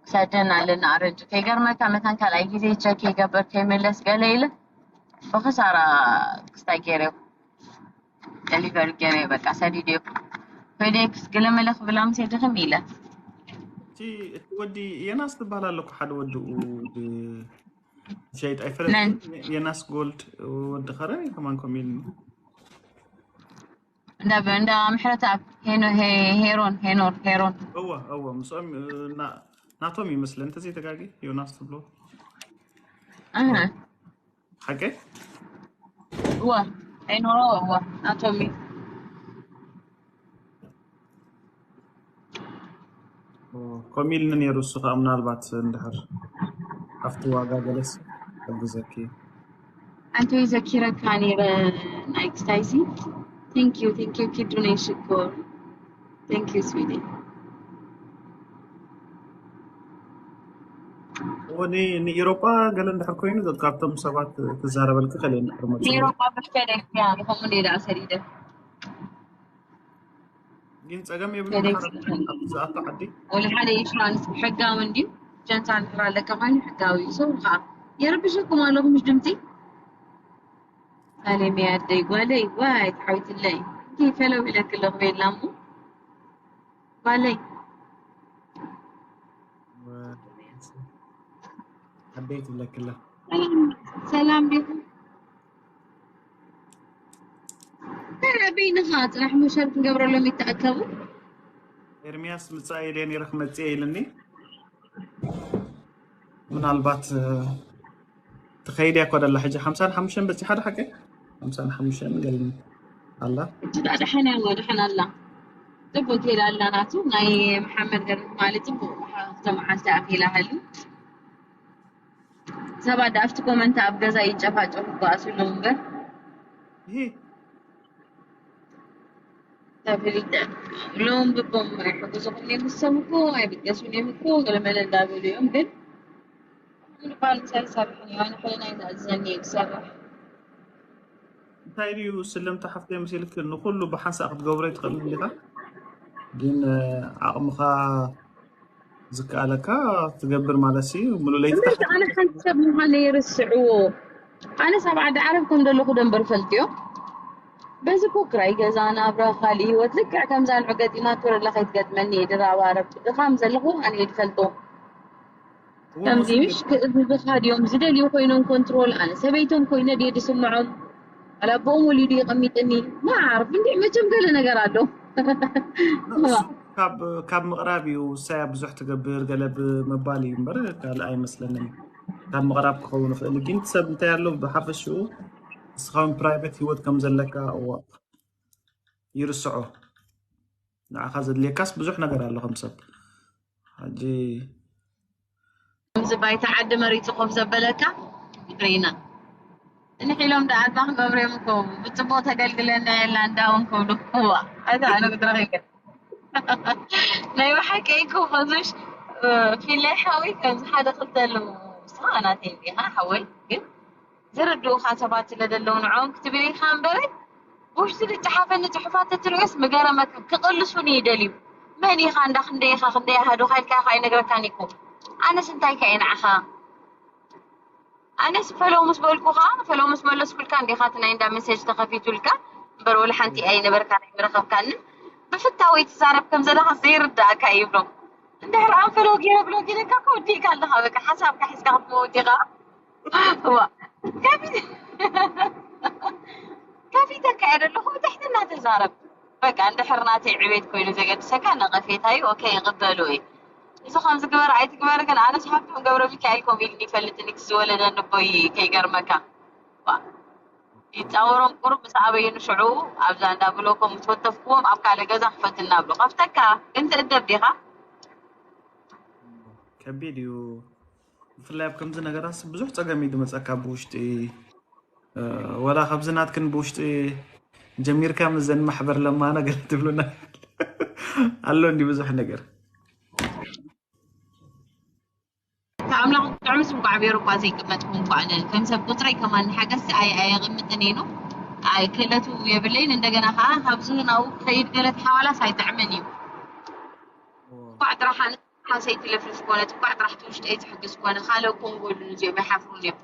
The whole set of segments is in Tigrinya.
ክሰደን ኣለና ኣረንጅ። ከይገርመካ መታን ካልኣይ ግዜ ቸክ ይገብር ከይምለስ ገለ ኢለ ብኽሳራ ክስታይ ገይረዮ፣ ደሊቨሪ ገይረዮ፣ በቃ ሰዲደዮ። ፌዴክስ ገለመለ ክብላ ምሴ ድኽም ኢለ። እቲ እቲ ወዲ የናስ ዝበሃል ኣሎ እኮ፣ ሓደ ወዲ ሸይጥ ኣይፈለጥኩ። የናስ ጎልድ ወዲ ኸረ ከማን ኮሚል እንዳ እንዳ ምሕረተኣብ ሄኖ ሄሮን ሄኖር ሄሮን እወ እወ ምስኦም ናቶም ይመስለ እንተዘይ ተጋጊ ዮናስ ትብሎ። ሓቀ እወ ሄኖሮ እወ ናቶም እዩ። ኮሚልኒ ነይሩ እሱ ከዓ ምናልባት እንድሕር ኣብቲ ዋጋ ገለስ ሕግዘኪ። ኣንተ ዘኪረካ ነይረ ናይ ክስታይሲ። Thank you thank you ኪዱ ናይ ሽኮር thank you sweetie። ንኢሮጳ ገለ እንድሕር ኮይኑ ካብቶም ሰባት ትዛረበልክ ከለ ንኢሮጳ ብሕተ ደግያ ንኸምኡ ደኣ ሰዲደ ግን ጸገም የብሉን። ዝኣቱ ዓዲ ወላ ሓደ ኢንሹራንስ ሕጋዊ እንድዩ። ጀንታ እንድሕር ኣለካ ኮይኑ ሕጋዊ እዩ። ሰው ከዓ የረብሸኩም ኣለኹ ምሽ ድምፂ ሳሌም ኣደይ ጓለይ ዋይ ተሓዊትለይ እንዲ ፈለው ኢለክ ኣለኹ ቤላ እሞ ጓለይ ዓደይ ትብለክላ ሰላም ዲኹም? በይንኻ ጥራሕ መሸር ክንገብረሎም ይተኣከቡ። ኤርሚያስ ምጻእ ኢለ ነይረ ክመጽእ ኢልኒ። ምናልባት ትኸይድ እያ እኮ ደላ ሕጂ ሓምሳን ሓሙሽተን በጺሓ ዶ ሓቀይ? ሓምሳን ሓሙሽተን ገልኒ ኣላ። እዛ ደሓን እያ ደሓን ኣላ። ጽቡቅ ከይዳ ኣላ ናቱ ናይ መሓመድ ገርም ማለት ጽቡቅ ዝሓፍተ መዓልቲ ኣኺላ ሃሉ። ሰባት ኣብቲ ኮመንት ኣብ ገዛ ይጨፋጨፉ ይበኣሱ ኣለዉ እምበር ተፍሊጠ ሎም ብቦም ኣይሕግዙኹም እዮም ንሶም እኮ ኣይብገሱን እዮም እኮ ገለመለ እንዳበሉ እዮም ግን ምንባል ምሳይ ይሰርሕን እዩ ኣነ ሕልና ይዝኣዝዘኒ እዩ ክሰርሕ እንታይ ድዩ ስለምታ ሓፍተይ መሲልክ ንኩሉ ብሓንሳእ ክትገብሮ ይትኽእል እንዲኻ ግን ዓቕምኻ ዝከኣለካ ትገብር ማለት እዩ። ሙሉ ለይቲ እምበርስ ኣነ ሓንቲ ሰብ ምዃነይ ይርስዕዎ። ኣነስ ኣብ ዓዲ ዓረብ ከም ዘለኹ ደንበር ፈልጥዮ። በዚ እኮ ክራይ ገዛ፣ ናብራ፣ ካልእ ህይወት ልክዕ ከምዛ ንዑ ገጢማቶ ዘላ ከይትገጥመኒ እየ ድራብ ዓረብ። ድኻም ዘለኹ ኣነ እየ ዝፈልጦ። ከምዚ ምሽ ክእዝዝኻ ድዮም ዝደልዩ ኮይኖም ኮንትሮል ኣነ ሰበይቶም ኮይነ ድየ ዝስምዖም። ኣላቦኦም ወሊዱ የቐሚጥኒ። ማዓርፍ እንዲዕ መቸም ገለ ነገር ኣሎ። ንሱ ካብ ካብ ምቕራብ እዩ ውሳያ ብዙሕ ትገብር ገለ ብምባል እዩ እምበር ካልእ ኣይመስለንን። ካብ ምቕራብ ክኸውን ይኽእል ግን ሰብ እንታይ ኣሎ ብሓፈሽኡ ንስኻውን ፕራይቬት ህይወት ከም ዘለካ እዋ ይርስዖ። ንዓኻ ዘድልየካስ ብዙሕ ነገር ኣሎ ከም ሰብ። ሕጂ ከምዚ ባይታ ዓዲ መሪፁ ኮፍ ዘበለካ ሪና እንሕ ኢሎም ደኣ ኣድማ ክገብሩ እዮም እኮ ብፅቡቅ ተገልግለና የላ እንዳውን ክብሉ እዋ ኣታ ኣነ ክትረኺ ናይ ብሓቂ እኮ ከዙሽ ፊላይ ሓወይ ከምዚ ሓደ ክልተ ኣለዉ ንስኻ ናተይ እንዲኻ ሓወይ ግን ዝርድኡኻ ሰባት ስለ ዘለዉ ንዕኦም ክትብል ኢልካ እምበረ ብውሽጢ ዝፀሓፈኒ ፅሑፋት ተትርእዮስ ምገረመካ ክቕልሱኒ ይደልዩ መን ኢኻ እንዳ ክንደይ ኢኻ ክንደይ ኣሃዱኻ ኢልካ ኢኻ ኣይነግረካን እኮ ኣነስ እንታይ ከ እየ ንዓኻ ኣነስ ፈለው ምስ በልኩኻ ፈለው ምስ መለስኩልካ እንዲኻ እቲ ናይ እንዳ መሴጅ ተኸፊቱልካ እምበር ወላ ሓንቲ ኣይነበርካ ኣይምረኸብካንን ብፍታወይ ትዛረብ ከም ዘለኻ ዘይርዳእካ ይብሎም እንድሕር ኣንፈሎ ገይረ ብሎክ ኢለካ እኮ ወዲእካ ኣለኻ በቃ ሓሳብካ ሒዝካ ክትመውት ኢኻ ከፊተ ካየደ ኣለኹ ብትሕትና ተዛረብ በቃ እንድሕር ናተይ ዕቤት ኮይኑ ዘገድሰካ ነቐፌታ እዩ ኦኬ ይቕበሉ እየ እዚ ከምዚ ግበር ኣይትግበር ግን ኣነስ ሃብቶም ገብረ ሚካኤል ከምኡ ኢልኒ ይፈልጥኒ እቲ ዝወለደኒ ኣቦይ ከይገርመካ ይፃወሮም ቁሩብ ምስ ኣበዩኒ ሽዑ ኣብዛ እንዳ ብሎኮም ምስ ወተፍክዎም ኣብ ካልእ ገዛ ክፈትና ብሎ ከፍተካ ግን ትእደብ ዲኻ ከቢድ እዩ ብፍላይ ኣብ ከምዚ ነገራት ብዙሕ ፀገም እዩ ዝመፀካ ብውሽጢ ወላ ካብዚ ናትክን ብውሽጢ ጀሚርካ ምዘን ማሕበር ለማና ገለ ትብሉና ኣሎ እንዲ ብዙሕ ነገር ኣምላኽ ጥዑምስ እንኳዕ ቤሩ እኳ ዘይቀመጥኩ እንኳዕ ከም ሰብ ቁፅረይ ከማን ሓገዝቲ ኣይ ኣየቕምጥን ኢሉ ክእለቱ የብለይን እንደገና ከዓ ካብዚ ናብኡ ክኸይድ ገለ ተሓዋላስ ኣይጥዕምን እዩ እኳዕ ጥራሕ ኣነ ሓሰይ ትለፍልፍ ኮነት፣ እኳዕ ጥራሕ ትውሽጠይ ትሕግዝ ኮነ፣ ካልእ እኮ ንበሉን እዚኦም ይሓፍሩን እዮም።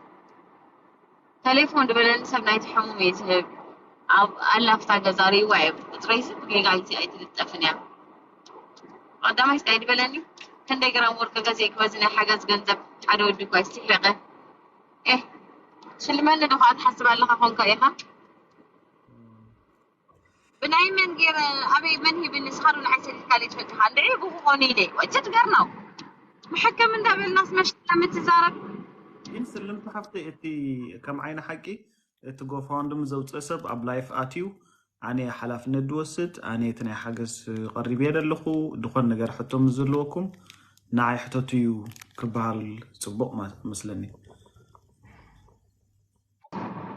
ተሌፎን ዝበለኒ ሰብ ናይቲ ሕሙም እየ ዝህብ። ኣብ ኣላፍታ ገዛ ርእይዋ እየ። ቁፅረይሲ ብጌጋ ግዜ ኣይትልጠፍን እያ። ቀዳማይ ስታይ ዝበለኒ፣ ክንደይ ግራም ወርቂ ገዚእክ በዚ ናይ ሓገዝ ገንዘብ? ሓደ ወዲ እኳ ይስሒቐ። ኤህ፣ ሽልመኒ ዶ ከዓ ትሓስብ ኣለኻ ኮንካ ኢኻ? ብናይ መን ገይረ ኣበይ መን ሂብኒ ንስኻ ዶ ንዓይ ሰሊልካ ለይ ትፈልጥኻ እንድዒ ብክኾነ ኢለ ወጭት ገርናው መሐከም እንዳበልናስ መሽላ ምትዛረብ። ግን ስልምቲ ሓፍተይ እቲ ከም ዓይኒ ሓቂ እቲ ጎፋውንድም ዘውፅእ ሰብ ኣብ ላይፍ ኣትዩ ኣነ ሓላፍነት ዝወስድ ኣነ እቲ ናይ ሓገዝ ቀሪብ እየ ዘለኹ ድኾን ነገር ሕቶ ምስ ዘለወኩም ንዓይ ሕተቱ እዩ ክበሃል ፅቡቕ ማ- መስለኒ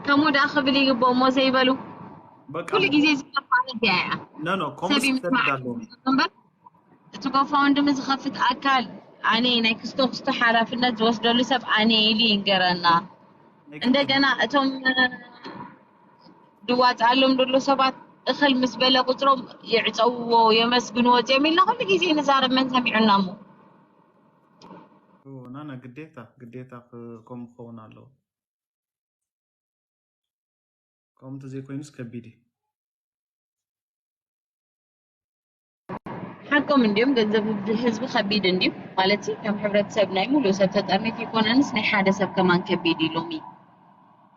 ከምኡ ደኣ ክብል ይግብኦሞ ዘይበሉ በቃ ኩሉ ግዜ ዝጠፋ እዚኣ እያ። ኖ ኖ ሰብ ኮምስ ይምስማዕ ክሰድድ ኣለዎ እምበር እቲ ጎፋውንድሚ ዝኸፍት ኣካል ኣነ ናይ ክስቶ ክስቶ ሓላፍነት ዝወስደሉ ሰብ ኣነ ኢሉ ይንገረና። እንደገና እቶም ድዋፅኣሎም ደሎ ሰባት እኽል ምስ በለ ቁፅሮም ይዕፀውዎ የመስግንዎ እዮም ኢልና ኩሉ ግዜ ንዛረብ መን ሰሚዑና እሞ ናና ግዴታ ግዴታ ክ- ከምኡ ክኸውን ኣለዎ ከምኡ እንተዘይኮይኑስ ከቢድ እዩ ሓቆም እንዲዮም ገንዘብ ህዝቢ ከቢድ እንዲዩ ማለት ከም ሕብረተሰብ ናይ ሙሉእ ሰብ ተጠርኒፍ ይኮነንስ ናይ ሓደ ሰብ ከማን ከቢድ እዩ ሎሚ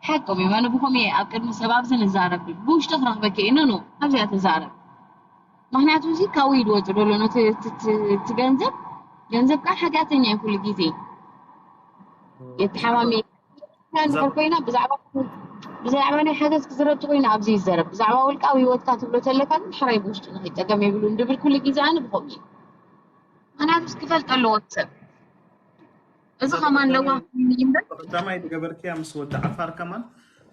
ሓቆም እዮም ኣነ ብኸም እየ ኣብ ቅድሚ ሰብ ኣብዚ ንዛረብ ብውሽጢ ክረኽበኪ እዩ ኖኖ ኣብዚኣ ተዛረብ ምክንያቱ እዚ ካብኡ እዩ ዝወፅእ ዘሎ ነቲ እቲ- እቲ- እቲ ገንዘብ ገንዘብ ከዓ ሓጢኣተኛ እዩ ኩሉ ግዜ የተሓማሚ እንድሕር ኮይና ብዛዕባ ብዛዕባ ናይ ሓገዝ ክዝረብ ተኮይና ኣብዚ ይዘረብ ብዛዕባ ውልቃዊ ህይወትካ ትብሎ ተለካ ግን ሕራይ ብውሽጢ ንኸይፀገም የብሉን ድብል ኩሉ ግዜ ኣነ ብኸምኡ እዩ ምክንያቱስ ክፈልጥ ኣለዎ እቲ ሰብ እዚ ከማን ለዋ እምበር ቀዳማይ ዝገበርክያ ምስ ወዲ ዓፋር ከማን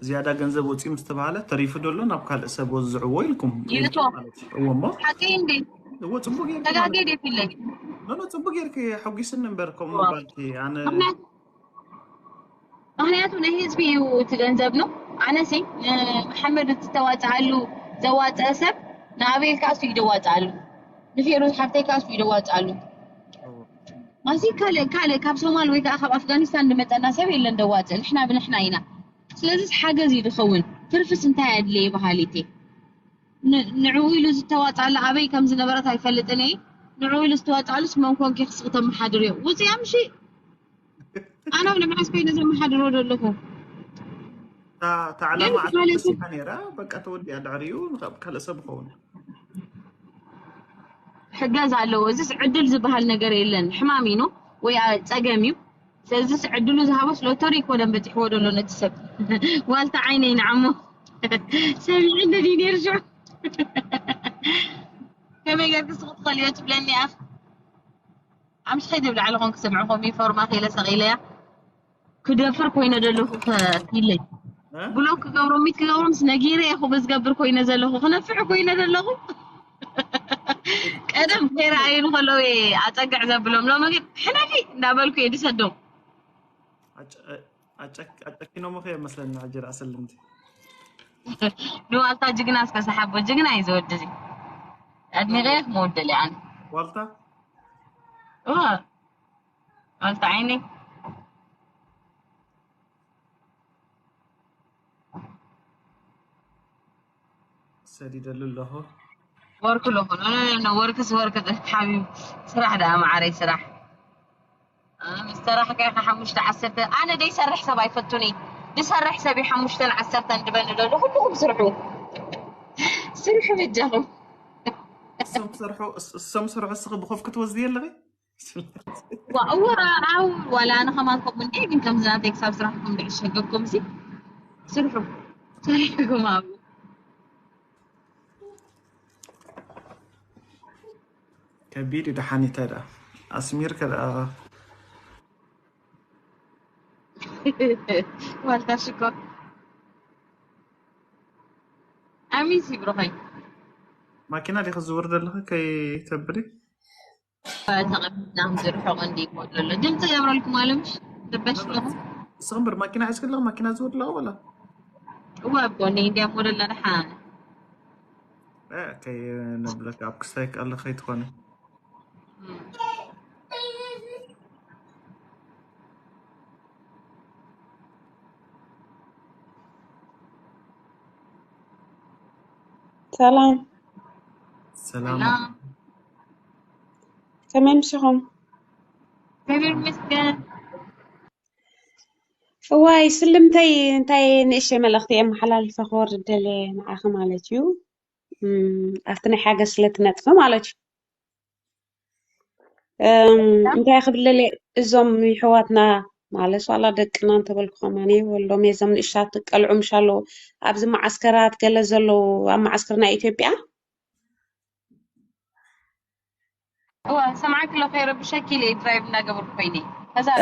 ዝያዳ ገንዘብ ወፂኡ ምስ ተባሃለ ተሪፉ ደሎ ናብ ካልእ ሰብ ወዝዕዎ ኢልኩም ይእቶ ማለት እዩ። እዎ እሞ ሓቂ እንዴ እዎ ፅቡቅ ጌርኪ ተጋጌ ማለት ዴ ፊለይ ኖ ኖ ፅቡቅ ጌርኪ ሓጒስኒ እምበር ከምኡ ምባልኪ ኣነ ምክንያቱ ምክንያቱ ናይ ህዝቢ እዩ እቲ ገንዘብ ነው ኣነሲ ንመሓመድ እትተዋፅኣሉ ዘዋፀአ ሰብ ንኣቤል ከዓ እሱ ይደዋፅኣሉ ንፌሩዝ ሓፍተይ ከዓ እሱ ይደዋፅኣሉ እዎ። ማሲ ካልእ ካልእ ካብ ሶማል ወይ ከዓ ካብ ኣፍጋኒስታን ዝመፀና ሰብ የለን ደዋፅእ ንሕና ብንሕና ኢና ስለዚ ሓገዝ እዩ ዝኸውን ትርፍስ እንታይ ኣድለየ በሃሊት እየ ን- ንዕኡ ኢሉ ዝተዋፅኣሉ ኣበይ ከም ዝነበረት ኣይፈልጥን እየ ንዕኡ ኢሉ ዝተዋፅኣሉስ መን ኮንኪ ክስኺ ተመሓድርዮ ውፅያ ምሺ ኣነ ኣብ ንምሓዝ ኮይነ ዘመሓድሮ ዘለኹ እታ እታ ዕላማ ግን ማለት ዓተሲሓ ነይራ በቃ ተወዲኣ ድሕሪኡ ንካ- ካልእ ሰብ ይኸውን ሕገዝ ኣለዎ እዚስ ዕድል ዝበሃል ነገር የለን ሕማም ኢኑ ወይ ኣ- ፀገም እዩ ስለዚስ ዕድሉ ዝሃቦስ ሎተሪ ይኮነን በፂሕዎ ዘሎ ነቲ ሰብ ዋልታ ዓይነይ ንዓሞ ሰሚዕኒ ድዩ ነይሩ ሽዑ ከመይ ጌርክስ ክትኸልዮ ትብለኒ ኣፍ ኣምሽ ከይደ ብላዕሊ ኾን ክሰምዕኹም እዩ ፎርማ ከይለ ሰቂለያ ክደፍር ኮይነ ዘለኹ ከፊለይ እ? ብሎክ ክገብሮም ሚት ክገብሮም ስ ነጊረ እየ ኩበ ዝገብር ኮይነ ዘለኹ ክነፍዕ ኮይነ ዘለኹ ቀደም ከይረኣዩ ንከለዉ እየ ኣፀግዕ ዘብሎም ሎሚ ግን ሕነፊ እንዳበልኩ እየ ድሰዶም ኣጨ- ኣጨ- ኣጨኪኖምኸ መስለኒ ሕጂ ርኣሰልምቲ ንዋልታ ጅግና እስከ ሰሓቦ ጅግና እዩ ዝወዲ እዚ ኣድኒቀ ክመወደል ኣነ ዋልታ እዋ ዋልታ ዓይነይ ሰዲደሉ ኣለኹ ወርክ ኣለኹ ወርክስ ወርክ ሓቢብ ስራሕ ደኣ መዓረይ ስራሕ ምስ ሰራሕካ ኢኻ ሓሙሽተ ዓሰርተ ኣነ ደይሰርሕ ሰብ ኣይፈቱን እየ ዝሰርሕ ሰብ እዩ ሓሙሽተን ዓሰርተን ድበኒ ዘሎ ኩልኹም ስርሑ ስርሑ በጃኹም እሶም ሰርሑ እስ- እሶም ሰርሑ እስኺ ብኮፍ ክትወስዲ ኣለኺ ዋ- እዋ ዓው ዋላ ኣነ ከማን ከምኡ እንደ ግን ከምዚ ናተይ ክሳብ ስራሕኩም ድዕሸገኩም ሲ ስርሑ ሰሪሕኩም ኣብ ከቢድ እዩ ደሓን እንታይ ደኣ ኣስሚርከ ደኣ ዋልታ ሽኮር ኣሚስ ይብርኸይ ማኪና ዲኺ ዝውር ዘለኺ ከይተብሊ ተቐቢልና ዝርሕቕ እንዲ ይሞት ዘሎ ድምፂ ገብረልኩም ኣለምሽ ትበሽ ኣለኹም እስኺ እምበር ማኪና ሒዝኪ ኣለኺ ማኪና ዝውር ኣለኺ ወላ እዋ ኣብ ጎኒ እንዲያ ሞደላ ደሓን እ፣ ከይነብለካ ኣብ ክስታይ ከኣለ ከይትኾኒ ሰላም፣ ሰላም። ከመይ ምሽኹም? ከመይ ይመስገን። እዋይ፣ ስልምተይ፣ እንታይ ንእሽተይ መልእኽቲ የመሓላልፈ ክወርድ ደልየ ንዓኺ ማለት እዩ። እም፣ ኣብቲ ናይ ሓገዝ ስለ ትነጥፊ ማለት እዩ። እም፣ እንታይ ክብል ደልየ፣ እዞም ይሕዋትና ማለት ዋላ ደቅና እንተበልኩ ከማን ወሎም እዞም ንእሽታት ቀልዑ ምሽ ኣለዉ ኣብዚ መዓስከራት ገለ ዘለዉ ኣብ መዓስከር ናይ ኢትዮጵያ እዋ ሰማዕኪ ኣሎ ከይረብሸኪ ኢለ ድራይቭ እናገበርኩ ኮይነ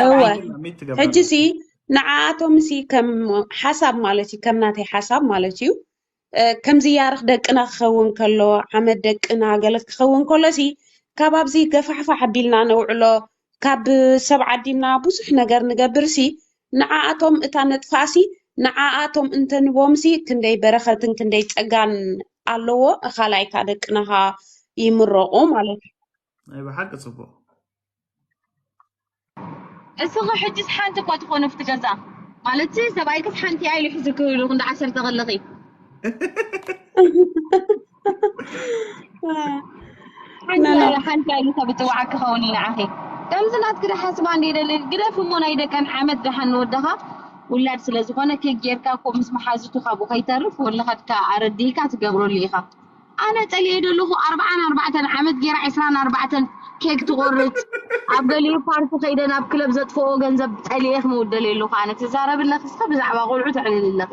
እወ ሚት ትገብራ ሕጂ ሲ ንዓኣቶም ሲ ከም ሓሳብ ማለት እዩ ከም ናተይ ሓሳብ ማለት እዩ እ፣ ከምዚ ያርኽ ደቅና ክኸውን ከሎ ዓመት ደቅና ገለት ክኸውን ከሎ ሲ ካብ ኣብዚ ገፋሕፋሕ ኣቢልና ነውዕሎ ካብ ሰብ ዓዲምና ብዙሕ ነገር ንገብር ሲ ንዓኣቶም እታ ነጥፋ ሲ ንዓኣቶም እንተንቦም ሲ ክንደይ በረኸትን ክንደይ ጸጋን ኣለዎ እኻላይካ ደቅናኻ ይምረቑ ማለት እዩ ናይ ብሓቂ ጽቡቕ እስኺ ሕጅስ ሓንቲ እኳ ትኾኑ ኣብቲ ገዛ ማለት ሰብኣይክስ ሓንቲ እያ ኢሉ ሕዚ ክህሉ ክንዲ ዓሰርተ ከለኺ ሓንቲ እያ- ሓንቲ እያ ኢሉ ሰብ ዝፅዋዓኪ ክኸውን እዩ ንዓኺ ከምዚ ናትኪ ዶ ሓስባ እንደ ይደሊ ግደፍ እሞ ናይ ደቀን ዓመት ደሓን ንወደኻ ውላድ ስለ ዝኾነ ኬክ ጌርካ እኮ ምስ መሓዙቱ ካብኡ ከይተርፍ ወለኸድካ ኣረዲእካ ትገብረሉ ኢኻ ኣነ ጸሊኤ ደለኹ ኣርብዓን ኣርባዕተን ዓመት ጌራ ዕስራን ኣርባዕተን ኬክ ትቆርጽ ኣብ ገሊኡ ፓርቲ ከይደ ናብ ክለብ ዘጥፍኦ ገንዘብ ጸሊኤ ክመውደል የለኹ ኣነ ትዛረብ ኣለኺ እስኸ ብዛዕባ ቆልዑ ተዕልል ኣለኺ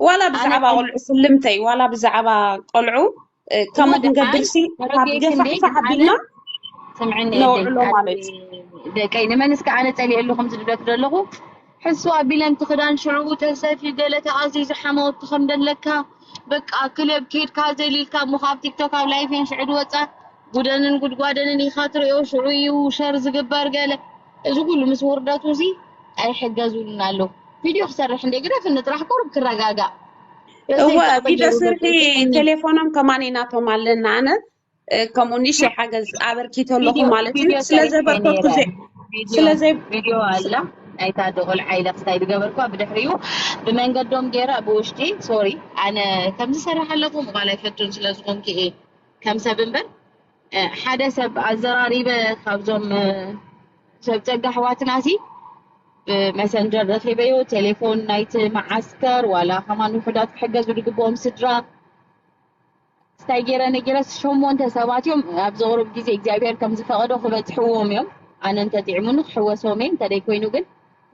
ዋላ ብዛዕባ ቆልዑ ስልምተይ ዋላ ብዛዕባ ቆልዑ እ፣ ከምኡ ክንገብር ሲ ካብ ገፋሕፋሕ ኣቢልና ስምዕኒ ነውዕሎ ማለት እዩ ደቀይ ንመን እስከ ኣነ ጸሊኤ ኣለኹ ዝብለክ ዘለኹ ሕሱ ኣቢለን ትኽዳን ሽዑ ተሰፊ ገለ ተኣዚዙ ሓማወቲ ከም ደለካ በቃ ክለብ ኬድካ ዘሊልካ እሞ ካብ ቲክቶክ ኣብ ላይፌን ሽዑ ድወፃ ጉደንን ጉድጓደንን ኢኻ ትሪኦ ሽዑ እዩ ሸር ዝግበር ገለ እዚ ኩሉ ምስ ውርደቱ እዚ ኣይሕገዙሉን ኣለዉ ቪድዮ ክሰርሕ እንደ ግደፍኒ ጥራሕ ቁሩብ ክረጋጋእ እወ ቪድዮ ስርሒ ቴሌፎኖም ከማን ናቶም ኣለና ኣነ እ፣ ከምኡ ንእሽተይ ሓገዝ ኣበርኪቶ ኣለኹ ማለት እዩ ስለ ዘበርከቱ ስለዘይ ቪድዮ ኣላ ናይታ ደቆልዓ ኢለ ክስታይ ዝገበርኳ ብድሕሪኡ ብመንገዶም ገይረ ብውሽጢ ሶሪ ኣነ ከምዚ ሰርሕ ኣለኹ ምባል ኣይፈቱን ስለ ዝኾንኩ እየ ከም ሰብ እምበር እ፣ ሓደ ሰብ ኣዘራሪበ ካብዞም እ፣ ሰብ ፀጋ ኣሕዋትና ሲ ብመሰንጀር ረኺበዮ ቴሌፎን ናይቲ መዓስከር ዋላ ከማን ውሑዳት ክሕገዙ ዝግብኦም ስድራ ስታይ ገይረ ነጊረስ ሸሞንተ ሰባት እዮም ኣብ ዘቕርብ ግዜ እግዚኣብሔር ከም ዝፈቐዶ ክበፅሕዎም እዮም ኣነ እንተጥዕሙኒ ክሕወሶም እየ እንተደይ ኮይኑ ግን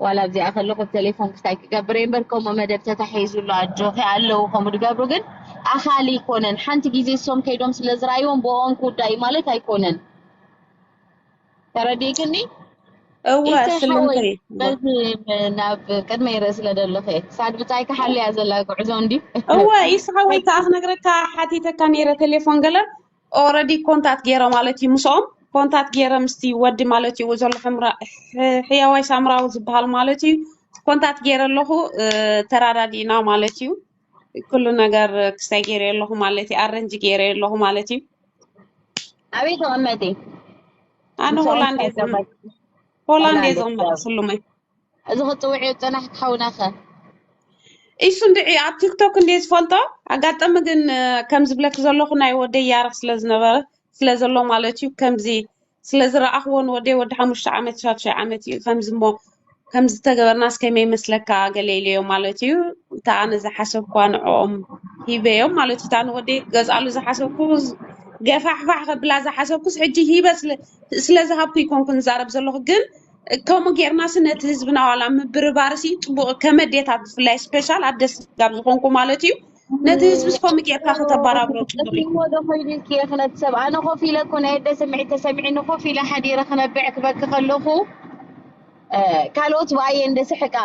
ዋላ ኣብዚኣ ከለኹ ብ ቴሌፎን ክስታይ ክገብር እየ እምበር ከምኡ መደብ ተታሒዙ ኣሎ ኣጆኺ ኣለዉ ከምኡ ድገብሩ ግን ኣኻሊ ኣይኮነን ሓንቲ ግዜ እሶም ከይዶም ስለ ዝረኣይዎም ብኦም ክውዳእ እዩ ማለት ኣይኮነን ተረዲእክኒ እወ ስልምተይ በዚ ናብ ቅድመ ይረእ ስለ ደለኸ ሳድ ብጻይ ክሓልያ ዘላ ጉዕዞ እንዲ እወ ይስሓወይ ከዓ ክነግረካ ሓቲተካ ነይረ ቴሌፎን ገለ ኦረዲ ኮንታት ገይረ ማለት እዩ ምስኦም ኮንታት ገይረ ምስቲ ወዲ ማለት እዩ ዘሎ ሕያዋይ ሳምራዊ ዝበሃል ማለት እዩ ኮንታት ገይረ ኣለኹ ተራዳዲእና ማለት እዩ ኩሉ ነገር ክስታይ ገይረ ኣለኹ ማለት እዩ ኣረንጅ ገይረ ኣለኹ ማለት እዩ ኣበይ ተቐመጢ ኣነ ሆላንድ ሆላንድ እየ ዝቕመጥ ስሉመይ እዚ ክፅውዕ ዝፀናሕኪ ሓውናኸ ኢሱ እንድዒ ኣብ ቲክቶክ እንደ ዝፈልጦ ኣጋጠሚ ግን ከም ዝብለክ ዘለኹ ናይ ወደይ ያረክ ስለ ዝነበረ ስለ ዘሎ ማለት እዩ ከምዚ ስለ ዝረኣኽዎ ንወደይ ወዲ ሓሙሽተ ዓመት ሻዱሻይ ዓመት እዩ ከምዚ እሞ ከምዚ ተገበርናስ ከመይ ይመስለካ ገለ ኢለዮ ማለት እዩ እታ ኣነ ዝሓሰብኳ ንዕኦም ሂበዮም ማለት እዩ እታ ንወደይ ክገዝኣሉ ዝሓሰብኩ ገፋሕፋሕ ከብላ ዝሓሰብኩስ ሕጂ ሂበ ስለ ዝሃብኩ ይኮንኩ ንዛረብ ዘለኹ ግን ከምኡ ጌርናሲ ነቲ ህዝብና ዋላ ምብርባርሲ ፅቡቕ ከም ኣዴታት ብፍላይ ስፔሻል ኣደ ስጋብ ዝኾንኩ ማለት እዩ ነቲ ህዝብስ ከምኡ ጌርካ ከተበራብሮ ፅቡቕ እዩ ወደ ኮይዱ ክየኽነት ሰብ ኣነ ኮፍ ኢለ እኮ ናይ ኣደ ስምዒት ተሰሚዕኒ ኮፍ ኢለ ሓዲረ ክነብዕ ክበኪ ከለኹ ካልኦት ብኣየ እንደ ስሕቃ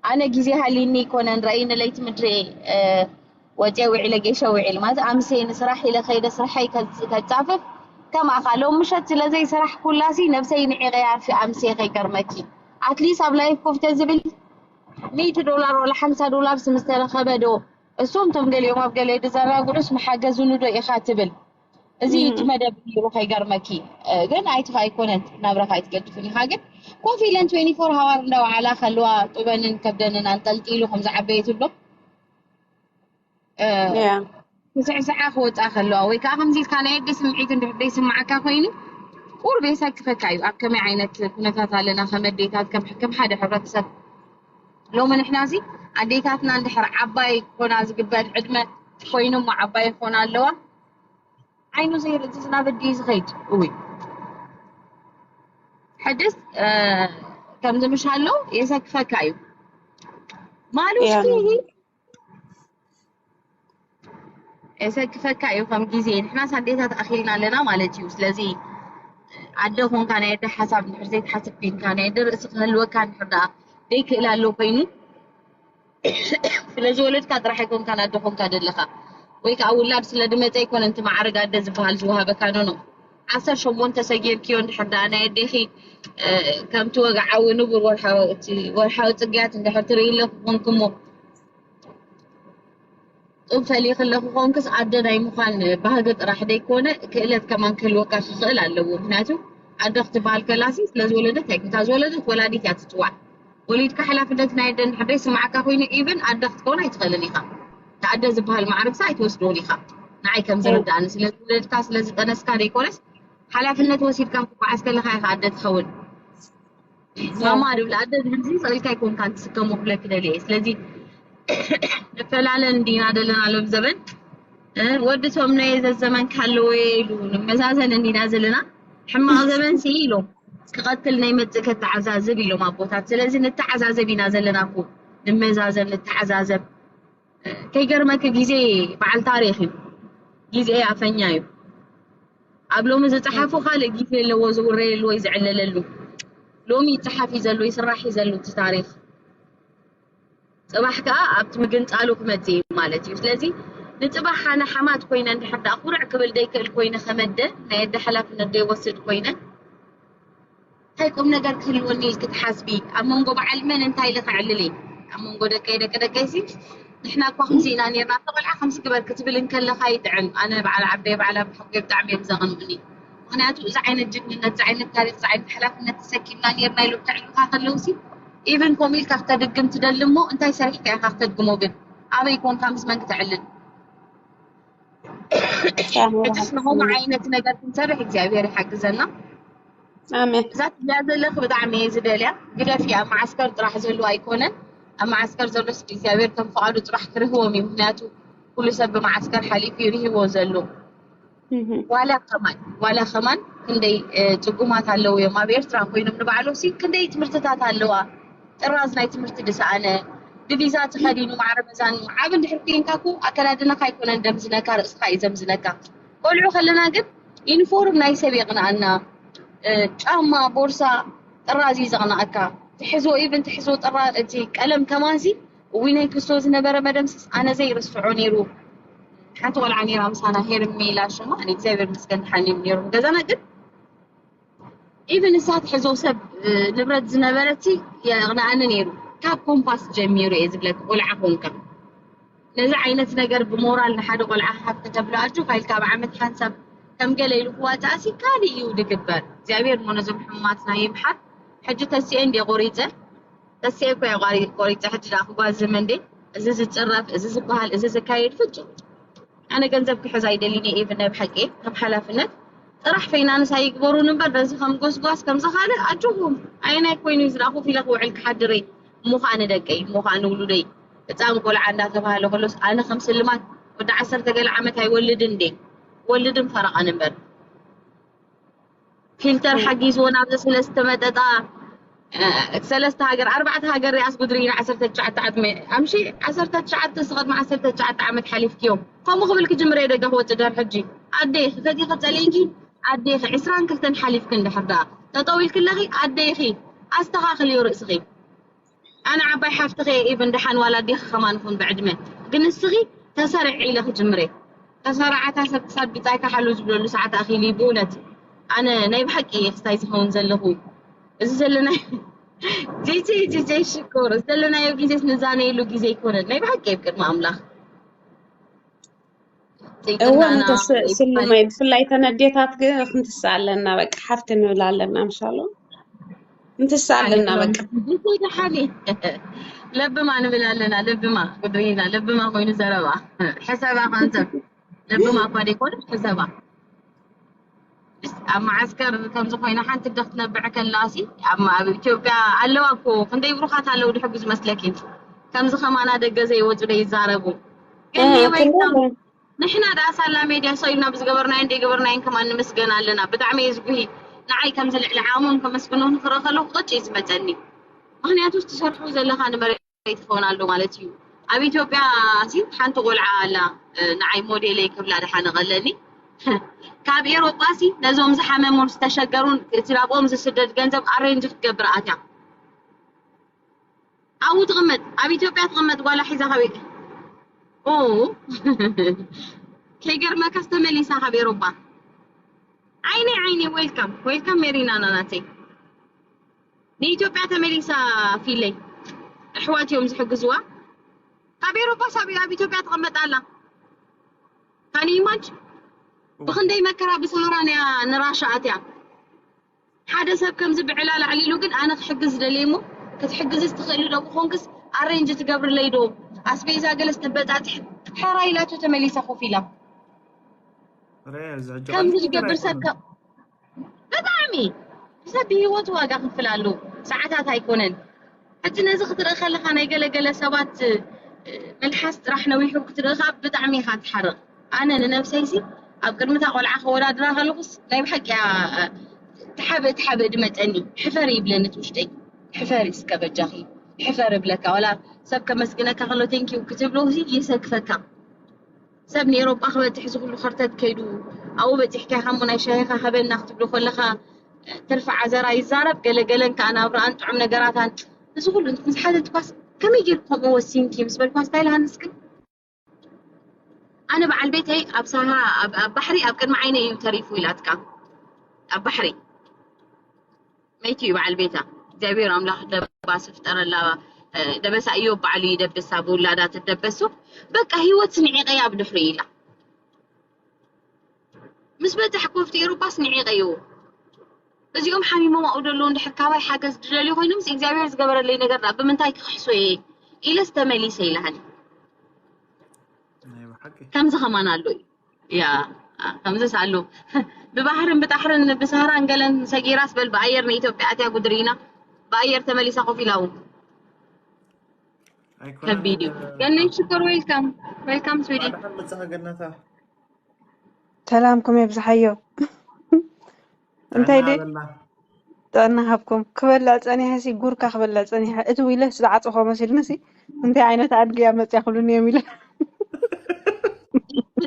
ኣነ ግዜ ሃሊኒ ይኮነን ረእይኒ ለይቲ ምድሪ ወፅየ ውዒለ ጌሸ ውዒል ማለት ኣምስየ ንስራሕ ኢለ ከይደ ስርሐይ ከፃፍፍ ከም ኣኻ ሎም ምሸት ስለ ዘይሰራሕኩላሲ ነብሰይ ንዒቐ ኣርፊ ኣምስየ ከይገርመኪ ኣትሊስ ኣብ ላይፍ ኮፍ ተዝብል ሚእቲ ዶላር ወላ ሓምሳ ዶላር ምስ ተረኸበ ዶ እሶም ቶም ገሊኦም ኣብ ገለ ድዘናግዑስ መሓገዙኒ ዶ ኢኻ ትብል እዚ እቲ መደብ ነይሩ ከይገርመኪ ግን ኣይትኻ ኣይኮነን ናብራኻ ኣይትገድፍን ኢኻ ግን ኮፍ ኢለን ትዌንቲ ፎር ሃዋር እንዳወዓላ ከለዋ ጡበንን ከብደንን ኣንጠልጢሉ ከም ዝዓበየ ትብሎ ክስዕስዓ ክወፃ ከለዋ ወይ ከዓ ከምዚ ኢልካ ናይ ኣደ ስምዒት እንድሕር ዘይስማዓካ ኮይኑ ቁሩብ የሰክፈካ እዩ። ኣብ ከመይ ዓይነት ኩነታት ኣለና ከም ኣዴታት፣ ከም ሓደ ሕብረተሰብ? ሎሚ ንሕና እዚ ኣዴታትና እንድሕር ዓባይ ክኾና ዝግበአን ዕድመ ኮይኑ እሞ ዓባይ ይኾና ኣለዋ። ዓይኑ ዘይርኢ ዝናብ ድዩ ዝኸይድ? እውይ፣ ሕድስ ከምዚ ምሽ ኣሎ የሰክፈካ እዩ። ማሉሽኪ የሰክፈካ እዩ። ከም ግዜ ንሕናስ ኣዴታት ኣኺልና ኣለና ማለት እዩ። ስለዚ ኣደ ኮንካ ናይ ኣደ ሓሳብ እንድሕር ዘይትሓስብ ኮይንካ፣ ናይ ኣደ ርእሲ ክህልወካ እንድሕር ደኣ ዘይክእል ኣሎ ኮይኑ፣ ስለ ዝወለድካ ጥራሕ ኣይኮንካን ኣደ ኮንካ ደለኻ፣ ወይ ከዓ ውላድ ስለ ድመፀ ኣይኮነን እቲ ማዕረግ ኣደ ዝበሃል ዝወሃበካ። ኖኖ፣ ዓሰርተ ሸሞንተ ሰጊርክዮ እንድሕር ደኣ ናይ ኣዴኺ ከምቲ ወግዓዊ ንቡር ወርሓዊ ጽግያት እንድሕር ትርኢ ኣለኹ ኮንክሞ፣ ጡብ ፈሊኺ ኣለኺ ኮንክስ ኣደ ናይ ምዃን ባህጊ ጥራሕ ደይኮነ ክእለት ከማን ክህልወካ ክኽእል ኣለዎ። ምኽንያቱ ኣደ ክትበሃል ከላሲ ስለ ዝወለደት ኣይኮታ፣ ዝወለደት ወላዲት እያ ትፅዋዕ። ወሊድካ ሓላፍነት ናይ ኣደ እንድሕር ደይስማዓካ ኮይኑ ኢቭን ኣደ ክትከውን ኣይትኽእልን ኢኻ። እቲ ኣደ ዝበሃል ማዕርግሳ ኣይትወስድዎን ኢኻ። ንዓይ ከም ዝርድኣኒ ስለ ዝወለድካ ስለ ዝጠነስካ ደይኮነስ ሓላፍነት ወሲድካ ክትጓዓዝ ከለኻ ኢኻ ኣደ ትኸውን። ማማ ድብል ኣደ ዝብል ስቕ ኢልካ ኣይኮንካን ትስከሞ ክብለኪ ደልየ እየ። ስለዚ ንፈላለ እንዲና ዘለና ሎም ዘበን ወዲ ቶም ናይ ዘዘመን ካለወ ኢሉ ንመዛዘን እንዲና ዘለና። ሕማቕ ዘበን ሲ ኢሎም ክቐትል ናይ መጽእ ከተዓዛዝብ ኢሎም ኣቦታት። ስለዚ ንተዓዛዘብ ኢና ዘለና እኮ፣ ንመዛዘብ፣ ንተዓዛዘብ። ከይገርመኪ ግዜ በዓል ታሪኽ እዩ። ግዜ ኣፈኛ እዩ። ኣብ ሎሚ ዝጸሓፉ ካልእ ግዜ ኣለዎ ዝውረየሉ ወይ ዝዕለለሉ። ሎሚ ይጸሓፍ እዩ ዘሎ፣ ይስራሕ እዩ ዘሎ እቲ ታሪኽ። ጽባሕ ከኣ ኣብቲ ምግንጻሉ ክመጽእ እዩ ማለት እዩ። ስለዚ ንጽባሕ ኣነ ሓማት ኮይነ እንድሕር ደኣ ኩርዕ ክብል ደይክእል ኮይነ ከመደ ናይ ኣደ ሓላፍነት ደይወስድ ኮይነ እንታይ ቁም ነገር ክህልወኒ ኢልኪ ትሓስቢ? ኣብ መንጎ በዓል መን እንታይ ኢለ ከዕልል እየ? ኣብ መንጎ ደቀይ ደቂ ደቀይ ሲ ንሕና እኳ ከምዚ ኢና ነርና፣ እታ ቆልዓ ከምዚ ግበር ክትብል እንከለኻ ይጥዕም። ኣነ በዓል ዓደይ በዓል ኣቦሓጎይ ብጣዕሚ እዮም ዘቕንኡኒ። ምኽንያቱ እዚ ዓይነት ጅግንነት፣ እዚ ዓይነት ታሪኽ፣ እዚ ዓይነት ሓላፍነት ተሰኪምና ነርና ኢሎም ከዕልሉኻ ከለዉ ሲ ኢቭን ከምኡ ኢልካ ክተድግም ትደሊ እሞ እንታይ ሰሪሕካ ኢኻ ክተድግሞ ግን? ኣበይ ኮንካ ምስ መን ክተዕልል? ሕጅስ ንኸምኡ ዓይነት ነገር ክንሰርሕ እግዚኣብሔር ይሓግዘና። ኣሜን። እዛ ትብልያ ዘለኺ ብጣዕሚ እየ ዝደልያ። ግደፊ፣ ኣብ መዓስከር ጥራሕ ዘሎ ኣይኮነን። ኣብ መዓስከር ዘሎ ስዲ እግዚኣብሔር ከም ፍቓዱ ጥራሕ ክርህዎም እዩ። ምኽንያቱ ኩሉ ሰብ ብመዓስከር ሓሊፉ ይርህዎ ዘሎ። ዋላ ከማን ዋላ ከማን ክንደይ ጽጉማት ኣለዉ እዮም ኣብ ኤርትራ ኮይኖም ንባዕሎም ሲ ክንደይ ትምህርትታት ኣለዋ። ጥራዝ ናይ ትምህርቲ ድሰኣነ ብቪዛ ተኸዲኑ ማዕረ መዛኑ ዓብ እንድሕር ኮይንካ እኮ ኣከዳድናኻ ኣይኮነን ደምዝነካ፣ ርእስኻ እዩ ዘምዝነካ። ቆልዑ ከለና ግን ዩኒፎርም ናይ ሰብ የቕንኣና፣ ጫማ፣ ቦርሳ ጥራዝ እዩ ዘቕንኣካ። ትሕዞ ኢቭን ትሕዞ ጥራ እቲ ቀለም ከማንሲ እዊ ናይ ክስቶ ዝነበረ መደምስስ ኣነ ዘይርስዖ ነይሩ። ሓንቲ ቆልዓ ነይራ ምሳና ሄርሜላ ሽማ፣ እግዚኣብሔር ይመስገን ደሓን እዮም ነይሮም ገዛና ግን ኢቭን እሳ ትሕዞ ሰብ ንብረት ዝነበረቲ የቕንኣኒ ነይሩ። ካብ ኮምፓስ ጀሚሩ እየ ዝብለኪ፣ ቆልዓ ኮንካ ነዚ ዓይነት ነገር ብሞራል ንሓደ ቆልዓ ሃፍ ከተብሎ ኣጆኻ ኢልካ ኣብ ዓመት ሓንሳብ ከም ገለ ኢሉ ክዋፅኣሲ ካልእ እዩ ዝግበር። እግዚኣብሔር እሞ ነዞም ሕሙማትና ይምሓር። ሕጂ ተሲኤ እንድየ ቆሪፀ፣ ተሲኤ እኮ እየ ቆሪፀ። ሕጂ ደኣ ክጓዝም እንዴ እዚ ዝፅረፍ፣ እዚ ዝበሃል፣ እዚ ዝካየድ ፍፁም ኣነ ገንዘብ ክሕዝ ኣይደልን እየ። ኢቭን ናይ ብሓቂ ከም ሓላፍነት ጥራሕ ፋይናንስ ኣይግበሩን እምበር ነዚ ከም ጎስጓስ ከምዚ ካልእ ኣጆኹም። ኣየናይ ኮይኑ እዩ ዝዳ ኮፍ ኢለ ክውዕል ክሓድር እየ። እሞ ከዓ ንደቀይ እሞ ከዓ ንውሉደይ ህፃን ቆልዓ እንዳተባሃለ ከሎስ ኣነ ከም ስልማት ወዲ ዓሰርተ ገለ ዓመት ኣይወልድን እንዴ ወልድን ፈረቓን እምበር ፊልተር ሓጊዝዎ ናብዚ ሰለስተ መጠጣ ሰለስተ ሃገር ኣርባዕተ ሃገር ሪኣስ ጉድሪ ኢና ዓሰርተ ትሽዓተ ዓድመ ኣምሺ ዓሰርተ ትሽዓተ ስቐድሚ ዓሰርተ ትሽዓተ ዓመት ሓሊፍክዮም ከምኡ ክብል ክጅምር እየ ደገ ክወፅእ ድሕር ሕጂ ኣዴ ፈቲኺ ፀሊእኪ ኣዴኺ ዕስራን ክልተን ሓሊፍኪ እንድሕር ደኣ ጠጠው ኢልክለኺ ኣዴኺ ኣስተኻኽልዮ ርእስኺ ኣነ ዓባይ ሓፍትኺ እየ ኢቭን ደሓን ዋላ ኣዴኺ ከማን ኹን ብዕድመ ግን እስኺ ተሰርዒ ኢለ ክጅምር እየ ተሰራዓታ ሰብ ክሳብ ብጻይ ከሓሉ ዝብለሉ ሰዓት ኣኺሉ እዩ ብእውነት ኣነ ናይ ብሓቂ እየ ክስታይ ዝኸውን ዘለኹ እዚ ዘለናዮ ጂጂ ጂጂ ሽኮር እዚ ዘለናዮ ግዜስ ንዛነየሉ ግዜ ኣይኮነን ናይ ብሓቂ እየ ብቅድሚ ኣምላኽ እወ ንተስልማይ ብፍላይ ተን ኣዴታት ግን ክንትስእ ኣለና በቃ ሓፍቲ ንብል ኣለና ምሻሎ ክንትስእ ኣለና በቃ ደሓኒ ለብማ ንብል ኣለና። ለብማ ጉድሪና ለብማ ኮይኑ ዘረባ ሕሰባ ካንሰብ ለብማ እኳ ደይኮነች ሕሰባ። ኣብ መዓስከር ከምዚ ኮይና ሓንቲ ደክ ትነብዕ ከላሲ ኣብ ኣብ ኢትዮጵያ ኣለዋ እኮ ክንደይ ብሩኻት ኣለዉ ድሕጉ ዝመስለኪ። ከምዚ ከማና ደገ ዘይወፁ ደይዛረቡ ግን ንሕና ደኣ ሳላ ሜድያ ሰው ኢልና ብዝገበርናዮን ደይገበርናዮን ከማን ንምስገን ኣለና። ብጣዕሚ እየ ዝጉሂ። ንዓይ ከምዚ ልዕሊ ዓቕሞም ከመስግኖም ክረኸሉ ቅጭ እዩ ዝመፀኒ። ምክንያቱ ትሰርሑ ዘለኻ ንመሬት ትኸውን ኣሎ ማለት እዩ። ኣብ ኢትዮጵያ ሲ ሓንቲ ቆልዓ ኣላ ንዓይ ሞዴለይ ክብላ ድሓነቐለኒ። ካብ ኤሮጳ ሲ ነዞም ዝሓመሙን ዝተሸገሩን እቲ ናብኦም ዝስደድ ገንዘብ ኣሬንጅ ክትገብር ኣትያ ኣብኡ ትቕመጥ ኣብ ኢትዮጵያ ትቕመጥ ጓላ ሒዛ ካብ ኦ ከይገርመካስ ተመሊሳ ካብ ኤሮጳ ዓይነይ ዓይነይ ዌልካም ዌልካም ሜሪና ናናተይ ንኢትዮጵያ ተመሊሳ ፊለይ ኣሕዋት እዮም ዝሕግዝዋ ካብ ኤሮጳ ሳብ ኣብ ኢትዮጵያ ትቕመጥ ኣላ ካን ኢማጅ ብክንደይ መከራ ብሰሃራን እያ ንራሻ ኣትያ ሓደ ሰብ ከምዚ ብዕላል ኣዕሊሉ ግን ኣነ ክሕግዝ ዝደልየ እሞ ክትሕግዝስ ትኽእሊ ዶ ክኾንክስ ኣሬንጅ ትገብርለይ ዶ ኣስቤዛ ገለስ ተበጻጽሒ ሕራይ ኢላቶ ተመሊሳ ኮፍ ኢላ ከምዚ ዝገብር ሰብ ብጣዕሚ ሰብ ብህይወቱ ዋጋ ክፍል ኣለዎ ሰዓታት ኣይኮነን ሕጂ ነዚ ክትርኢ ከለኻ ናይ ገለገለ ሰባት መልሓስ ጥራሕ ነዊሑ ክትርኢ ከዓ ብጣዕሚ ኢኻ ትሓርቕ ኣነ ንነብሰይሲ ኣብ ቅድሚ እታ ቆልዓ ከወዳድራ ከለኹስ ናይ ብሓቂ እያ ትሓብእ ትሓብእ ድመፀኒ ሕፈሪ ይብለኒ እቲ ውሽጠይ ሕፈሪ እስከ በጃኺ ሕፈሪ እብለካ ዋላ ሰብ ከመስግነካ ከሎ ቴንኪው ክትብሎ ይሰክፈካ ሰብ ንኤሮጳ ክበፅሕ እዚ ኩሉ ከርተት ከይዱ ኣብኡ በፂሕካ ኢኻ እሞ ናይ ሻሂኻ ሃበና ክትብሎ ከለኻ ትርፊ ዓዘራ ይዛረብ ገለገለን ከዓ ናብርኣን ጥዑም ነገራታን እዚ ኩሉ ምስ ሓተትኳስ ከመይ ጌርኩ ከምኡ ወሲንኪ ምስ በልኳስ እንታይ ኢልሃንስ ግን ኣነ በዓል ቤተይ ኣብ ሳሃ ኣብ ባሕሪ ኣብ ቅድሚ ዓይነይ እዩ ተሪፉ ኢላትካ ኣብ ባሕሪ መይቱ እዩ በዓል ቤታ እግዚኣብሔር ኣምላኽ ደባስ ፍጠረላ ደበሳ እዮብ በዓሉ ይደብሳ ብውላዳ ትደበሱ በቃ ህይወት ስንዒቀያ ብድሕሪ ኢላ ምስ በዛሕ ኮፍቲ ኤሮፓስ ንዒቀዮ እዚኦም ሓሚሞም ኣብኡ ዘለዉ እንድሕር ካባይ ሓገዝ ዝደልዩ ኮይኖም እግዚኣብሔር ዝገበረለይ ነገር ዳ ብምንታይ ክኽሕሶ እየ ኢለስ ተመሊሰ ኢላሃኒ ከምዚ ከማን ኣሎ እዩ ያ ከምዚስ ኣሎ ብባህርን ብጣሕርን ብሳህራን ገለን ሰጊራስ በል ብኣየር ንኢትዮጵያ ኣትያ ጉድሪና ብኣየር ተመሊሳ ኮፍ ኢላ እውን ከቢድ እዩ ገነይ ሽኮር ዌልካም ዌልካም ስዊዲ ሰላምኩም የብዝሓዮ እንታይ ደ ጥዕና ሃብኩም ክበልዕ ፀኒሐ ሲ ጉርካ ክበልዕ ፀኒሐ እቲ ዊለስ ዝዓፀኾ መሲልኒ ሲ እንታይ ዓይነት ኣድጊ እያ መፅያ ክብሉኒ እዮም ኢለ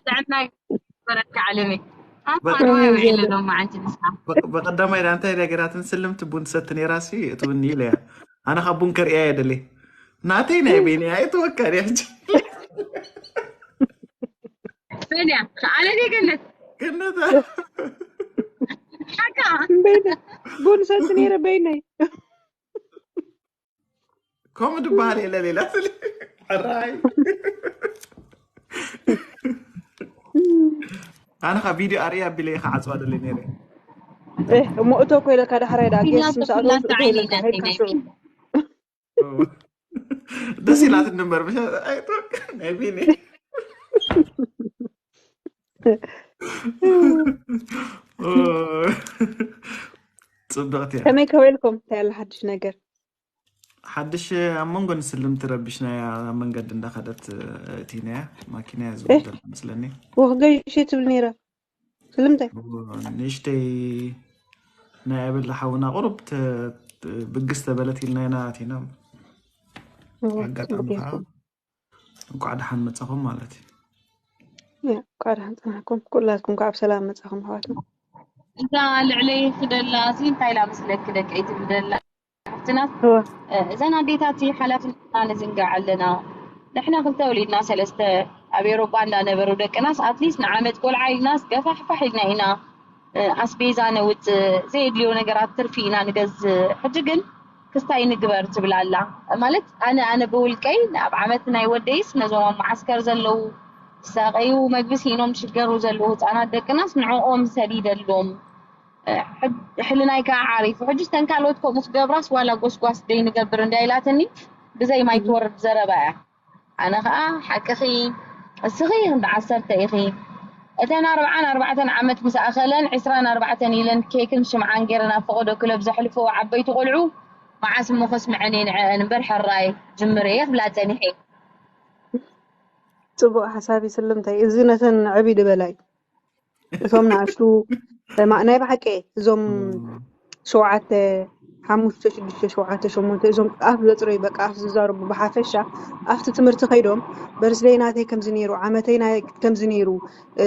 ጥዕና ይበረካ ዓለመይ ኣፋንዋ ውዒለ ሎማዓንቲ ንስኻ በቀዳማይ ዳ እንታይ ዳ ገይራትን ስልምቲ ቡን ትሰቲ ነይራ ሲ እቲ ውን ኢለ እያ ኣነ ካብ ቡን ከርእያ እየ ደልየ ናተይ ናይ ቤንያ ኣይትወካ ድያ ሕጂ በንያ ኣነ ድየ ገነት ገነት ሓቃ ቡን ሰቲ ነይረ በይነይ ከምኡ ድበሃል የለ ሌላ ስሊ ሕራይ ኣነ ካብ ቪድዮ ኣርእያ ኣቢለ ኢኻ ዓፅዋ ደለ ነይረ እሞ እቶ ኮይለካ ዳሕራይ ዳ ጌስ ምስ ኣተወ እቶ ኮይለካ ሄድካ ሽዑ ደስ ኢላት እንበር ናይ ቢኒ ጽብቕቲ እያ ከመይ ከበልኩም እንታይ ኣሎ ሓድሽ ነገር ሓድሽ ኣብ መንጎ ንስልምቲ ረቢሽናያ ኣብ መንገዲ እንዳኸደት እቲናያ ማኪና እያ ዝብል ዘሎ መስለኒ ወክገይሽ ትብል ነይራ ስለምንታይ ንእሽተይ ናይ ኣበላ ሓውና ቁሩብ ብግስ ተበለት ኢልና ኢና ኣቲና ኣጋጣሚ ከዓ እንኳዕ ደሓን መፃኹም ማለት እዩ እንኳዕ ደሓን ፀናሕኩም ኩላትኩም ከዓ ብሰላም መፃኹም ኣሕዋትና እዛ ልዕለይ ክደላ እዚ እንታይ ኢላ መስለኪ ደቀይ ትብል ደላ ሓፍትና እዘን ኣዴታት ሓላፍነትና ንዝንጋዕ ኣለና ንሕና ክልተ ወሊድና ሰለስተ ኣብ ኤሮጳ እንዳነበሩ ደቅናስ ኣትሊስት ንዓመት ቆልዓ ኢልናስ ገፋሕፋሕ ኢልና ኢና ኣስቤዛ ነውፅእ ዘየድልዮ ነገራት ትርፊ ኢና ንገዝእ ሕጂ ግን ክስታይ ንግበር ትብል ኣላ ማለት ኣነ ኣነ ብውልቀይ ኣብ ዓመት ናይ ወደይስ ነዞም ኣብ መዓስከር ዘለዉ ዝሳቀዩ መግቢ ሲኢኖም ዝሽገሩ ዘለዉ ህፃናት ደቅናስ ንዕኦም ሰዲደሎም ሕልናይ ከዓ ዓሪፉ ሕጂ ተን ካልኦት ከምኡ ክገብራስ ዋላ ጎስጓስ ደይ ንገብር እንዳ ኢላትኒ ብዘይ ማይ ትወርድ ዘረባ እያ። ኣነ ኸዓ ሓቅኺ እስኺ ክንዲ ዓሰርተ ኢኺ። እተን ኣርብዓን ኣርባዕተን ዓመት ምስ ኣኸለን ዒስራን ኣርባዕተን ኢለን ኬክን ሽምዓን ገይረን ኣብ ፈቐዶ ክለብ ዘሕልፍዎ ዓበይቲ ቆልዑ መዓስ እሞ ከስምዐን እየ ንዐአን እምበር ሕራይ ጅምር እየ ክብላ ጸኒሐ። ጽቡቕ ሓሳብ እዩ ስልምተይ። እዚ ነተን ዕብይ ዝበላ እዩ። እቶም ንኣሽቱ ማ- ናይ ብሓቂ እዞም ሸውዓተ ሓሙሽተ ሽዱሽተ ሸውዓተ ሸሞንተ እዞም ኣፍ ዘጽረዩ በቃ ኣፍ ዝዛረቡ ብሓፈሻ ኣብቲ ትምህርቲ ከይዶም በርስደይ ናተይ ከምዚ ነይሩ ዓመተይ ናይ ከምዚ ነይሩ እ፣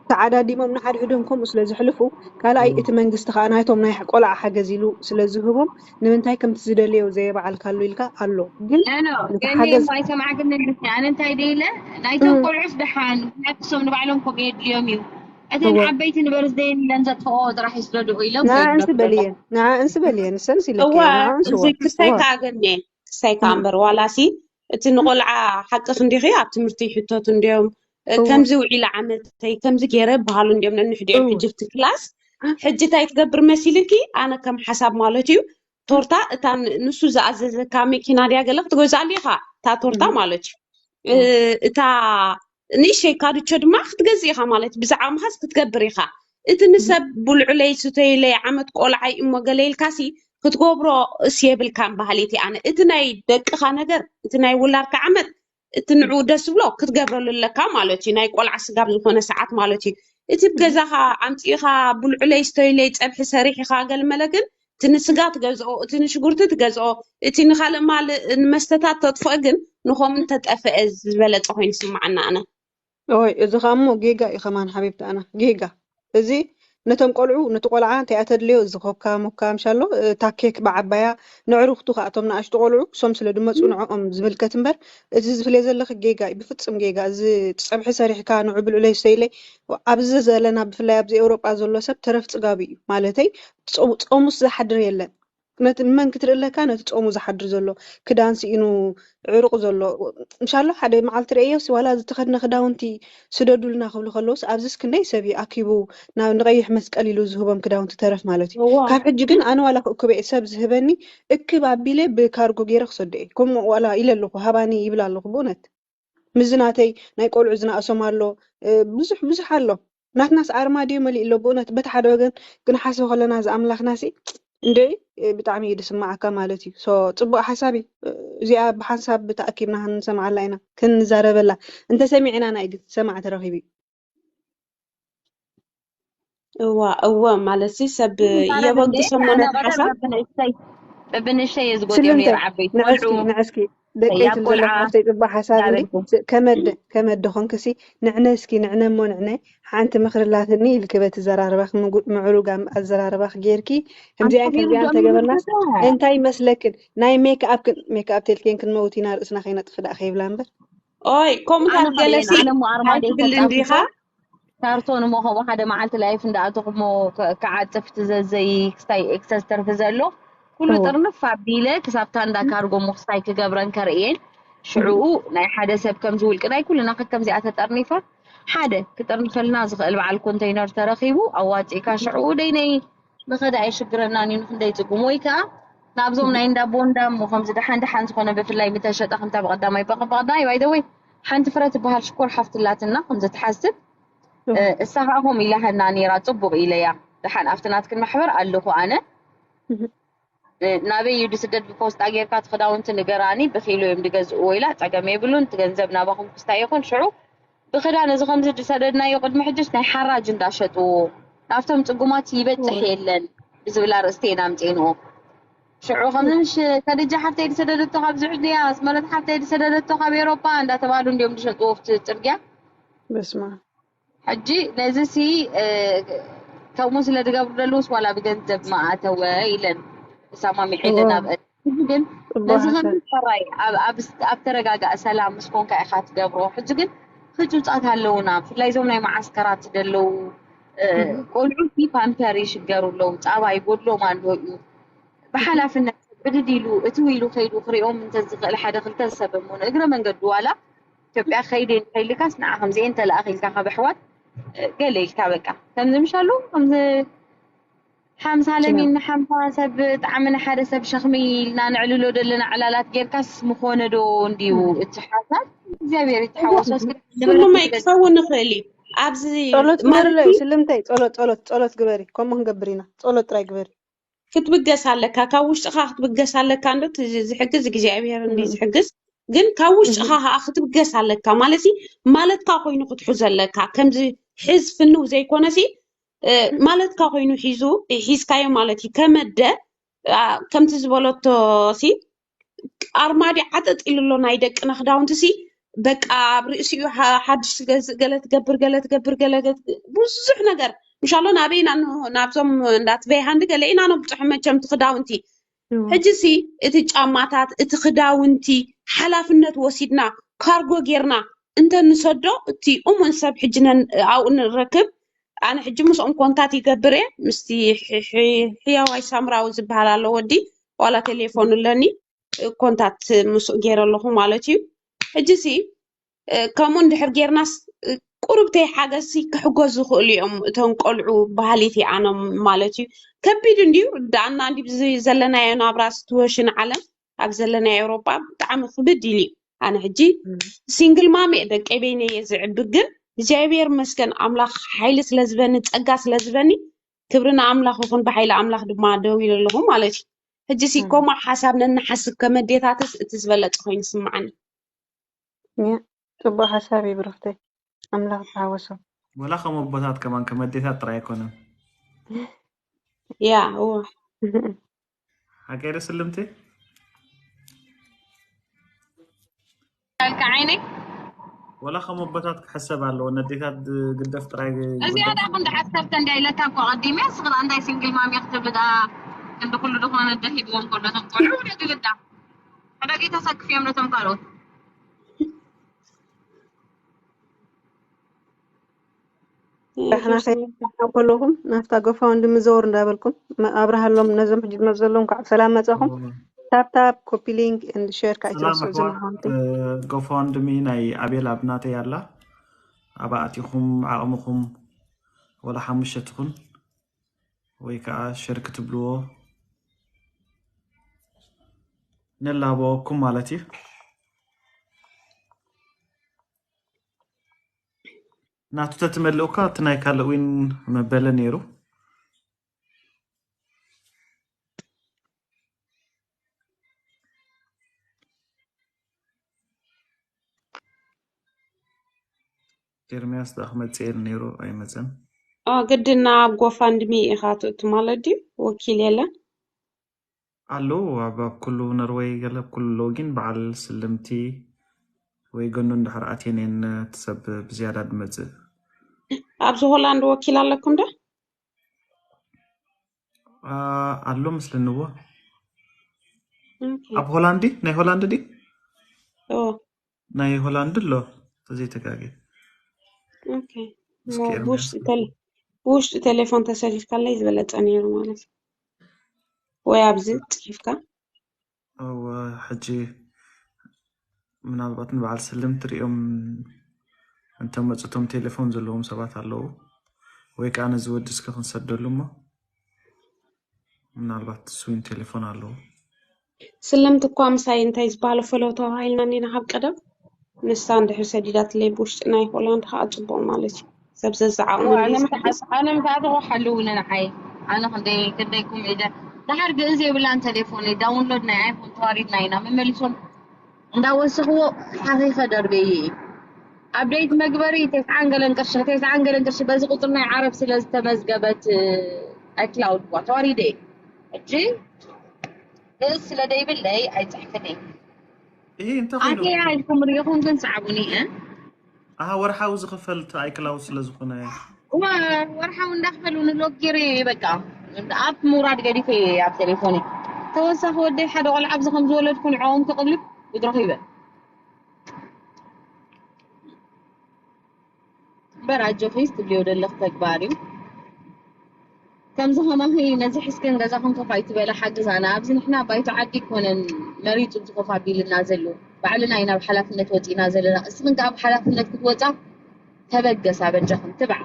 ተዓዳዲሞም ንሓድሕዶም ከምኡ ስለ ዝሕልፉ ካልኣይ እቲ መንግስቲ ከዓ ናይቶም ናይ ቆልዓ ሓገዝ ኢሉ ስለ ዝህቦም ንምንታይ ከምቲ ዝደለዮ ዘየበዓልካሉ ኢልካ ኣሎ ግን ኖ ነቲ ገለ ሓገዝ እሞ ኣይሰማዕክን ነግርኪ ኣነ እንታይ ደይለ ናይቶም ቆልዑስ ደሓን ምክንያቱ እሶም ንባዕሎም ከምኡ የድልዮም እዩ እተን እወ ዓበይቲ ንበርዝደይን ኢለን ዘጥፍኦ ጥራሕ ይስደድኡ ኢሎም ንዓእንሲ ከይድረብረቦ በልየን ንዓእንሲ በልየን ንሰንስ ኢለኪ እወ ንዓእንሲ እዚ ወ ክስታይ እወ ከኣገኘ ክስታይ ከኣ እም፣ እምበር ዋላሲ እቲ ንቆልዓ ሓቂ ክንዲኺ ኣብ ትምህርቲ ይሕተቱ እንዲዮም እ፣ እወ ከምዚ ውዒለ ዓመተይ ከምዚ ገይረ ይበሃሉ እንዲዮም ነንሕዲኦም እወ ሕጂ ኣብቲ ክላስ ሕጂ እንታይ ትገብር መሲልኪ ኣነ ከም ሓሳብ ማለት እዩ ቶርታ እታ ን- ንሱ ዝኣዘዘካ መኪና ድያ ገለ ክትገዝኣሉ ኢኻ እታ ቶርታ እም፣ ማለት እዩ እ፣ እወ እታ ንእሸይ ካድቾ ድማ ክትገዝእ ኢኻ ማለት ብዛዕባ ምኻስ ክትገብር ኢኻ እቲ እም፣ ንሰብ ብልዑለይ ስተይለይ ዓመት ቆልዓይ እሞ ገለ ኢልካሲ ክትገብሮ እስ የብልካን ባህሊቲ ኣነ እቲ ናይ ደቅኻ ነገር እቲ ናይ ውላድካ ዓመት እቲ ንዕኡ ደስ ዝብሎ ክትገብረሉ ኣለካ ማለት እዩ ናይ ቆልዓ ስጋብ ዝኾነ ሰዓት ማለት እዩ እቲ እም፣ ብገዛኻ ኣምፂእኻ ብልዑለይ ስተይለይ ፀብሒ ሰሪሕኻ ገልመለ ግን እቲ ንስጋ ትገዝኦ እቲ ንሽጉርቲ ትገዝኦ እቲ ንካልእ ማልእ ንመስተታት ተጥፍኦ ግን ንኸም እንተጠፍአ ዝበለፀ ኮይኑ ይስማዓና ኣነ ኦይ እዚ ኸኣ እሞ ጌጋ እዩ ኸማን ሓቢብቲ ኣና ጌጋ እዚ ነቶም ቆልዑ ነቲ ቆልዓ እንታይ እያ ተድልዮ እዚ ኮካ ሞካ ምሻሎ እታ ኬክ ብዓባያ ነዕርኽቱ ኸኣ እቶም ንኣሽቱ ቆልዑ ክሶም ስለ ድመፁ ንዕኦም ዝምልከት እምበር እዚ ዝፍልየ ዘለኺ ጌጋ እዩ ብፍፅም ጌጋ እዚ ፀብሒ ሰሪሕካ ንዑ ብልዑለይ ሰይለይ ኣብዚ ዘለና ብፍላይ ኣብዚ ኤውሮጳ ዘሎ ሰብ ተረፍ ፅጋቢ እዩ ማለተይ ጾሙስ ዝሓድር የለን ነቲ ንመን ክትርኢ ኣለካ ነቲ ጾሙ ዝሓድር ዘሎ ክዳን ስኢኑ ዕሩቕ ዘሎ ምሻሎ ሓደ መዓልቲ ርእዮስ ዋላ ዝተኸድነ ክዳውንቲ ስደዱልና ክብሉ ከለውስ ኣብዚስ ክንደይ ሰብ እዩ ኣኪቡ ናብ ንቐይሕ መስቀል ኢሉ ዝህቦም ክዳውንቲ ተረፍ ማለት እዩ እዋ ካብ ሕጂ ግን ኣነ ዋላ ክእክበ እየ ሰብ ዝህበኒ እክብ ኣቢለ ብካርጎ ገይረ ክሰዶ እየ ከምኡ ዋላ ኢለ ኣለኹ ሃባኒ ይብል ኣለኹ ብእውነት ምዚ ናተይ ናይ ቆልዑ ዝነኣሶም ኣሎ ብዙሕ ብዙሕ ኣሎ ናትናስ ኣርማድዮ መሊኡ ኣሎ ብእውነት በቲ ሓደ ወገን ክንሓስብ ከለና እዚ ኣምላኽናሲ እንድዒ ብጣዕሚ እዩ ዝስማዓካ ማለት እዩ so ፅቡቅ ሓሳብ እዩ እዚኣ ብሓንሳብ ተኣኪብና ክንሰምዓላ ኢና ክንዛረበላ እንተሰሚዕና ናይ ግን ሰማዕ ተረኺቡ እዩ እዋ እወ ማለት ሲ ሰብ እየበግሶ ኣነ ማለት ቀደም ሓሳብ በብንእሽተይ በብንእሽተይ እየ ዝጎድዮ ነይሩ ስልምተይ ዓበይቲ ንዕስኪ ቆልዑ ንዕስኪ ደቀይ ኣብ ትብል ቆልዓ ዘለካ ሓፍተይ ፅቡቅ ሓሳብ እንዲ ዳበልኩ ስ- ከመደ ከመደ ኮንክሲ ንዕነ እስኪ ንዕነ እሞ ንዕነ ሓንቲ ምክሪ ላትኒ ኢልኪ በቲ ዘራርባክ ምጉ- ምዕሩግ ኣም- ኣዘራርባክ ጌርኪ ከምዚኣን ኣንተ ከምዚኣን ጌርዶም ተገበርናስ ይብልካ እንታይ ይመስለክን ናይ ሜክኣፕ ሜክኣፕ ተልክን ክንመውት ኢና ርእስና ከይነጥፍ ዳ ከይብላ እምበር ኦይ ከምኡታት ኣነ ገለሲ ገለና ኣነ እሞ ኣርማድዮ ኣይትብል ከጣብቆ እንዲኻ ካርቶን እሞ ከምኡ ሓደ መዓልቲ ላይፍ እንዳኣተኹ እሞ ክ- ክዓፅፍ ትዘዘይ ክስታይ ኤክሰስ ተርፊ ዘሎ ኩሉ እወ ጥርንፍ ኣቢለ ክሳብ ታንዳ ካርጎ እሞ ክስታይ ክገብረን ከርእየን ሽዕኡ ናይ ሓደ ሰብ ከምዚ ውልቂ ናይ ኩልና ከከምዚኣ ተጠርኒፋ ሓደ ክጥርንፈልና ዝኽእል በዓል ኮንተይነር ተረኺቡ ኣዋፂእካ ሽዕኡ ደይነይ ንኸዳ የሽግረናን እዩ ንክንደይ ፅጉም ወይ ከዓ ናብዞም ናይ እንዳ ቦንዳ እሞ ከምዚ ደሓን ደሓን ዝኾነ ብፍላይ ምተሸጠ ከምታ ብቐዳማይ በቐ- ብቐዳማይ ባይደወይ ሓንቲ ፍረ ትበሃል ሽኮር ሓፍትላትና ከምዚ ትሓስብ እ፣ እሳ ከዓ ከምኡ ኢላሃና ነይራ ፅቡቅ ኢለያ ደሓን ኣብቲ ናትክን ማሕበር ኣለኹ ኣነ እ፣ ናበይ እዩ ድስደድ ብፖስጣ ጌርካ እቲ ክዳውንቲ ንገራኒ ብኪሎ እዮም ድገዝእዎ ኢላ ፀገም የብሉን እቲ ገንዘብ ናባኹም ክስታይ ይኹን ሽዑ ብክዳን እዚ ከምዚ ድሰደድናዮ ቅድሚ ሕጅስ ናይ ሓራጅ እንዳሸጥዎ ናብቶም ፅጉማት ይበፅሕ የለን ብዝብል ኣርእስቲ እየን ኣምፅኤንኦ ሽዑ ከምዚ ምሽ ከድጃ ሓፍተይ ድሰደደቶ ካብ ዝዕድያ ኣስመረት ሓፍተይ ድሰደደቶ ካብ ኤሮፓ እንዳተባሉ እንዲዮም ድሸጥዎ ኣብቲ ፅርግያ በስማ ሕጂ ነዚ ሲ እ፣ ከምኡ ስለ ዝገብሩ ዘለውስ ዋላ ብገንዘብ ማኣተወ ኢለን ተሰማሚዐለን ኣብ ሕጂ ግን ነዚ ከምዚ ሰራይ ኣብ ኣብ ስ- ኣብ ተረጋጋእ ሰላም ምስ ኮንካ ኢኻ ትገብሮ ሕጂ ግን ህፁፃት ኣለውና ብፍላይ እዞም ናይ መዓስከራት ዘለዉ እ፣ ቆልዑ ሲ ፓምፐር ይሽገሩ ኣለዉ ፃባ ይጎድሎም ኣሎ እዩ ብሓላፍነት ብድድ ኢሉ እትው ኢሉ ከይዱ ክሪኦም እንተዝኽእል ሓደ ክልተ ሰብ እሞ ንእግረ መንገዱ ዋላ ኢትዮጵያ ከይደ ከይልካስ ንዓ ከምዚአን ተለኣኽ ኢልካ ካብ ኣሕዋት ገለ ኢልካ በቃ ከምዚ ምሻሉ ከምዚ ሓምሳ ለሚን ንሓምሳ ሰብ ብጣዕሚ ንሓደ ሰብ ሸኽሚ ኢልና ነዕልሎ ዘለና ዕላላት ጌርካስ ምኾነ ዶ እንድዩ እቲ ሓሳብ? እግዚኣብሔር ይተሓወሶ። እስኪ ንብረት ኩሉመ ትገዝእ። ክኸውን ይኽእል እዩ። ኣብዚ ጸሎት ማለት ግበርለይ እዩ ስልምተይ፣ ጸሎት ጸሎት ጸሎት ግበሪ። ከምኡ ክንገብር ኢና። ጸሎት ጥራይ ግበሪ። ክትብገስ ኣለካ። ካብ ውሽጥኻ ክትብገስ ኣለካ እንዶ፣ እቲ ዝ-፣ ዝሕግዝ እግዚኣብሔር እንዲ እም፣ ዝሕግዝ፣ ግን ካብ ውሽጥኻ እም፣ ከዓ ክትብገስ ኣለካ። ማለት ሲ ማለትካ ኮይኑ ክትሕዞ ኣለካ። ከምዚ ሕዝ ፍንው ዘይኮነ ሲ እ፣ ማለትካ ኮይኑ ሒዙ ሒዝካዮ ማለት እዩ። ከመደ ኣ፣ ከምቲ ዝበለቶ ሲ ኣርማዲ ዓጠጥ ኢሉ ኣሎ ናይ ደቅና ክዳውንቲ ሲ በቃ ኣብ ርእሲኡ ሓ- ሓድሽ ትገዝእ፣ ገለ ትገብር፣ ገለ ትገብር፣ ገለ ገ- ብዙሕ ነገር ምሻሎ ናበይና ን- ናብዞም እንዳትበይ ሃንዲ ገለ ኢና ነብፅሖ መቸም እቲ ክዳውንቲ። ሕጂ ሲ እቲ ጫማታት እቲ ክዳውንቲ ሓላፍነት ወሲድና ካርጎ ጌርና እንተንሰዶ እቲ እሙን ሰብ ሕጂ ነን ኣብኡ ንረክብ። ኣነ ሕጂ ምስኦም ኮንታት ይገብር እየ ምስቲ ሕ- ሕ- ሕያዋይ ሳምራዊ ዝበሃል ኣሎ ወዲ ዋላ ቴሌፎን ኣለኒ ኮንታት ምስኡ ገይረ ኣለኹ ማለት እዩ። ሕጂ ሲ ከምኡ እንድሕር ጌርናስ ቁሩብተይ ሓገዝሲ ክሕጎዝ ዝኽእሉ እዮም እቶም ቆልዑ ባህሊት ይኣኖም ማለት እዩ። ከቢድ እንድዩ ዳኣና እንዲ ብዚ ዘለናዮ ናብራ ስትወሽን ዓለም ኣብ ዘለናዮ ኤውሮጳ ብጣዕሚ ክብድ ኢሉ እዩ። ኣነ ሕጂ ሲንግል ማም እየ ደቀይ በይነ እየ ዝዕቢ ግን እግዚኣብሔር መስገን ኣምላኽ ሓይሊ ስለ ዝበኒ ጸጋ ስለ ዝበኒ ክብሪ ንኣምላኽ ይኹን ብሓይሊ ኣምላኽ ድማ ደው ኢለ ኣለኹ ማለት እዩ። ሕጂ ሲ ኮማ ሓሳብ ነንሓስብ ከመዴታትስ እቲ ዝበለጸ ኮይኑ ይስምዓኒ። ጽቡቅ ሓሳብ እዩ ብሩኽተይ። ኣምላኽ ተሓወሶ። ወላ ከም ኣቦታት ከማን ከም ኣዴታት ጥራይ ኣይኮነን። ያ እዋ ሓቀይ ዶ ስልምቲ? ኣልካ ዓይነይ ወላ ከም ኣቦታት ክሕሰብ ኣለዎ። ነዴታት ግደፍ ጥራይ እዚኣ ዳ ክንዲ ዓሰርተ እንዳ ኢለካ እኮ ቀዲመ ስኽራ እንታይ ሲንግል ማም ክትብል ዳ ክንዲ ኩሉ ዝኾነ ደሂብዎም ከሎ ተቆልዑ ወደ ግብዳ ሕደጊ ተሰክፍ እዮም ነቶም ካልኦት ዳሕና ከይትሓው ከለኹም ናብታ ጎፋውንድሚ ዘወር እንዳበልኩም መ- ኣብርሃሎም ነዞም ሕጂ ዝመፁ ዘለዉ እንኳዕ ብሰላም መፃኹም። ታፕታፕ ኮፒ ሊንክ ኤንድ ሼር ሰላም ካይትረስዑ ኣሕዋት ዝምሃንቱ ጎፋውንድሚ ናይ ኣቤል ኣብ ናተይ ኣላ። ኣብኣ ኣቲኹም ዓቕምኹም ወላ ሓሙሽተ ትኹን ወይ ከዓ ሸር ክትብልዎ ንላበወኩም ማለት እዩ። ናቱ ተትመልእ እኳ እቲ ናይ ካልእ ዊን መበለ ነይሩ። ኤርሚያስ ዳ ክመፅእ ኢሉ ነይሩ ኣይመፀን። ኦ ግድና ኣብ ጎፋንድሚ ኢኻ ትእቱ ማለት ድዩ? ወኪል የለን። ኣለዉ ኣብ ኣብ ኩሉ ነርወይ ገለ ኣብ ኩሉ ኣለዉ ግን በዓል ስልምቲ ወይ ገኑ እንድሕር ኣትየን እየን እቲ ሰብ ብዝያዳ ድመፅእ። ኣብዚ ሆላንድ ወኪል ኣለኩም ዶ? ኣሎ መስለኒ እዎ። ኦኬ። ኣብ ሆላንዲ ናይ ሆላንድ ድዩ? ኦ ናይ ሆላንድ ኣሎ ተዘይተጋጌ። ኦኬ። እስኪ ሞ- ኤርሚያስ ብውሽጢ ቴሌ- ብውሽጢ ቴሌፎን ተሰሊፍካለይ ዝበለጸ ነይሩ ማለት እዩ። ወይ ኣብዚ ጽሒፍካ እወ ሕጂ ምናልባት ንበዓል ስልም ትሪኦም እንተመፁ እቶም ቴሌፎን ዘለዎም ሰባት ኣለዉ ወይ ከዓ ነዚ ወዲ እስከ ክንሰደሉ እሞ ምናልባት እሱ እውን ቴሌፎን ኣለዎ። ስልምቲ እኳ ምሳይ እንታይ ዝበሃለ ፈለው ተባሂልና እንዲና ካብ ቀደም። ንሳ እንድሕር ሰዲዳትለይ ብውሽጢ ናይ ሆላንድ ከዓ ፅቡቅ ማለት እዩ። ሰብ ዘዘዓቕመኒ ኣነ እዩ ምስ ኣነ ምስ ኣተኹ ሓልውኒ ንዓይ ኣነ ክንደይ ክንደይኩም ኢደ ድሓር ግእዝ የብላን ቴሌፎን ዳውንሎድ ናይ ኣይፎን ተዋሪድና ኢና መመሊሶም እንዳወሰኽዎ ሓኺኸ ደርበየ እዩ። ኣብደይት መግበሪ ተስዓን ገለን ቅርሺ ተስዓን ገለን ቅርሺ በዚ ቁፅሪ ናይ ዓረብ ስለ ዝተመዝገበት ኣይክላውድ ኳ ተዋሪደ እየ። ሕጂ ግእዝ ስለ ደይብለይ ኣይፅሕፍን እየ። ይሄ እንታይ ኮይኑ ኣተያ ኢልኩም ርኢኹም ግን ሰዓቡኒ እ ኣሃ ወርሓዊ ዝኽፈል እቲ ኣይክላውድ ስለ ዝኾነ እዋ ወርሓዊ እንዳኽፈሉ ንሎጊር በቃ ኣብ ምውራድ ገዲፈ እየ ኣብ ቴሌፎን ተወሳኺ ወደይ ሓደ ቆልዓ ኣብዚ ከም ዝወለድኩ ንዕኦም ክቕልብ ይድረኹ ይበል እምበር ኣጆኺ ትብልዮ ዘለኽ ተግባር እዩ። ከምዚ ከማኺ ነዚ ሕስክን ገዛኹም ኮፍ ኣይትበላ ሓግዛና። ኣብዚ ንሕና ባይቶ ዓዲ ኣይኮነን መሪጹ እዚ ኮፍ ኣቢሉና ዘሎ። ባዕልና ኢና ብሓላፍነት ወጺእና ዘለና። እስኽን ከኣ ብሓላፍነት ክትወጻ ተበገሳ በጃኽን ትብዓ።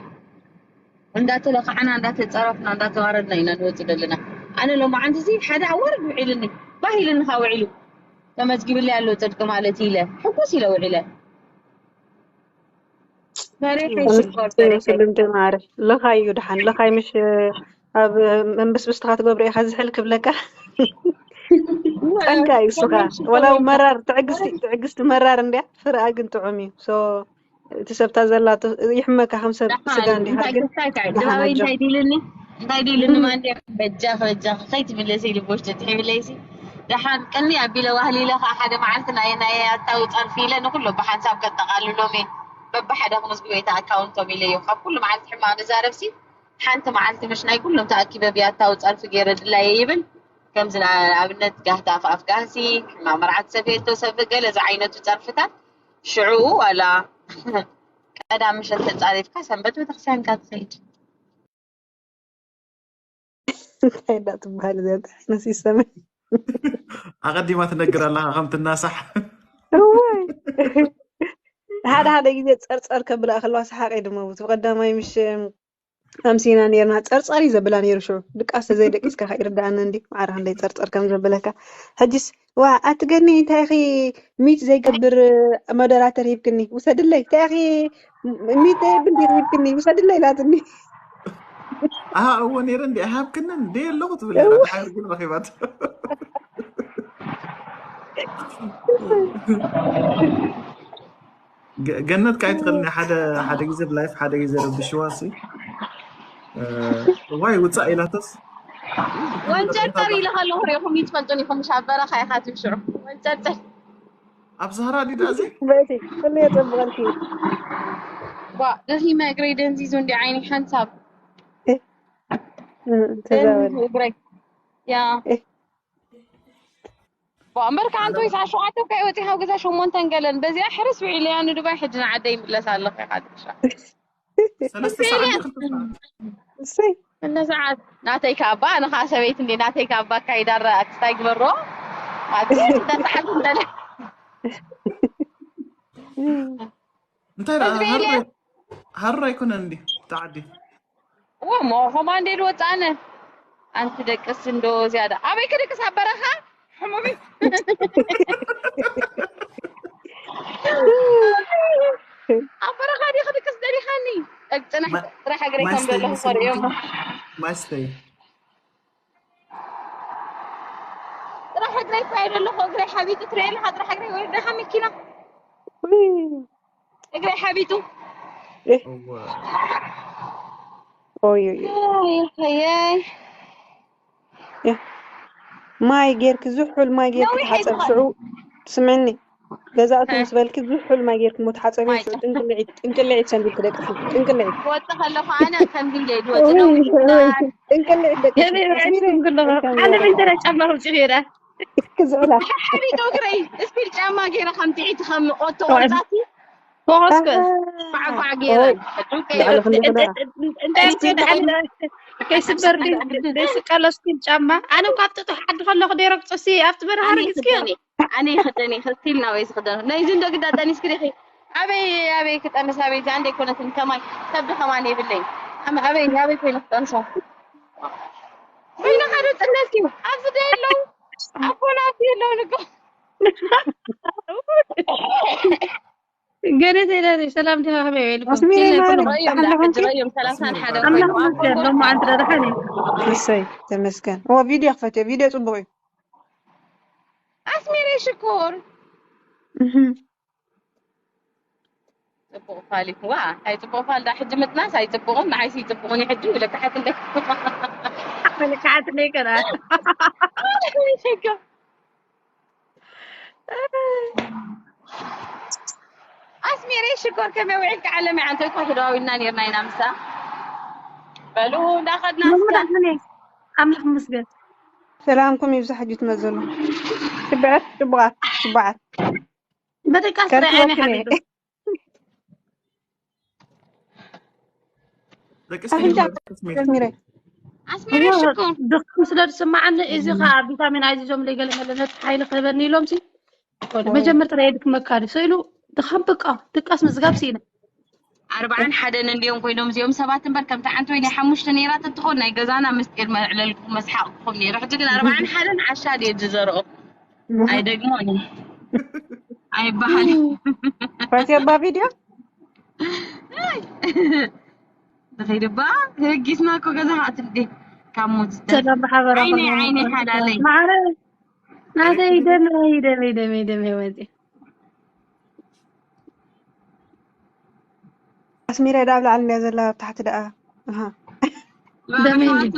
እንዳተለኻዕና እንዳተፀረፍና እንዳተዋረድና ኢና ንወፅእ ዘለና። ኣነ ሎማዓንቲ እዚ ሓደ ኣዋርድ ውዒልኒ፣ ባህ ኢልኒ ካብ ውዒሉ። ተመዝጊብለይ ኣሎ ፅድቂ ማለት ኢለ ሕጉስ ኢለ ውዒለ። መሬት ሽኮር ተረፈ። ክልም ጀማሪ ለኻይ እዩ ድሓን ለኻይ ምሽ ኣብ መንብስብስቲ ክትገብሮ ኢኻ ዝሕል ክብለካ ጸንካ እዩ እሱኻ። ወላው መራር ትዕግስቲ ትዕግስቲ መራር እንድያ፣ ፍርኣ ግን ጥዑም እዩ። ሶ እቲ ሰብታ ዘላ ይሕመካ ከም ሰብ ስጋ እንዲኻ ግን ድባበይ እንታይ ዲልኒ እንታይ ዲልኒ ማንዴ በጃ በጃ ከይትምለስ ኢሉ ቦሽ ትትሒብለይሲ ደሓን ቅኒ ኣቢለ ዋህሊለ ከዓ ሓደ መዓልቲ ናይ ናይ ኣታዊ ጸርፊ ኢለ ንኩሎም ብሓንሳብ ከጠቓልሎም እየ። በብሓደ ክምዝግበ እቲ ኣካውንቶም ኢለ እዮ ካብ ኩሉ መዓልቲ ሕማቕ ንዛረብሲ ሓንቲ መዓልቲ ምሽ ናይ ኩሎም ተኣኪበ ብያታዊ ጸርፊ ገይረ ድላየ ይብል። ከምዚ ንኣብነት ጋህታ ኣፍ ኣፍ ጋህሲ ሕማቕ መርዓት ሰብ የቶ ሰብ ገለ ዝዓይነቱ ጸርፍታት ሽዑ ዋላ ቀዳም ምሸት ተጻሪፍካ ሰንበት ቤተክርስትያንካ ትኸይድ። እንታይ ዳ ትበሃል እዚኣ? እንታይ ዓይነት ሲስተም እዩ? ኣቐዲማ ትነግር ኣለኻ ከም ትናሳሕ። እዋይ። ሓደ ሓደ ግዜ ጸርጸር ከብላ ከለዋ ሰሓቂ ድመውት ብቀዳማይ ምሽ ኣምሲና ነርና። ጸርጸር እዩ ዘብላ ነይሩ ሽዑ። ድቃስ ተዘይደቂስካ ከይርዳኣና እንዲ ማዕረ ክንደይ ጸርጸር ከም ዘብለካ። ሕጅስ ዋ ኣትገኒ እንታይ ኢኺ ሚት ዘይገብር ሞደራተር ሂብክኒ ውሰድለይ እንታይ ኢኺ ሚት ዘይብል ዲር ሂብክኒ ውሰድለይ ኢላትኒ። ኣሃ እወ ነይረ እንዲ ሃብክንን እንደ ኣለኹ ትብል ነራ ድሓር ግን ረኺባት። ገነት ካይ ትኽእልኒ ሓደ ሓደ ግዜ ብላይፍ ሓደ ግዜ ረብሽዋ ሲ ዋይ ውፃእ ኢላተስ ወንጨርጨር ኢለ ከለኹ ሪኹም ይትፈልጡን ኢኹም። ሻበረ ካይኻ ትብሽዑ ወንጨርጨር ኣብ ዛህራ ዲዳ እዚ በቲ ኩሉ የጸብቐልኪ። ዋ ደኺመ እግረይ ደንዚዙ እንዲ ዓይኒ ሓንሳብ ተዛወሪ ደንዚዙ እግረይ ያ ዋ እምበር ከዓንተ ወይ ሰዓት ሸውዓተ እኳ ይወፂ ካብ ገዛ ሸሞንተን ገለን በዚኣ ሕርስ ውዒለያ ንዱባይ ሕጂ ንዓደይ ይምለስ ኣለኹ ኢኻ ድርሻ ሰለስተ ሰዓት ክልተ ሰዓት እሰይ እነ ሰዓት ናተይ ካባ ኣነ ከዓ ሰበይቲ እንዴ ናተይ ካባ ኣካይዳ ኣክስታይ ግበሮ ኣቲ እንተ ሰዓት እንተለ እንታይ ደኣ ሃሩር ኣይኮነን እንዲ ተዓዲ እሞ ኸማ እንዴ ድወፃነ ኣንቲ ደቅስ እንዶ ዝያዳ ኣበይ ክደቅስ ኣብ በረኻ ሕሙም ኣብ በረኻ ዲ ክድቅስ ደሊኻኒ እግፅና ጥራሕ እግረይ ከም ዘለኹ ከርእዮም ማስተይ ጥራሕ እግረይ ኳየ ዘለኹ እግረይ ሓቢጡ ትሪኦ ኣለኻ ጥራሕ እግረይ ወሪድኻ መኪና እግረይ ሓቢጡ ኦይ ኦይ ኣየይ ማይ ጌርኪ ዝሑል ማይ ጌርኪ ነዊሕ ተሓፀቢ ኣይኮነን። ሽዑ ትስምዕኒ ገዛእቲ ምስ በልኪ ዝሑል ማይ ጌርኪ ሞ ተሓፀቢ ማይ ሽዑ ጥንቅልዒት ጥንቅልዒት ሰንቢድ ክደቅሲ ጥንቅልዒት ክወፅእ ከለኹ ኣነ ከምዚ ኢለ ድወፅእ ነዊሕ ክዳን ጥንቅልዒት ደቂ ከመይ ውዒልኩም ከለኹ ሓደ ምንተረ ጫማ ኣውፂኡ ሄዳ ክዝዕላ ሓቢጡ እግረይ እስፒል ጫማ ገይረ ከም ጥዒቲ ከም ኦቶ ወፃቲ ተኸስከስ ቋዕቋዕ ገይረ ልዕሊ ክንዲ ክዳ እንታይ ውፅኡ ደሓን ከይስበር ዘይስቀሎ ስፒል ጫማ ኣነ እኳ ኣብ ጥጡሕ ዓዲ ከለኹ ደይረግፆ ሲ ኣብቲ በረኻ ኣነ ረግፅክዮ ይኽደን እየ። ኣነ ይኽደን እየ። ክስቲል ናበይ ዝኽደን ነይዚ እንዶ ግዳ ጠኒስኪ ዲኺ ኣበይ ኣበይ ክጠንስ ኣበይ እዚኣ እንደ ኣይኮነትን ከማይ ከብዲ ከማን የብለይ ኣበይ ኣበይ ኮይነ ክጠንሶ ኮይነ ሓደ ጥነስኪ ኣብዚ ዶ የለው ኣኮናት የለውን እኮ ገነት ሄዳለች። ሰላም ዲኻ ከመይ ውዒልኩም? ኣስሚረ ቴሌ ማሪ ኮሎ- ረዮም ኣለኹም ዳሕጂ ሲ ረዮም ሰላሳን ሓደ ኣምላኽ ይመስገን ሎማዓንቲ ደረሓን እዩ። እሰይ ተመስገን። እዎ ቪድዮ ክፈትዮ ቪድዮ ፅቡቅ እዩ። ኣስሚረ ሽኮር እህም። ፅቡቅ ፋል እዩ። ዋ እንታይ ፅቡቅ ፋል ዳ ሕጂ ምጥናስ ኣይፅቡቅን ንዓይሲ ይፅቡቅን እዩ ሕጂ ብለካሓት እንደ ልክዓት ነይ ከራ ኣስሚረ ሽኮር ከመይ ውዒልካ ዓለመይ ኣንተ እኳ ተደዋዊልና ነርና ኢና ምሳ በሉ እንዳኸድና እስከ መሙዳት ምን ኣምላኽ ይመስገን። ሰላምኩም ይብዛሕ ሕጂ ትመዘሉ። ሽብዐት ሽቡዓት ሽቡዓት በደቃስ ጥራይ ዓይነ ከርቲባትኒ ሓቢጡ ደቂ ኣፍንጫ ስሚት ጀሚረ ኣስሚረ ሽኮር ድኹም ስለ ዝስማዓኒ እዚ ከዓ ቪታሚን ኣይዚዞም ለይ ገለ መለ ነቲ ሓይሊ ክህበኒ ኢሎም ሲ መጀመርታ ናይ ድክመካ ድዩ ሰኢሉ ድኻም በቃ ድቃስ ምዝጋብ ሲኢነ ኣርባዓን ሓደን እንዲዮም ኮይኖም እዚኦም ሰባት እምበር፣ ከምቲ ሓንቲ ወይ ናይ ሓሙሽተ ነይራ ተትኾን ናይ ገዛና ምስጢር መዕለልኩም መስሓቕኩም ነይሩ። ሕጂ ግን ኣርባዓን ሓደን ዓሻ ድየ ዝዘርኦ። ኣይደግሞን እየ። ኣይበሃል። ፈትየባ ቪድዮ ዝኸይድባ ህጊስና እኮ ገዛ ኻትልዲ ካብ ሞት ዝተ ሰላም ብሓበራ ዓይነይ ከማን ዓይነይ መቐረት ሓላለይ ማዕረ ናተይ ደመይ ደመይ ደመይ ደመይ ወፂ ኣስሚረ ደኣ ኣብ ላዕሊ እንድያ ዘላ ኣብ ታሕቲ ደኣ ኣሃ ደመይ በረኻቱ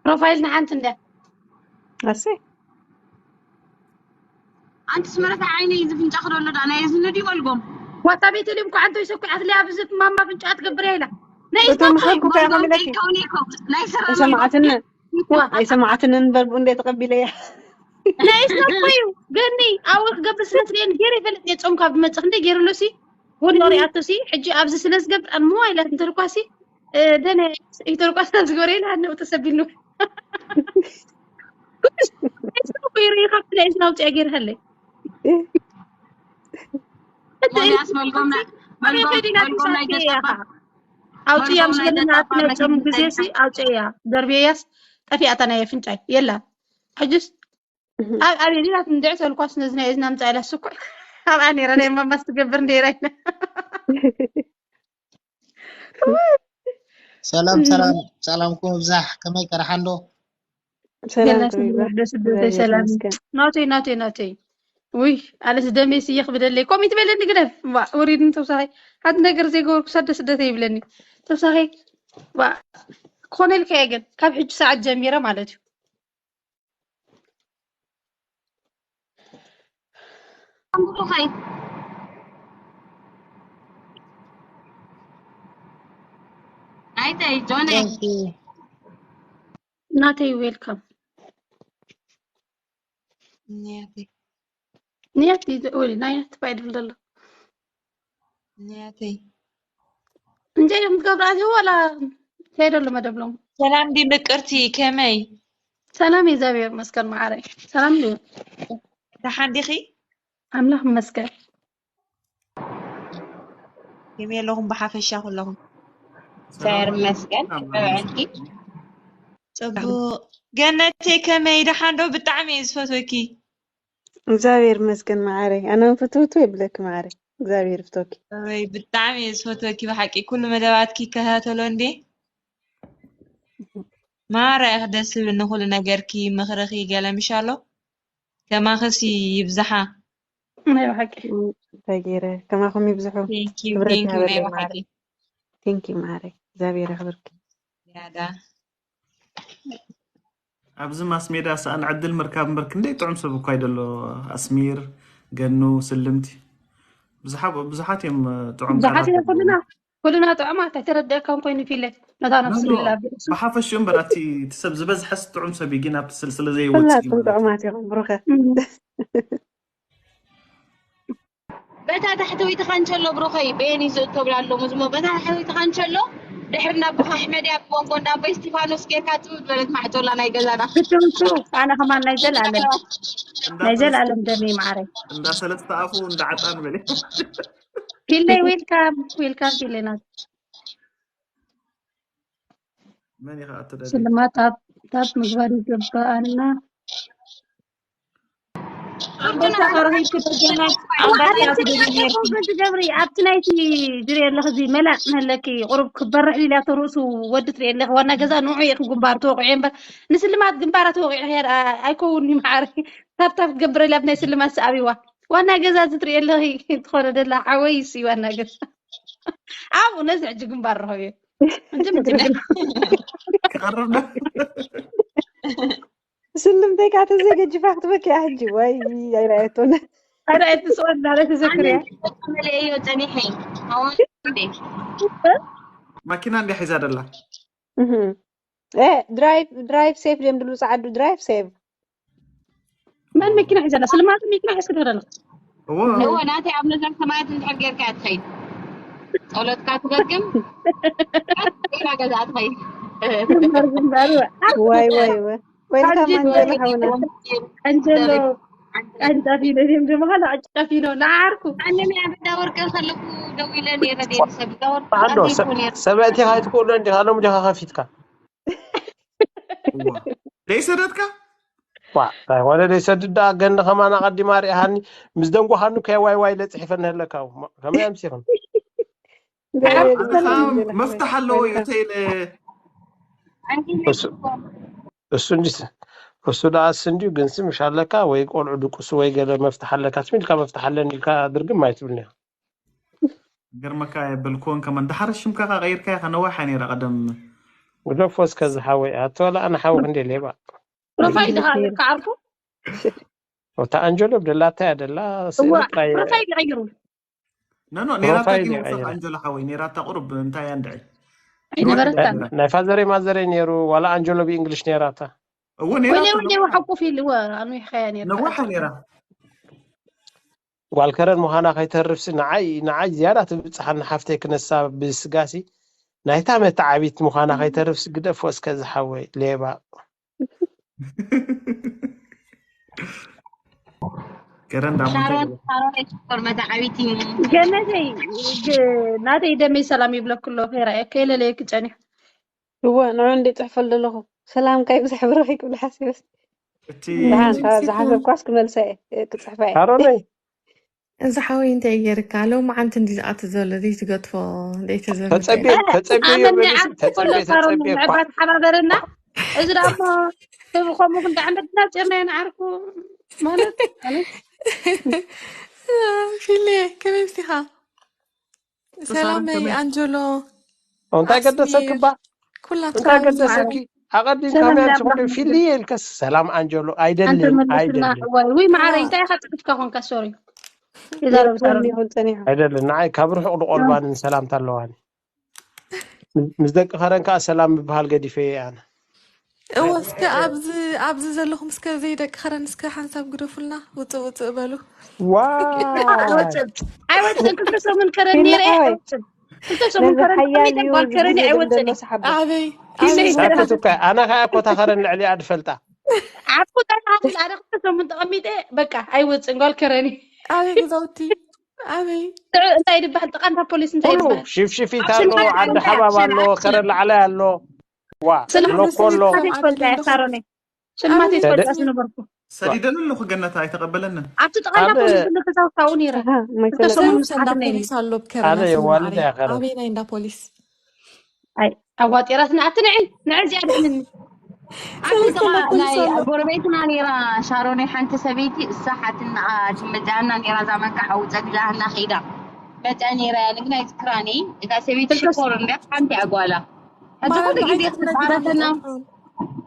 ፕሮፋይል ንሓንቲ እንደ ኣሰይ ኣንቲ ስመረታ ዓይነይ ዝፍንጫ ክደሎ ዳ ናይ ዝንዲ በልጎም ዋታ ቤተልሔም እኮ ሓንቲ ይሰኩ ኣትለያ ብዝት ማማ ፍንጫ ትገብር ኢላ ናይ እቶም ምሰኩ ከ ከመለኪ ከውኔኮ ናይ ሰራ ኣይሰማዕትን ዋ ኣይሰማዕትንን በልቡ እንደ ተቀቢለያ ናይ ሰኩ እዩ ገኒ ኣወ ክገብር ስለ ትሪኤን ገይረ ይፈልጥ እየ ጾም ካብ ዝመፅእ ክንደይ ገይርሉ ሲ ወሎ ሪኣቶ ሲ ሕጂ ኣብዚ ስለ ዝገብር ኣብ ሞባይላት እንተልኳ ሲ ደነ ይተልኳ ስለ ዝገበረ ኢላ ሃነው ተሰቢሉ ይሪ ካብቲ ናይ ዝናውፅያ ገይርሃለይ ሞሊያስ መልጎም ናይ- መልጎም- መልጎም ናይ ደስታባ ኣውፅያ ምስ መልጎም ናይ በለና ደስታባ ናይ ጾም ግዜ ሲ ኣውፅያ ደርብያስ ጠፊኣታ ናይ ፍንጫይ የላ ሕጅስ ኣብ ኣቤት ኢላት እንድዕ ተልኳስ ነዚ ናይ እዝና ምፃ ኢላ ስኩዕ ኣብኣ ነይረ ናይ ማማስ ትገብር እንደ ኢላ ኢላ ሰላም ሰላም ሰላምኩም ይብዛሕ። ከመይ ከረሓንዶ? ሰላም ገና ከመይ ይብዛሕ? ስደተይ እግዚኣብሔር ሰላም ይመስገን። ናተይ ናተይ ናተይ ውይ ኣነስ ደመይ ስየ ክብደለይ ኮሚት በለኒ ግደፍ ዋ ውሪድን ተውሳኸይ ሓንቲ ነገር ዘይገበርኩ ሰደ ስደተይ ይብለኒ ተውሳኸይ ዋ ክኾነልካ እየ ግን ካብ ሕጂ ሰዓት ጀሚረ ማለት እዩ ብሩኸይ ናይተይ ጆነይ ናተይ ዌልካም ንያተይ ንያት ወይ ናያት ባይ ድብል ዘሎ ንያተይ እንጀ እዮም ትገብራ እዚ ወላ ከይደሉ መደብሎም ሰላም ዲ ምቅርቲ ከመይ ሰላም እግዚኣብሔር ይመስገን ማዓረይ ሰላም ድዩ ደሓን ዲኺ? ኣምላኽ ይመስገን ከመይ ኣለኹም ብሓፈሻ ኩለኹም? እግዚኣብሔር ይመስገን በበዕልኪ ጽቡቕ ገነተይ ከመይ ደሓን ዶ? ብጣዕሚ እየ ዝፈትወኪ። እግዚኣብሔር ይመስገን ማዓረይ ኣነ እውን ፍትውትው የብለኪ ማዓረይ እግዚኣብሔር ይፍቶኪ ወይ ብጣዕሚ እየ ዝፈትወኪ ብሓቂ ኩሉ መደባትኪ ይከታተሎ እንዴ ማራ ኢኺ ደስ ዝብል ንኩሉ ነገርኪ ምኽርኺ ገለ ምሽ ኣሎ ከማኽሲ ይብዝሓ ናይ ብሓቂ እንታይ ገይረ ከማኹም ይብዝሑ ቴንኪዩ ክብረት ቴንኪዩ ናይ ይሃበለይ ብሓቂ ማዓረይ ቴንኪ ማዓረይ እግዚኣብሔር ያኽብርኪ ያዳ ኣብዚ ማስ ሜዳ ሰኣን ዕድል ምርካብ እምበር ክንደይ ጥዑም ሰብ እኳ ይደሎ ኣስሚር ገኑ ስልምቲ ብዙሓ- ብዙሓት እዮም ጥዑም ብዙሓት ቃላት ኢና ዘለዎም። ኩልና ኩልና ጥዑማት ኣይተረደእካን ኮይኑ ፊለ ነታ ነፍሲ ኖ፣ ግላ ብሓፈሽኡ እምበር ኣብቲ እቲ ሰብ ዝበዝሐስ ጥዑም ሰብ እዩ ግን ኣብቲ ስል ስለ ዘይወፅእ እዩ ኩላትኩም ማለት እዩ። ጥዑማት ኢኹም ብሩኸ በታ ታሕተወይቲ ካንቸሎ ብሩኸይ በየን እዩ ዝእከብላ ኣሎ ሙዝሞ በታ ታሕተወይቲ ካንቸሎ ድሕሪ ናብ ኣሕመድ ኣብ መንጎ እንዳ ኣቦይ እስቲፋኖስ ጌርካ ጽው ዝበለት ማዕጾላ ናይ ገዛና ብትውቱ ኣነ ከማን ናይ ዘላለም ናይ ዘላለም ደመይ ማዓረይ እንዳ ሰለስተ ኣፉ እንዳ ዓጣን በለ ፊለይ ዌልካም ዌልካም ፊለይ ናት መን ኢኻ ኣትደሊ ስልማት ታብ ታብ ምግባር ይገባኣና ኣንበሳ ከረኺብኪ ደገና ኣንበሳ ትደሊ ነርኪ ትገብሪ ኣብቲ ናይቲ ዝሪኦ ኣለኹ እዚ መላጥ መለኪ ቁሩብ ክበርሕ ኢላቶ ርእሱ ወዲ ትሪኦ ኣለኺ ዋና ገዛ ንዑ ኢኺ ግንባር ተወቂዑ እምበር ንስልማት ግንባራ ተወቂዑ ሄር ኣይከውን ይምሓር ታብታብ ትገብር ኢላ ብናይ ስልማት ሰኣቢዋ ዋና ገዛ እዚ ትሪኦ ኣለኺ ዝኾነ ደላ ሓወይ ሲ ዋና ገዛ ኣብኡ ነዚ ሕጂ ግንባር ረኸብዮ ክቐርብ ዶ ስልምተይ ከዓ ተዘይገጅፋ ክትበኪ እያ ሕጂ ወይ ኣይረኣየቶን ኣረ ኣይትስኦን ማለት ተዘክርያ መለዮ ጸኒሐ ኣሁን እንዴ ማኪና እንዲ ሒዛ ደላ እህ። እ ድራይቭ ድራይቭ ሴፍ ድዮም ድሉ ጻዓዱ ድራይቭ ሴፍ መን መኪና ሒዘላ ስልማት መኪና ሒዝክ ትኸደላ እዎ እወ ናተይ ኣብ ነዘር ሰማያት እንድሕር ጌርካ እያ ትኸይድ ጸሎትካ ትደግም ኢላ ገዛ ትኸይድ ግንባር ግንባር ዋይ ዋይ ዋይ ወይልካም ኣጀ- ኣንጀሎ ሓውና ኣንጀሎ ቀንጠፊኖ ድም ድም ኻል ኣጭቀፊኖ ንዓርኩ። ኣነ ናይ ኣበዳ ወርቀ ከለኩ ደው ኢለ ነይረ። ደይ ሰብ ዳወር ኣዶ ሰበእቲ ካይትክእሎ እንዲኻ ሎም ዲኻ ከፊትካ ደይሰደትካ ዋ እንታይ ኾነ ደይሰድዳ ገኒ ከማን ኣቐዲማ ሪኣሃኒ ምስ ደንጎኻኒ ከ ዋይ ዋይ ለፅሒፈ ንህለካ ከመይ ኣምሲኽን መፍትሕ ኣለዎ እዩ ተይለ እሱ እንዲስ እሱ ደኣስ እንዲዩ ግንሲ ምሽ ኣለካ ወይ ቆልዑ ድቁሱ ወይ ገለ መፍትሕ ኣለካ ትም ኢልካ መፍትሕ ኣለኒ ኢልካ ድርግም ኣይትብልኒ ገርመካ የበልክዎን ከማን ድሓር ሽምካ ካ ቀይርካ ኢኻ ነዋሓ ነይራ ቀደም ግደፎ እስከ ዝሓወይ ኣቶ ወላ ኣነ ሓወክ እንደ ሌባ ፕሮፋይል ድኻ ኣለካ ዓርኩ ወታ ኣንጀሎ ብደላታ ያደላ እዋ ፕሮፋይል ይቀይሩ ነኖ ኔራታ ፕሮፋይል ግን ይቀይሩ። ወሰኽ ኣንጀሎ ሓወይ ኔራታ ቁሩብ እንታይ እያ እንድዒ ኣይነበረታን ናይ ፋዘረይ ማዘረይ ነይሩ ዋላ ኣንጀሎ ብእንግሊሽ ነይራታ እዎ ኔራ ወለ ወለ ሓቁፍ ኢሉ እወ ኣኑ ይኸያ ነይሩ ነዋሓ ኔራ ጓል ከረን ምዃና ከይተርፍሲ ንዓይ ንዓይ ዝያዳ ትብፅሓኒ ሓፍተይ ክነሳ ብስጋሲ ናይታ መተዓቢት ምዃና ከይተርፍሲ ግደፎ እስከ ዝሓወይ ሌባ ከረን ዳሞ እንታይ ሻሮን ገለ? ሻሮን የሽኮር መተዓቢቲ ገነተይ ግ- ናተይ ደመይ ሰላም ይብለኩ ኣሎ ፌራ ከይለለየኪ ጸኒሑ እወ ንዑ እንደ ጽሕፈል ዘለኹ ሰላም ካይ ብዙሕ ብረኺ ክብል ሓሲበስ እቲ ደሓን ዝሓሰብኳስ ክመልሳ እየ ክጽሕፋ እየ ካሮነይ እዚ ሓወይ እንታይ ገይርካ ሎማዓንቲ እንዲ ዝኣቱ ዘሎ ዘይትገጥፎ ዘይተዘርግሐ ተጸብየ ተጸብየ ኣመኒ በለሲ ዓርኩ ከሎ ተጸብየ ሳሮን ተጸብየ እኳ ምዕባይ ተሓባበረና እዚ ደሞ ሰብ ከምኡ ክንዲ ዓመትና ጨርና ኢና ዓርኩ ማለት ኣነ ፊሌ ከመይ ምሲኻ ሰላመይ ከመይ? ኣንጀሎ እንታይ ኣስሚር ገደሰክባ ኩላትኩም እንታይ ሰላም ገደሰኪ ኣቐዲምካ ሰላም መያ ዳማ ዝኾነ ፊልየ ኢልከስ ሰላም ኣንጀሎ ኣንተ ኣይደልን መልስና ኣይደልን ወይ ወይ ማዓረ እንታይ ኢኻ ጽሒፍካ ኮንካ ሶሪ ይዛረብ ሳሮን ይኹን ጸኒሑ ኣይደልን ንዓይ ካብ ርሑቕ ዝቆልባንን ሰላምታ ኣለዋኒ ምስ ደቂ ከረን ከዓ ሰላም ምብሃል ገዲፈየ ኣነ እወ እስከ ኣብዚ ኣብዚ ዘለኹም እስከ ዘይደቂ ከረን እስከ ሓንሳብ ግደፉልና ውፅእ ውፅእ በሉ ዋይ ኣይወፅእ ኣይወፅእን ክልተ ሰሙን ከረን ነይረ ፊልም ሓወይ ኣይወፅእን ክልተ ሰሙን ነዚ ከረን ሓያል ተቐሚጠ እዩ ጓል ከረን ዝብል ዘሎ ኣይወፅእን ሰሓባ ኣበይ ኢለይ ኣበይ ሳክት እኳ ኣነ ከዓ ኮታ ከረን ልዕሊ ኣድፈልጣ ዓርኩ ጠናሓት ኣነ ክልተ ሰሙን ተቐሚጠ በቃ ኣይወፅእን ጓል ከረን እዩ ኣበይ ገዛውቲ ኣበይ ጥዑ እንታይ ድበሃል ጥቓ እንታ ፖሊስ እንታይ ኩሉ ድበሃል ሽፍሽፊት ኣብ ኣሎ ስልማት ዓዲ እንታይ ሓባብ ኣክሽን ኣሎ ኣክሽን ከረን ላዕላይ ኣሎ ዋ ስልማት ሎኮ ኣሎ ስልማት ይፈልጣ እያ ሳሮነይ ስልማት ኣበይ ይፈልጣ ገዛውቲ ዝነበርኩ ሰዲደሉ ኣለኹ ገነት ኣይተቐበለንን ኣብቲ ጥቓና ኣነ ፖሊስ ዘሎ ገዛውታኡ ነይረ ኣሃ፣ ማይ ክልተ ሰሙን ሰለጠ። ምስ ሓትነይ ፖሊስ ኣሎ ኣነ ብከረን የዋልድ ማዕረይ እያ ከረን ኣበይ ናይ እንዳ ፖሊስ ኣይ ኣዋጢራትና ኣቲ ንዒ ንዒ እዚኣ ድሕንኒ ኣቲ ኣብቲ ሰለስተ ጥቓ እንዳ ፖሊስ ናይ ኣሎ ጎረቤትና ነይራ ሻሮነይ ሓንቲ ሰበይቲ እሳ ሓትናኣ ትመፅኣና ነይራ እዛ መንቃ ሓዊ ፀግዛሃና ከይዳ መፅኣ ነይራ እያ ንግና ይዝክራኒ እታ ሰበይቲ ክልተ ሽኮር እንዳ ሓንቲ እያ ጓላ ሕዚ ኩሉ ግዜ ክትሃርመና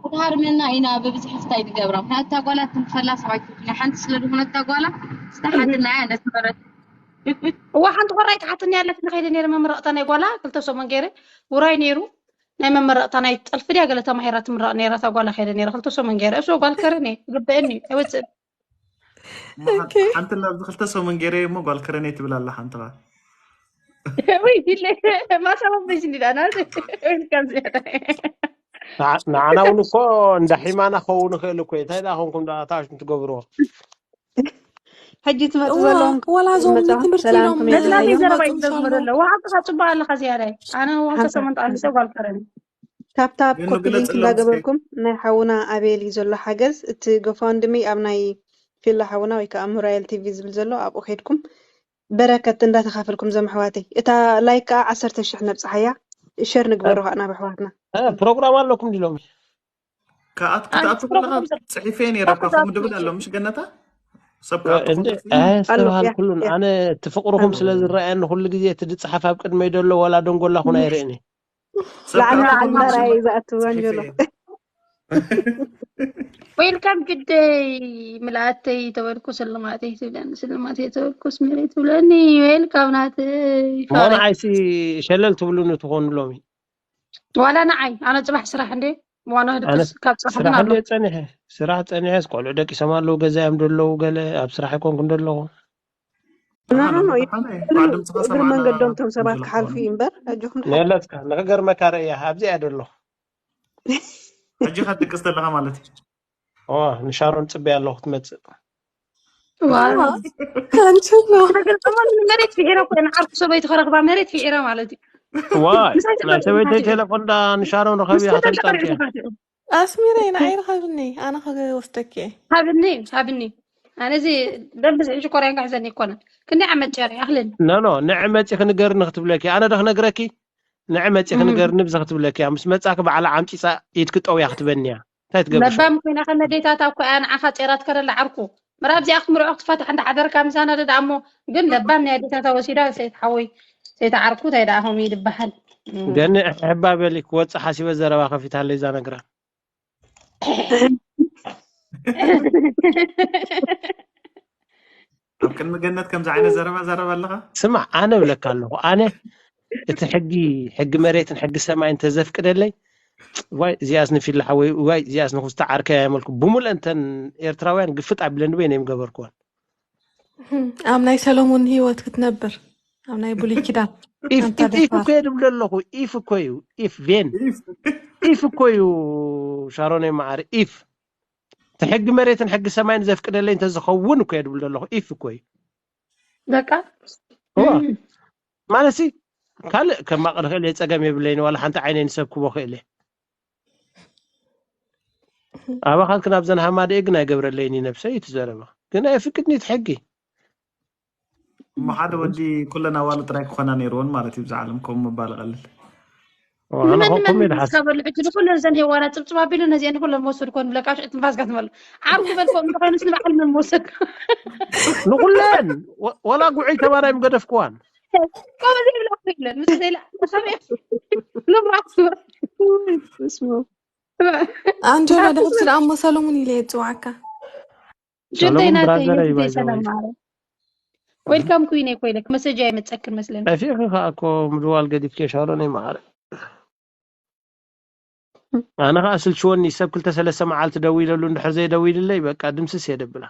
ክትሃርመና ኢና ብብዝሒ ክታይ ትገብራ ምክንያቱ እታ ጓላ ትንፈላ ሰባይት ናይ ሓንቲ ስለ ዝኾነት እታ ጓላ ዝተሓትና እያ ነስመረት እዋ ሓንቲ ቆራይ ትሓትኒ ኣለች ንኸይደ ነይረ መመረቕታ ናይ ጓላ ክልተ ሰሙን ገይረ ውራይ ነይሩ ናይ መመረቕታ ናይ ጠልፊ ድያ ገለ ተማሂራ ትምረቕ ነይራ እታ ጓላ ከይደ ነይረ ክልተ ሰሙን ገይረ እሱ ጓል ከረን እየ ግበአኒ ኣይወፅእን ሓንቲ ላብዚ ክልተ ሰሙን ገይረ እሞ ጓል ከረነይ ትብል ኣላ ሓንቲ ኸ ወይ ዲለ ማሳቦ በሽ እንዲዳ ና ወልካም ንዓና እውን እኮ እንዳ ሒማና ክኸውን ይኽእል እኮ እዩ እንታይ ዳ ኾንኩም ዳ ታሽም ትገብርዎ ሕጂ ትመፁ ዘለኹም ወላ እዞም መፃ ንትምህርቲ ሰላም ኢሎም ከመይ ነዝናተይ ትብልዮ ዘረባ መፁ እዩ ዘግብረ ምሻሎ ኣሎ ወሃብትኻ ፅቡቅ ኣለኻ ዝያዳይ ኣነ ወሃብተ ሓንሳብ ሰሙን ሓንሳብ ጠቐሚጠ ጓል ከረን ታፕታፕ ገኑ ኮፒ ሊንክ ግለፅሎም እስኪ እንዳገበርኩም ናይ ሓውና ኣቤል እዩ ዘሎ ሓገዝ እቲ ጎፋንድሚ ኣብ ናይ ፊላ ሓውና ወይ ከዓ ሞራይል ቲቪ ዝብል ዘሎ ኣብኡ ከይድኩም በረከት እንዳተካፈልኩም ዘም ኣሕዋተይ እታ ላይክ ከዓ ዓሰርተ ሽሕ ነብፅሓያ ሸር ንግበሮ ከዓ ናብ ኣሕዋትና ፕሮግራም ኣለኩም ድሎም ክኣት- ክትኣቱ ከለካ ፅሒፈ ነይረ እኳ ከምኡ ድብል ኣሎ ምሽ ገነታ ሰብ ክኣቱ ከሎ ዝተባሃልኩሉን ያ። ኣነ እቲ ፍቅርኹም ስለ ዝረኣየኒ ኩሉ ግዜ እቲ ዝፀሓፍ ኣብ ቅድመይ ዘሎ ዋላ ደንጎላ ኩን ኣይርእን እየ። ሰብ ላዕሊ ክኣቱ ከሎ ዓንዳራ ሽም እዩ ዝኣትዎ ፅሒፈ ኣንጀሎ እየ። ዌልካም ግደይ ምልኣተይ ተበልኩ ስልማተይ ትብለኒ ስልማተይ ተበልኩ ስሜረይ ትብለኒ ዌልካም ናተይ ሞ ንዓይሲ ሸለል ትብሉኒ ትኾኑ ሎሚ ዋላ ንዓይ ኣነ ፅባሕ ስራሕ እንዴ ዋና ኣነ ድቅስ ካብ ስራሕ ፅባሕና ኣሎ እንደ ፀኒሐ ስራሕ ፀኒሐ ቆልዑ ደቂሶም ኣለዉ ገዛ እዮም ደለዉ ገለ ኣብ ስራሕ ኣይኮንኩ ደለኹ ኖ ኖ ኖ ባዕሎም ይትብሉ ዝሓመ ባዕሎም እግሪ ዝሓሰማና መንገዶም ቶም ሰባት ዝለኮ ክሓልፉ እዩ እምበር ኣጆኹም ድሓን ነለትካ ንክገርመካ ርእያ ኣብዚ እያ ደለኹ ሕጂ ከትድቅስ ዘለካ ማለት እዩ ኦ ንሻሮን ፅበያ ኣለኹ ክትመፅእ ዋው። ኣንቺ ሎ ነገር ከማን መሬት ፊዒራ እኮ እያ፣ ንዓርኩ ሰበይቲ ከረኽባ መሬት ፊዒራ ማለት እዩ። ዋይ ምሳይ ናይ ተቐሪቡ ሰበይተይ ተፋቲሑ። ቴሌፎን ዳ ንሻሮን ረኸቢ ምስ ተቐሪቡ ከተምጻልኪ ተቐሪቡ ተፋቲሑ። ኣስሚረይ ንዓይ ርኸብኒ ኣነ ክወስደኪ እየ። ሃብኒ፣ ሃብኒ። ኣነ እዚ ደንብ ዝሕጂ ኮርያን ክሕዘኒ ይኮነ። ክንደይ ዓመት ጨር ይኣኽልን። ኖ ኖ ንዕ መጺ ክንገርኒ ክትብለኪ ኣነ ዶ ክነግረኪ? ንዕ መጺ እም። ክንገርኒ ብዚ ክትብለኪ እያ። ምስ መጻኪ ባዕላ ዓምጪጻ ኢድኪ ጠውያ ክትበኒ እያ። እንታይ ትገብሪ ሽዑ? ለባም ኮይና ከመዴታት እኮ እያ ንዓኻ ጼራት ከረላ ዓርኩ። ምራ ኣብዚኣ ክትምርዖ ክትፋታሕ እንዳ ሓደርካ ምሳና ደዳ እሞ ግን ለባም ናይ ኣዴታታ ወሲዳ ሰይት ሓወይ ሰይት ዓርኩ እንታይ ደኣ ከምኡ ይድበሃል። እም። ገኒ ሕባ በሊ ክወጽእ ሓሲበ ዘረባ ከፊታለይ እዛ ነግራ። ኣብ ቅድሚ ገነት ከምዚ ዓይነት ዘረባ ዘረባ ኣለኻ? ስማዕ ኣነ እብለካ ኣለኹ ኣነ እቲ ሕጊ ሕጊ መሬትን ሕጊ ሰማይን ተዘፍቅደለይ ዋይ እዚኣስ ንፊላ ሓወይ ዋይ እዚኣስ ንኹስታ ዓርከይ ኣየመልኩ ብሙሉእ እንተን ኤርትራውያን ግፍጥ ኣቢለን በይነይ ምገበርክወን ኣብ ናይ ሰሎሞን ህይወት ክትነብር ኣብ ናይ ብሉይ ኪዳን ኢፍ ኣንታ ኢፍ ኢፍ ደፋር እኮ እየ ድብሎ ኣለኹ ኢፍ እኮ እዩ ኢፍ ቬን ኢፍ እኮ እዩ ሻሮነይ መዓሪ ኢፍ እቲ ሕጊ መሬትን ሕጊ ሰማይን ዘፍቅደለይ እንተዝኸውን እኮ እየ ድብል ዘለኹ ኢፍ እኮ እዩ በቃ እዋ እም። ማለት ሲ ካልእ ከማቕር ክእል እየ ጸገም የብለይን ዋላ ሓንቲ ዓይነይ ንሰብ ክቦ ክእል እየ ኣባኻን ክናብ ዘን ሃማደኤ ግን ኣይገብረለይን እዩ ነብሰይ እዩ ትዘረባ ግን ኣየፍቅድኒ እቲ ሕጊ እሞ ሓደ ወዲ ኩለን ኣዋልድ ጥራይ ክኾና ነይርዎን ማለት እዩ ብዛ ዓለም ከምኡ ምባል ቀልል ኣነ ንመን ከምኡ ንመን ኢለ ሓስ ንስካ በሉ ሕጂ ንኩለን ዘን ሄዋና ጽብጽብ ኣቢሉ ነዚአን ንኩለን መወሰድ ኮን ብለካ ሽዑ ትንፋስካ ትመሉ ዓርኩ በልኮ እንተኮይኑስ ንባዕል መን መወሰድ ንኩለን ወ- ወላ ጉዑይ ተባናይ ምገደፍክዋን ከምኡ ዘይብላ እኮ የለን ምስ ዘይላ ከመይ ልምራሱ ኣንጀሎ ድሕር ስለ ኣሞ ሰሎሙን ኢለ የፅዋዕካ ጀንተይ ሰሎሙን ናተይ ብራዘረይ ዩቱብ ባይዘወይ ሰላም ማረ ዌልካም ኩዊን ኮይለክ መሰጃ ይመፀክን መስለኒ ጠፊእኺ ከዓ እኮ ምድዋል ገዲፍኪ ሻሮነይ ማዕረ ኣነ ከዓ ስልችወኒ ሰብ ክልተ ሰለስተ መዓልቲ ደዊለሉ እንድሕር ዘይደዊልለይ በቃ ድምስስ የደብላ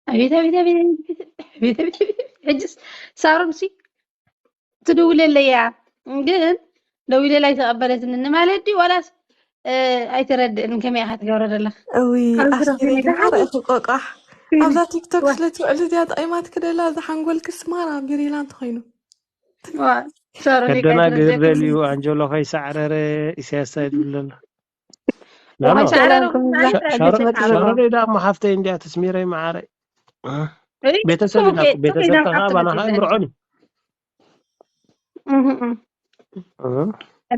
ኣቤት ኣቤት ኣቤት ኣቤት ኣቤት ኣቤት ኣቤት ሕጅስ ሳሮን ሲ ትድውለለይ እያ ግን ደዊለላ ኣይተቐበለትኒ ማለት ድዩ ዋላስ ኣይተረድእን ከመይ ኢኻ ትገብረ ዘለኻ እዊ ካልእ ኣስሚረይ ትረኽቢ ድማ ርእኺ ቆቋሕ ኣብዛ ቲክቶክ ስለ ትውዕል እዚኣ ጠቒማትኪ ደላ እዛ ሓንጎልኪ ስማራ ቢሪላ እንተኾይኑ ሳሮን ከደናግር ደልዩ ኣንጀሎ ከይሳዕረረ ኢሳያስ ይብል ዘሎ ኖ ኖ ሳዕረረ ሰላም ሻሮደይ ደኣ እሞ ሓፍተይ እንዲያ ተስሚረይ መዓረይ ቤተሰብ ኢና እኮ ቤተሰብ ተኸኣ ባና ከዓ ይምርዖን እዩ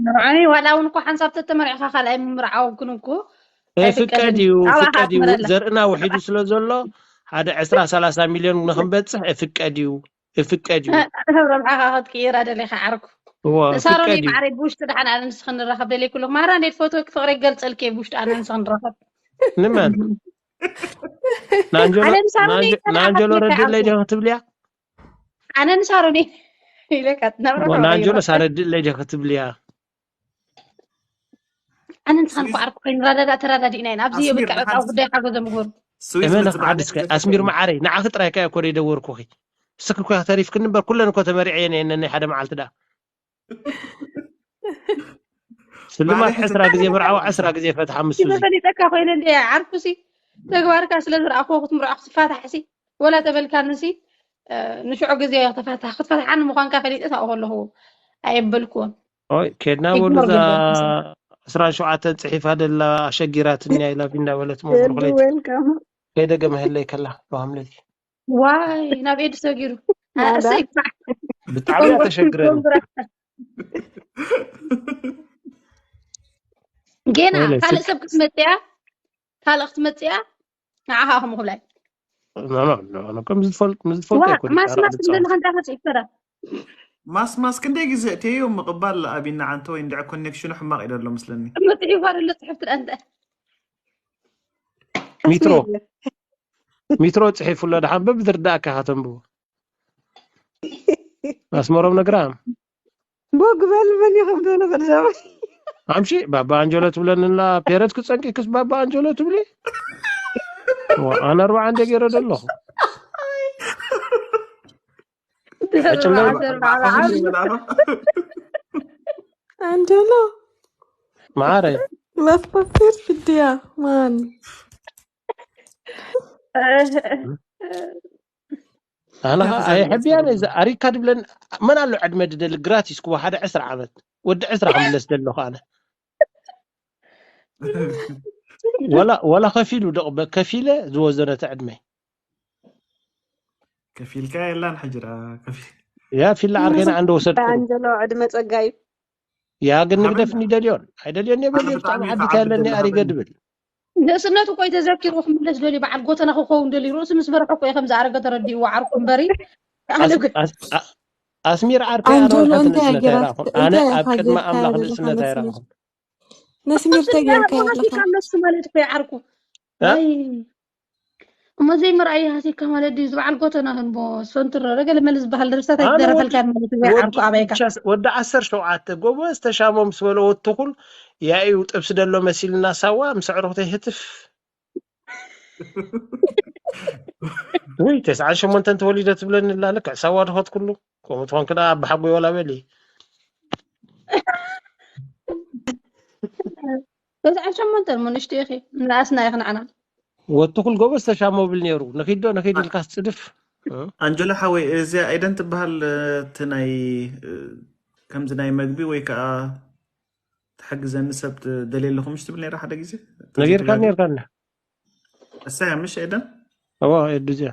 ምርዖኒ ዋላ እውን እኮ ሓንሳብ ተተመርዕኻ ካልኣይ ምምርዓው ግን እኮ ፍቀድ እዩ ፍቀድ እዩ ዘርእና ውሒዱ ስለ ዘሎ ሓደ ዕስራ ሰላሳ ሚልዮን ንክንበፅሕ ፍቀድ እዩ ፍቀድ እዩ ረብዓኻ ክትቅይራ ደሊኻ ዓርኩ እዎ ሳሮን ፍቀድ እዩ ማዕረይ ብውሽጢ ደሓን ኣነ ንስኺ ንራኸብ ደልየ ኩሉ ማራ እንዴት ፎቶ ፍቕሪ ገልፀልኪ ብውሽጢ ኣነ ንስኺ ንራኸብ ንመን ንኣንጀሎ ኣነ ንሳሮን ንኣንጀ- ይከዳ ንኣንጀሎ ሓፍተይ ረድለይ ከዓርኩ ዲኺ ክትብልያ ኣነ ንሳሮን ኢለካ ትነብረ እሞ ንኣንጀሎ ሳረድለይ ዲኺ ክትብልያ ኣነ ንስኻን እኮ ዓርኩ ኮይንረዳዳእ ተረዳዲእና ኢና ኣብዚ ኣስሚር በቃ ዕጣው ንሓንቲ ጉዳይ ሓገዞም ይግበሩ ስዊዝ እመን ምስ በዓል ሓድስከ ኣስሚር መዓረይ ንዓኺ ጥራይ ከ እኮ ደይደወርኩኺ እስኺ እኮ ተሪፍክኒ እምበር ኩለን እኮ ተመሪዐ እየን እየን ናይ ሓደ መዓልቲ ደኣ ስልማት ማዕረይ ዕስራ ግዜ መርዓዊ ዕስራ ግዜ ፈትሓ ምስ ኪዶ ፈሊጠካ ኮይነ እንደ ዓርኩሲ ተግባርካ ስለ ዝረኣኹ ክትምርዖ ክትፋታሕሲ ወላ ተበልካንሲ ንሽዑ ግዜ ተፋታሕ ክትፈትሓኒ ምዃንካ ፈሊጠ ታው ከለኹ ኣየበልኩዎን ኦይ ኬድና በሉ እዛ ዕስራን ሸውዓተን ፅሒፋ ደላ ኣሸጊራትኒ ኣይ ላቭ እንዳበለት ሞ ብሩክ ለይቲ ከይደገመ ህለይ ከላ ብሃምለቲ ዋይ ናብ ኤድ ሰጊሩ ናዳ። እሰይ ይግባዕ ብጣዕሚ እያ ተሸግረኒ ጌና ወይለይ፣ ካልእ ፍቅ- ሰብ ክትመፅያ ካልእ ክትመፅያ ንዓኻ ከምኡ ክብላይ ኖ፣ ኖ፣ ኖ፣ ኖ፣ ከም ዝፈልጥ ምስ ዝፈልጥ ዋ ኣይኮነ ማስማስ እንደለካ እንታይ ፈፂፍከ ማስ ማስ ክንደይ ግዜ እትዮ ምቕባል ኣብና ዓንተ ወይ እንድዕ ኮኔክሽኑ ሕማቕ እዩ ዘሎ ምስለኒ መፅሒፋ ደሎ ፅሕፍቲ ደኣ እንታይ ሚትሮ ሚትሮ ፅሒፉ ኣሎ ደሓን በብዝርዳእካ ከተንብቦ ኣስመሮም ነግራም ቦግ በል መን ይኸብዶ ነበር ዛባ ኣምሺ ባባ ኣንጀሎ ትብለንላ ፔረት ክፀንቂ ክስ ባባ ኣንጀሎ ትብሊ ዋ፣ ኣነ ኣርባዓ እንደ ገይረ ደለኹ ሕጭለይ ኣንጀሎ ማዓረ መፈክር ፍድያ ማን ኣነ ኸዓ ኣይሕብያን እየ። ኣሪካ ድብለን መን ኣሎ ዕድመ ድደሊ ግራቲስ ክዋ ሓደ ዕስራ ዓመት ወዲ ዕስራ ክምለስ ደለኹ ኣነ። ወላ ወላ ከፊሉ ደቕበ ከፊለ ዝወዘነተ ዕድመይ ከፊልካ የላን ሕጅራ ከፊል ያ ፊላ ዓርከይና ዓንደ ወሰድኩ ኣንጀሎ ዕድመ ጸጋ እዩ። ያ ግን ንግደፍኒ ደልዮን ኣይደልዮን የበልዮ ብጣዕሚ ዓዲ ታለኒ ኣሪገ ድብል ንእስነቱ እኮ ተዘኪሩ ክምለስ ደልዩ በዓል ጎተና ክኸውን ደልዩ ርእሱ ምስ በርሐ እኮ ከም ዝኣረገ ተረዲእዎ ዓርኩ እምበሪ ኣነ ግን ኣስሚር ዓርከይ ኣነ ወልሓት ንእስነት ኣይረኹን ኣነ ኣብ ቅድሚ ኣምላኽ ንእስነት ኣይረኹን ነስሚር ተጌርካ ኣለኻ መሲ ማለት እኮ ይዓርኩ ኣይ እሞ ዘይምርኣይ ሃሲካ ማለት ድዩ ዝበዓል ጎተና ክንቦ ሰንትሮ ረገለ መል ዝበሃል ደርፍታት ኣይትደረፈልካ ማለት እዩ ይዓርኩ ኣበይካ ወዲ ዓሰርተ ሸውዓተ ጎበዝ ተሻሞ ምስ በሎ ወትኹል ያእዩ ጥብሲ ደሎ መሲልና ሳዋ ምስ ኣዕሩኽተይ ህትፍ ወይ ተስዓን ሸሞንተን ተወሊደ ትብለኒ ኣላ ልክዕ ሳዋ ድኸት ኩሉ ከምኡ ትኾንክ ደኣ ኣባሓጎይ ወላ በሊ ተስዓን ሸሞንተን እሞ ንእሽቶ ኢኺ ንኣስና ኢኺ ንዓና ወትኹል ጎበዝ ተሻሞ ብል ነይሩ ንኺዶ ንኺድ ኢልካስ ጽድፍ ኣንጀሎ ሓወይ እዚኣ ኤደን ትበሃል እቲ ናይ ከምዚ ናይ መግቢ ወይ ከዓ ትሕግዘኒ ሰብ ደልየ ኣለኹ ምሽ ትብል ነራ ሓደ ግዜ ነጊርካ ነርካ እሳያ ምሽ ኤደን እዋ ኤዱ እዚኣ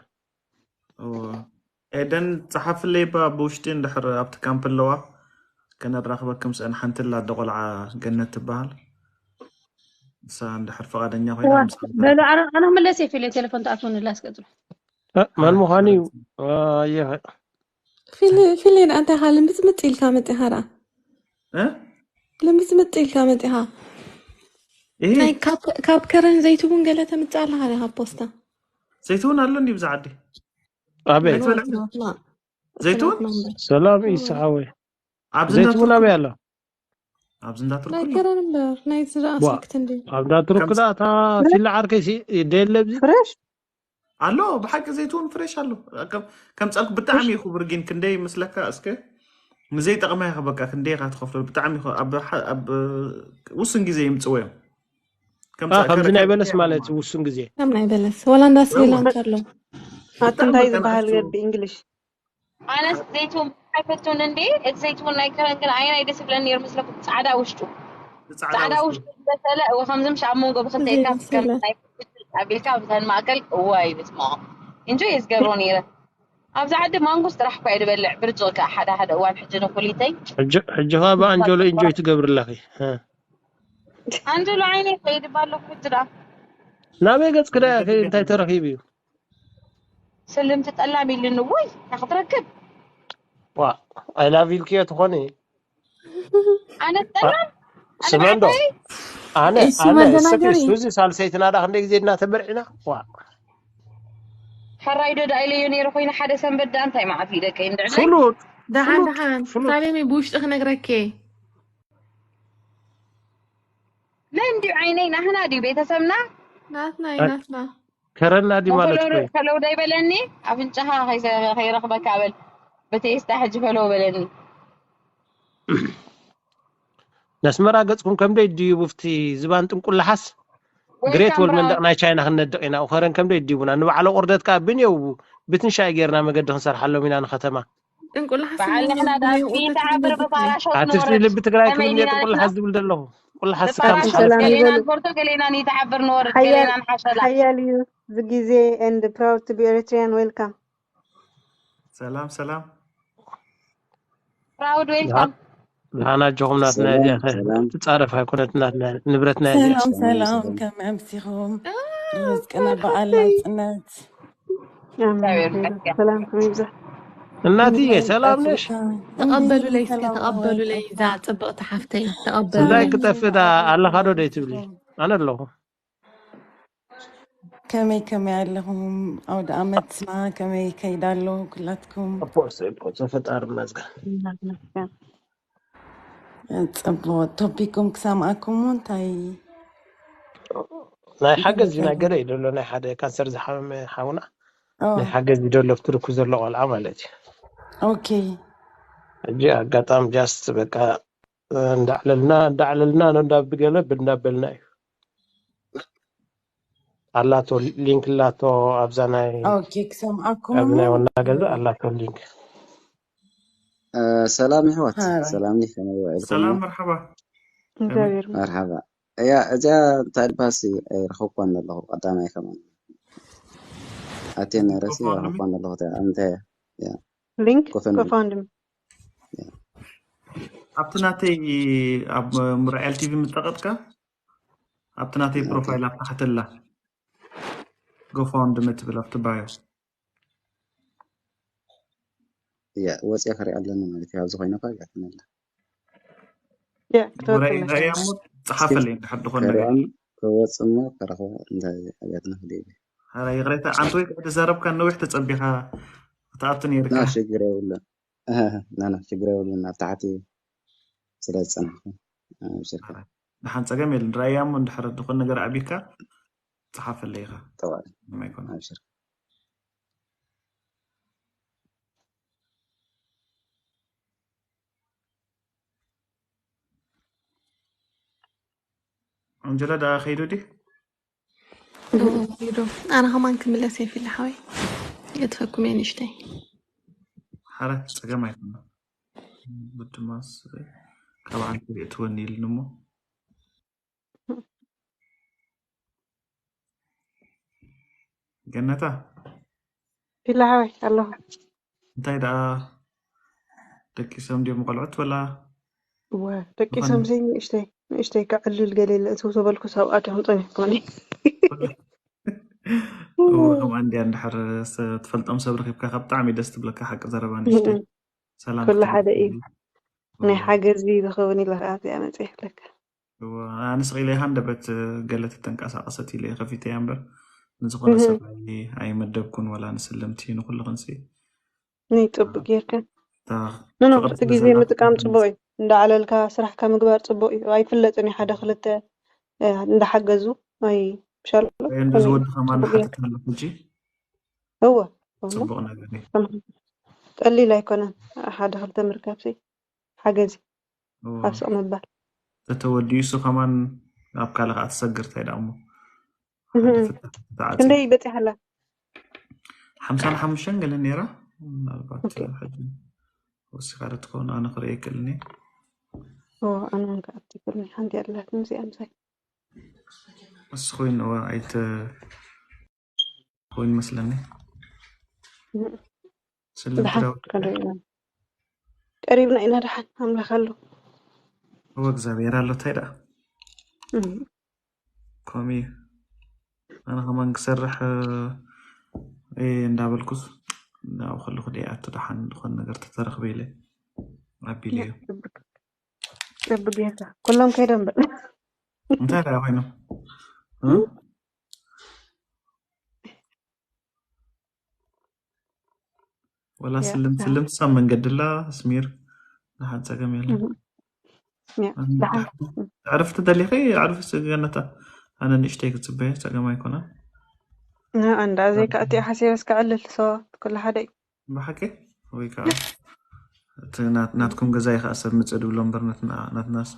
ኤደን ፀሓፍለይ ባ ብውሽጢ እንድሕር ኣብቲ ካምፕ ኣለዋ ከነራኽበክም ስአን ሓንቲ ኣላ ኣደ ቆልዓ ገነት ትበሃል ንሳ እንድሕር ፈቓደኛ ኮይና በሉ ኣነ ክምለስ እየ ፊለ ቴሌፎን ተኣትወኒ ላስቀፅሉ መን ምዃኑ እዩ ፊሊን እንታይ ኢኻ ልምፅምፅ ኢልካ መፂኻ ደኣ ልምፅምፅ ኢልካ መፂኻ ናይ ካብ ከረን ዘይትውን ገለ ተምፅእ ኣለኻ ዲኻ ፖስታ ዘይትውን ኣሎ እንዲ ብዛ ዓዲ ኣበይ ዘይትውን ሰላም ኢሳ ሓወይ ዘይትውን ኣበይ ኣሎ ኣብዚ እንዳትርኩ ናይ ከረን እምበር ናይ ዝረኣ ሳክት እንዲ ኣብ እንዳትርኩ ደኣ እታ ፊላ ዓርከይ ደየለ ኣብዚ ፍሬሽ ኣሎ ብሓቂ ዘይትውን ፍሬሽ ኣሎ ከም ጸልኩ ብጣዕሚ እዩ ክቡር ግን ክንደይ ይመስለካ እስከ ንዘይጠቕማ ኢኻ በቃ ክንደይ ኢኻ ትኸፍሎ ብጣዕሚ ኢኻ ኣብ ኣብ ውስን ግዜ ይምጽዎ እዮም ከምዚ ናይ በለስ ማለት ውሱን ግዜ ከም ናይ በለስ ወላ እንዳ ስሪላንካ ኣሎ ኣቲ እንታይ ዝበሃል ብእንግሊሽ ኣነስ ዘይትውን ኣይፈቱን እንዴ እቲ ዘይትውን ናይ ከረን ግን ኣየናይ ደስ ይብለኒ ነይሩ መስለኩም ፃዕዳ ውሽጡ ፃዕዳ ውሽጡ ዝበሰለ ከምዚ ምሽ ኣብ መንጎ ብክልተ ኢልካ ኣቢልካ ብተን ማእከል እዋይ ብስማ እንጆ እየ ዝገብሮ ነይረ ኣብዚ ዓዲ ማንጎስ ጥራሕ እኳ እየ ዝበልዕ ብርጭቕ ከዓ ሓደ ሓደ እዋን ሕጂ ንኩሊተይ ሕጂ ከዓ ብኣንጀሎ ኢንጆይ ትገብሪ ኣለኺ ኣንጀሎ ዓይነይ ከይድ ባለኹ ሕጂ ደኣ ናበይ ገጽ ክዳ እንታይ ተረኺቡ እዩ ስልምቲ ጠላም ኢልኒ ወይ ክትረክብ ዋ ኣይላቭ ኢልክዮ ትኾኒ ኣነ ጠላም ስመንዶ ኣነ ኣነ ሰክሪስቱ እዚ ሳልሰይትና ዳ ክንደይ ግዜ ድና ተበርዒና ዋ ሕራይ ዶ ዳኢለዮ ነይሩ ኮይኑ ሓደ ሰንበት ዳ እንታይ መዓት እዩ ደቀይ እንድዕለይ ፍሉጥ ደሓን ደሓን ሳሌሚ ብውሽጢ ክነግረኪ ናይ እንዲዩ ዓይነይ ናህና ድዩ ቤተሰብና ናትና እዩ ናትና ከረና ድዩ ማለት እኮ እዩ ከለው ዳይበለኒ ኣፍንጫኻ ከይረኽበካ በል ብቴስታ ሕጂ ፈለው በለኒ ነስመራ ገጽኩም ከም ደይ ድዩ ብፍቲ ዝባን ጥንቁላሓስ ግሬት ወል መንደቕ ናይ ቻይና ክንነድቕ ኢና ኡኸረን ከም ደይ ድዩቡና ንባዕሎ ቁርደት ከኣ ብንየው ብትንሻይ ጌርና መገዲ ክንሰርሓሎም ኢና ንኸተማ ጥንቁላሓስ በዓል ንሕና ዳኣ ይተዓብር ብፓራሾት ኣትፍቲ ንወርድ ልቢ ትግራይ ከመይ ክብል ዲና ጥንቁላሓስ ንሕና ዝብል ዘለኹ ቁላሓስ ብፓራሾት ሰላም ገሌና ይበሉ። ንፈርቶ ገሌና ንይተዓብር ንወርድ ሓያል- ገሌና ንሓሸላ ሓያል እዩ the ጊዜ and proud to be Eritrean welcome ሰላም ሰላም proud welcome ደሓን ኣጆኹም ናትና እዚኣ ትጻረፍ ኣይኮነት ናትና ንብረትና እዚኣ ሰላም ሰላም ከመይ ኣምሲኹም ርዝቅና በዓል ናጽነት ሰላም ከመይ ይብዛሕ እናትዬ ሰላም ነሽ ተቐበሉለይ እስከ ተቐበሉለይ እዛ ጽብቕቲ ሓፍተይ ተቐበሉ እንታይ ክጠፍእ ዳ ኣለኻ ዶ ደይ ትብሊ ኣነ ኣለኹ ከመይ ከመይ ኣለኹም ኣውደ ኣመትና ከመይ ከይዳ ኣሎ ኩላትኩም ፈጣሪ ይመስገን ጽቡቅ ቶፒኩም ክሰምኣኩም እንታይ ናይ ሓገዝ ነገር እዩ ዘሎ ናይ ሓደ ካንሰር ዝሓመመ ሓውና ናይ ሓገዝ ይደሎ ኣብቲ ርኩ ዘሎ ቆልዓ ማለት እዩ ኦኬ ሕጂ ኣጋጣሚ ጃስት በቃ እንዳዕለልና እንዳዕለልና እንዳብገለ እንዳበልና እዩ ኣላቶ፣ ሊንክ ኣላቶ ኣብዛ ናይ ኦኬ፣ ክሰምዓኩም ኣብ እሞ ናይ ዋና ገዛ ኣላቶ ሊንክ። እ፣ ሰላም ይሕዋት፣ ሃይ። ሰላም ኒ ከመይ ውዒልኩም? ሰላም፣ መርሓባ። እግዚኣብሔር ይመስገን። መርሓባ። እያ እዚኣ እንታይ ድባሲ ኣይረኸብኳን ኣለኹ። ቀዳማይ ከማን ኣቴ ነረሲ ጎፋንድሚ ኣይረኸብኳን ኣለኹ። እታ እንታይ እያ? እያ ሊንክ ጎፈንድሚ። ጎፋንድሚ እያ። ኣብቲ ናተይ ኣብ ምርኣል ቲቪ ምጠቐጥካ ኣብቲ ናተይ ኦኬ። ፕሮፋይል ኣብ ታሕተላ ጎፋንድሚ ትብል ኣብቲ ባዮ እያ ወፂኣ ክሪኣ ኣለኒ ማለት እዩ። ኣብዚ ኮይነ እኳ ይጋጥመላ። ያ ወራይ ክትወፅእ ራእያ መሲሉ እሞ ጸሓፈለይ እንድሕር ዝኾነ ነገር ከሪኣን ከወፅእ እሞ ከረኽቦ እንታይ ኣብያትና ክደይበ ሓራ ይቕሬታ። ዓንተ ወይ ክዕዲ ዘረብካ ነዊሕ ተጸቢኻ ክትኣቱ ነይርካ። ና ሽግር የብሉን። እህ፣ ና ና ሽግር የብሉን። ኣብ ታሕቲ ስለ ዝፀናሕኩ ኣብሽርካ። ደሓን ጸገም የለን። ራእያ እሞ እንድሕር ዝኾነ ነገር ዓቢካ ጸሓፈለይ ኢኻ። ተባለ ምንም ኣይኮነ። ኣብሽር። ኣንጀላ ደኣ ከይዱ ዲ እዎ፣ ይዶ። ኣነ ከማን ክምለስ እየ ፊሊ ሓወይ። የትፈኩም እየ ንእሽተይ። ሓረ ጸገም ኣይኮነ። ብድማስ ካብ ዓንተ የእትወኒ ኢልኒ እሞ ገነታ ፊሊ ሓወይ ኣለኹ። እንታይ ደኣ ደቂሶም ድዮም ቆልዑት ወላ እወ፣ ደቂሶም ዝኾነ ሲ ንእሽተይ ንእሽተይ ከዕልል ገለ የለ፣ እትው ተበልኩ ሰብኣት እዮም ጸኒሕኩኒ። እዎ፣ ከምኣ እንድያ። እንድሕር ሰ-፣ ትፈልጦም ሰብ ረኺብካ ካብ ብጣዕሚ ደስ ትብለካ። ሓቂ ዘረባ ንእሽተይ እም፣ ሰላም ኩሉ ሓደ ክትብል እዩ። ናይ ሓገዝ ዝኸውን ኢለ ከዓ እዚኣ መፅእ ይብለካ። እዎ፣ ኣነ ስቕ ኢለ ሃንደበት ገለ ተተንቀሳቐሰት ኢለ ከፊተያ እምበር ንዝኾነ ሰብ ኣይ-፣ ኣይመደብኩን፣ ወላ ንስልምቲ ንኩልኽንሲ። ናይ ጽቡቅ ጌርካ። እታ ኖ ኖ፣ ፍቕሪ እቲ ስለ ግዜ ዘላ ምጥቃም ጽቡቅ እዩ። እንዳዓለልካ ስራሕካ ምግባር ጽቡቅ እዩ። ኣይፍለጥን እዩ ሓደ ክልተ፣ እ፣ እንዳሓገዙ። ኣይ፣ ምሻሎ ወይ እንደዚ ከመይ ወዲ ከማን ጽቡቅ ጌርካ። ሓትት ኣሎ ሕጂ። እወ፣ እሞ ጽቡቕ ነገር እዩ። ቀሊል ኣይኮነን። ሓደ ክልተ ምርካብሲ ሓገዝ እዩ። እዎ። ኣብ ስቕ ምባል። ተተወዲኡ እሱ ከማን ኣብ ካልእ ከዓ ትሰግር እንታይ ደኣ እሞ እህ፣ ሓደ ፍታሕ ተዓፅዩ። ክንደይ በፂሓ ኣላ? ሓምሳን ሓሙሽተን ገለ ነይራ። ምናልባት ኦኬ። ሕጂ ወሲኻ ዶ ትኸውን? ኣነ ክርኢ ኣይክእልን እየ። ኦ፣ ኣነ እውን ከኣቲ ክእልኒ ሓንቲ ኣላትኒ እዚኣ ምሳይ። እሱ ኮይኑ እዋ ኣይተ-፣ ኮይኑ መስለኒ። እህ፣ ስልምቲ ደሓን ዳዊት ክንርኢ ኢና። ቀሪብና ኢና ደሓን፣ ኣምላኽ ኣሎ። እወ እግዚኣብሔር ኣሎ እንታይ ደኣ። እህ፣ ከምኡ እዩ። ኣነ ከማን ክሰርሕ፣ እ፣ እንዳበልኩስ ናብኡ ከለኹ ደኣ ኣቶ ደሓን ዝኾነ ነገር ተተረኽበ ኢለ ኣቢለ እዩ። ጽቡቅ፣ ጽቡቅ ጌርካ። ኩሎም ከይዶም በል። እንታይ ደኣ ኮይኖም? እ? ወላ ያ፣ ስልም-፣ ደሓን። ስልምቲ ሳብ መንገዲ ኣላ ኣስሚር። ደሓን ጸገም የለን። እህ፣ ያ፣ ኣነ ደሓን። ደሓን። ዕርፍቲ ደሊኺ ኣዕርፊ ገነታ። ኣነ ንእሽተይ ክጽበየ ጸገም ኣይኮነን። ና፣ እንዳ ዘይከኣቲ ሓሲበስ ከዕልል፣ ሶ፣ ኩሉ ሓደ እዩ። ብሓቂ? ወይ ከዓ እቲ ናት-፣ ናትኩም ገዛ እዩ ከዓ ሰብ ምጽእ ድብሎ እምበር ናትና፣ ናትናስ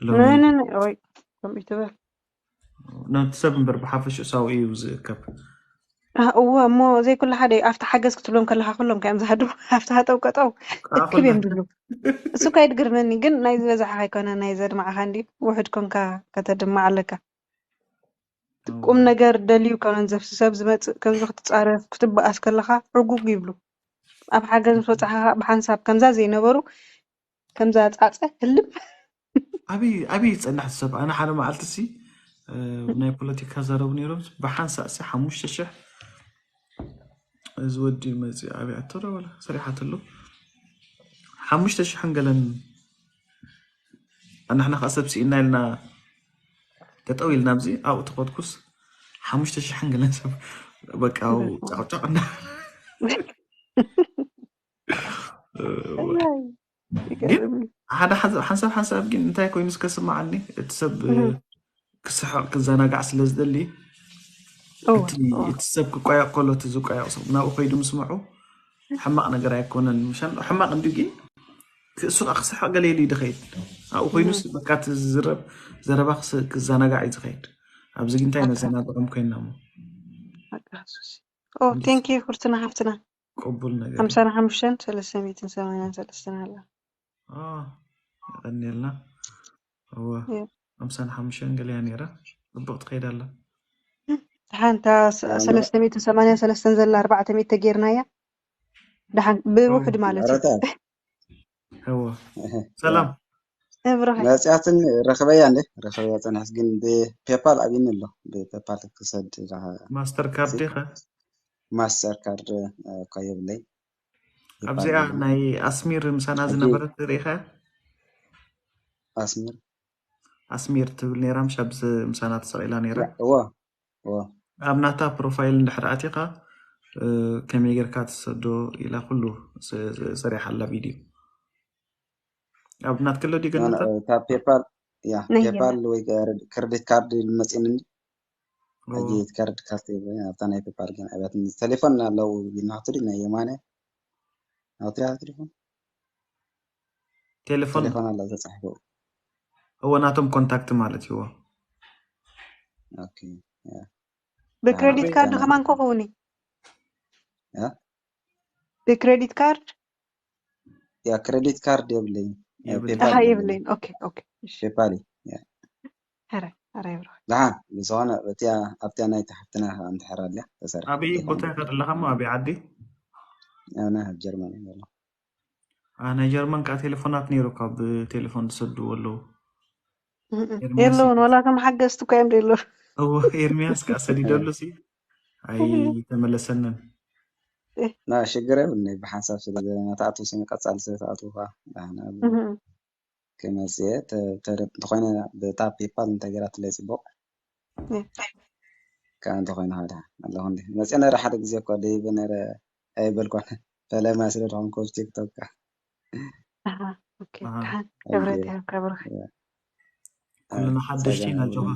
ሎሚ ናይ፣ ናይ፣ ናይ፣ ወይ፣ ከምኡ ትበል። ነቲ ሰብ እምበር ብሓፈሽኡ ሳብኡ እዩ ዝእከብ። አ፣ እወ፣ እሞ ዘይኩሉ ሓደ እዩ። ኣብቲ ሓገዝ ክትብሎም ከለኻ ኩሎም ከዮም ዝሃድሙ። ኣብቲ ሃጠው ቀጠው እክብ እዮም ዝብሉ። እሱ እኳ ይድግርመኒ፣ ግን ናይ ዝበዝሓ ኣይኮነ ናይ ዘድማዕኻ እንዲ ውሑድ ኮንካ ከተድምዕ ኣለካ። እቲ ቁም ነገር ደልዩ ካብ ነንዘፍሲ ሰብ ዝመጽእ ከምዚ ክትጻረፍ ክትበኣስ ከለኻ ዕጉግ ይብሉ። ኣብ ሓገዝ ምስ በጻሕኻ ብሓንሳብ ከምዛ ዘይነበሩ ከምዛ ጻጸ ህልም። ኣበይ፣ ኣበይ ይጸንሕ ሰብ? ኣነ ሓደ መዓልቲ ሲ፣ እ፣ ናይ ፖለቲካ ዘረቡ ነይሮም ብሓንሳእ ሲ ሓሙሽተ ሽሕ እዚ ወዲ መጺኡ ኣበይ ኣቶ ዶ ወላ ሰሪሓትሉ ሓሙሽተ ሽሕን ገለን ኣንሕና ከዓ ሰብ ስኢና ኢልና ጠጠው ኢልና ኣብዚ ኣብኡ ተኸድኩስ ሓሙሽተ ሽሕን ገለን ሰብ በቃ ኣብኡ ጫቕጫቕ እና ግን ይገርም እዩ። ሓደ ሓንሳብ ሓንሳብ ግን እንታይ ኮይኑ እስከ ስማዓኒ እቲ ሰብ ክስሕቕ ክዘናጋዕ ስለ ዝደሊ እቲ ሰብ ክቋየቕ ከሎ እቲ ዝቋየቕ ሰብ ናብኡ ከይዱ ምስምዑ ሕማቕ ነገር ኣይኮነን። ምሻን ሕማቕ እንዲ ግን እሱ ከዓ ክስሕቕ ገለ ኢሉ እዩ ዝኸይድ ኣብኡ ኮይኑስ በቃ እቲ ዝዝረብ ዘረባ ክስ-፣ ክዘናጋዕ እዩ ዝኸይድ። ኣብዚ ግን እንታይ መዘናግዖም ኮይና እሞ በቃ ሱሲ። ኦ፣ ቴንክ ዩ ፍርቱና ሓፍትና። ቅቡል ነገር እዩ። ሓምሳን ሓሙሽተን ሰለስተ ሚእትን ሰማንያን ሰለስተን ኣላ። አ፣ የቐንየልና። እወ፣ እየ። ሓምሳን ሓሙሽተን ገለያ ነይራ። ጽቡቕ ትኸይድ ኣላ። ሓንታ ሰለስተ ሚእትን ሰማንያን ሰለስተን ዘላ ኣርባዕተ ሚእቲ ተጌርናያ። ደሓን ብውሑድ ማለት እዩ። ረታ እወ። ሰላም። እብረኸ መፅያትን ረኽበያ እንዴ ረኽበያ ፀናሕስ ግን ብፔፓል ኣብይኒ ኣሎ። ብፔፓል ክሰድ ማስተር ካርድ ዲኻ? ማስተር ካርድ እኳ የብለይ። ኣብዚኣ ናይ ኣስሚር ምሳና ሕጂ ዝነበረት ርኢኻ? ኣስሚር ኣስሚር ትብል ነይራ፣ ምሽ ኣብዚ ምሳና ተሰቒላ ነይራ። እዋ እዋ ኣብ ናታ ፕሮፋይል እንድሕር ኣቲኻ፣ እ፣ ከመይ ጌርካ ትሰዶ ኢላ ኩሉ ስ-፣ ስ-፣ ሰሪሓ ኣላ ቪድዮ። ኣብ ናትክሎ ድዩ ገነታ? እታ ፔፓል ያ ነየ። ፔፓል ወይ ክሬዲት ካርድ መፅእኒ። ኦ፣ ሕጂ ክሬዲት ካርድ ኣብታ ናይ ፔፓል ግን ኣብያት ቴሌፎን ኣለዉ። ናቱ ናይ የማነ ናቱ ያ ቴሌፎን ቴሌፎን ቴሌፎን ኣላ ተፃሒፉ። እዎ፣ ናቶም ኮንታክት ማለት እዩ። እዎ። ኦኬ ያ ብክሬዲት ኣበይ ካርድ ገና ከማን ኮ ክውን እዩ። ያ ብክሬዲት ካርድ ያ ክሬዲት ካርድ የብለይ። የብለይ። ፔፓል ኣሃ የብለይ። የብለይን። ኦኬ ኦኬ። እሺ። ፔፓል ያ ሐረ ሐረ ይብሮ። ደሓን ብዝኾነ እቲያ ኣብቲያ ናይ ተሓፍትና እንድሕር ኣልያ ተሰርሐ ኣበይ ቦታ ኢኻ ዘለኻ? እሞ ኣበይ ዓዲ? ኣነ ኣብ ጀርመን እየ ዘለኹ። አ፣ ናይ ጀርመን ከዓ ቴሌፎናት ነይሩ፣ ካብ ቴሌፎን ዝሰድዎ ኣለዉ። እም፣ እም። ኤርሚያስ የለውን ይበል። ወላ ከም ሓገዝቲ እኮ እዮም ደሎ። እዎ፣ ኤርሚያስ ከዓ ሰዲደሉ ሲ ኣይተመለሰንን። ና ሽግር የብልኒ ብሓንሳብ ስለ ዘለና ተኣትው ስኒ ቀጻሊ ስለ ተኣትው ከዓ ደሓን ኣብ እም፣ እም። ክመፅእ ተ- ተረ- እንተኾይነ ብታ ፔፓል እንተገይራትለይ ፅቡቕ እም። ከዓ እንተኾይነ ከዓ ደሓን ኣለኹ እንዲ መፅእ ነረ ሓደ ግዜ እኮ ደይበ ነረ ኣይበልኳን ፈለማ ስለ ዝኾንኩ ኣብ ቲክቶክ ከዓ ኣሃ ኦኬ። ኣሃ። ደሓን ክብረት ይሃብካ ብሩኽ። ኩልና ሓደሽቲ ኢና ጆኻ።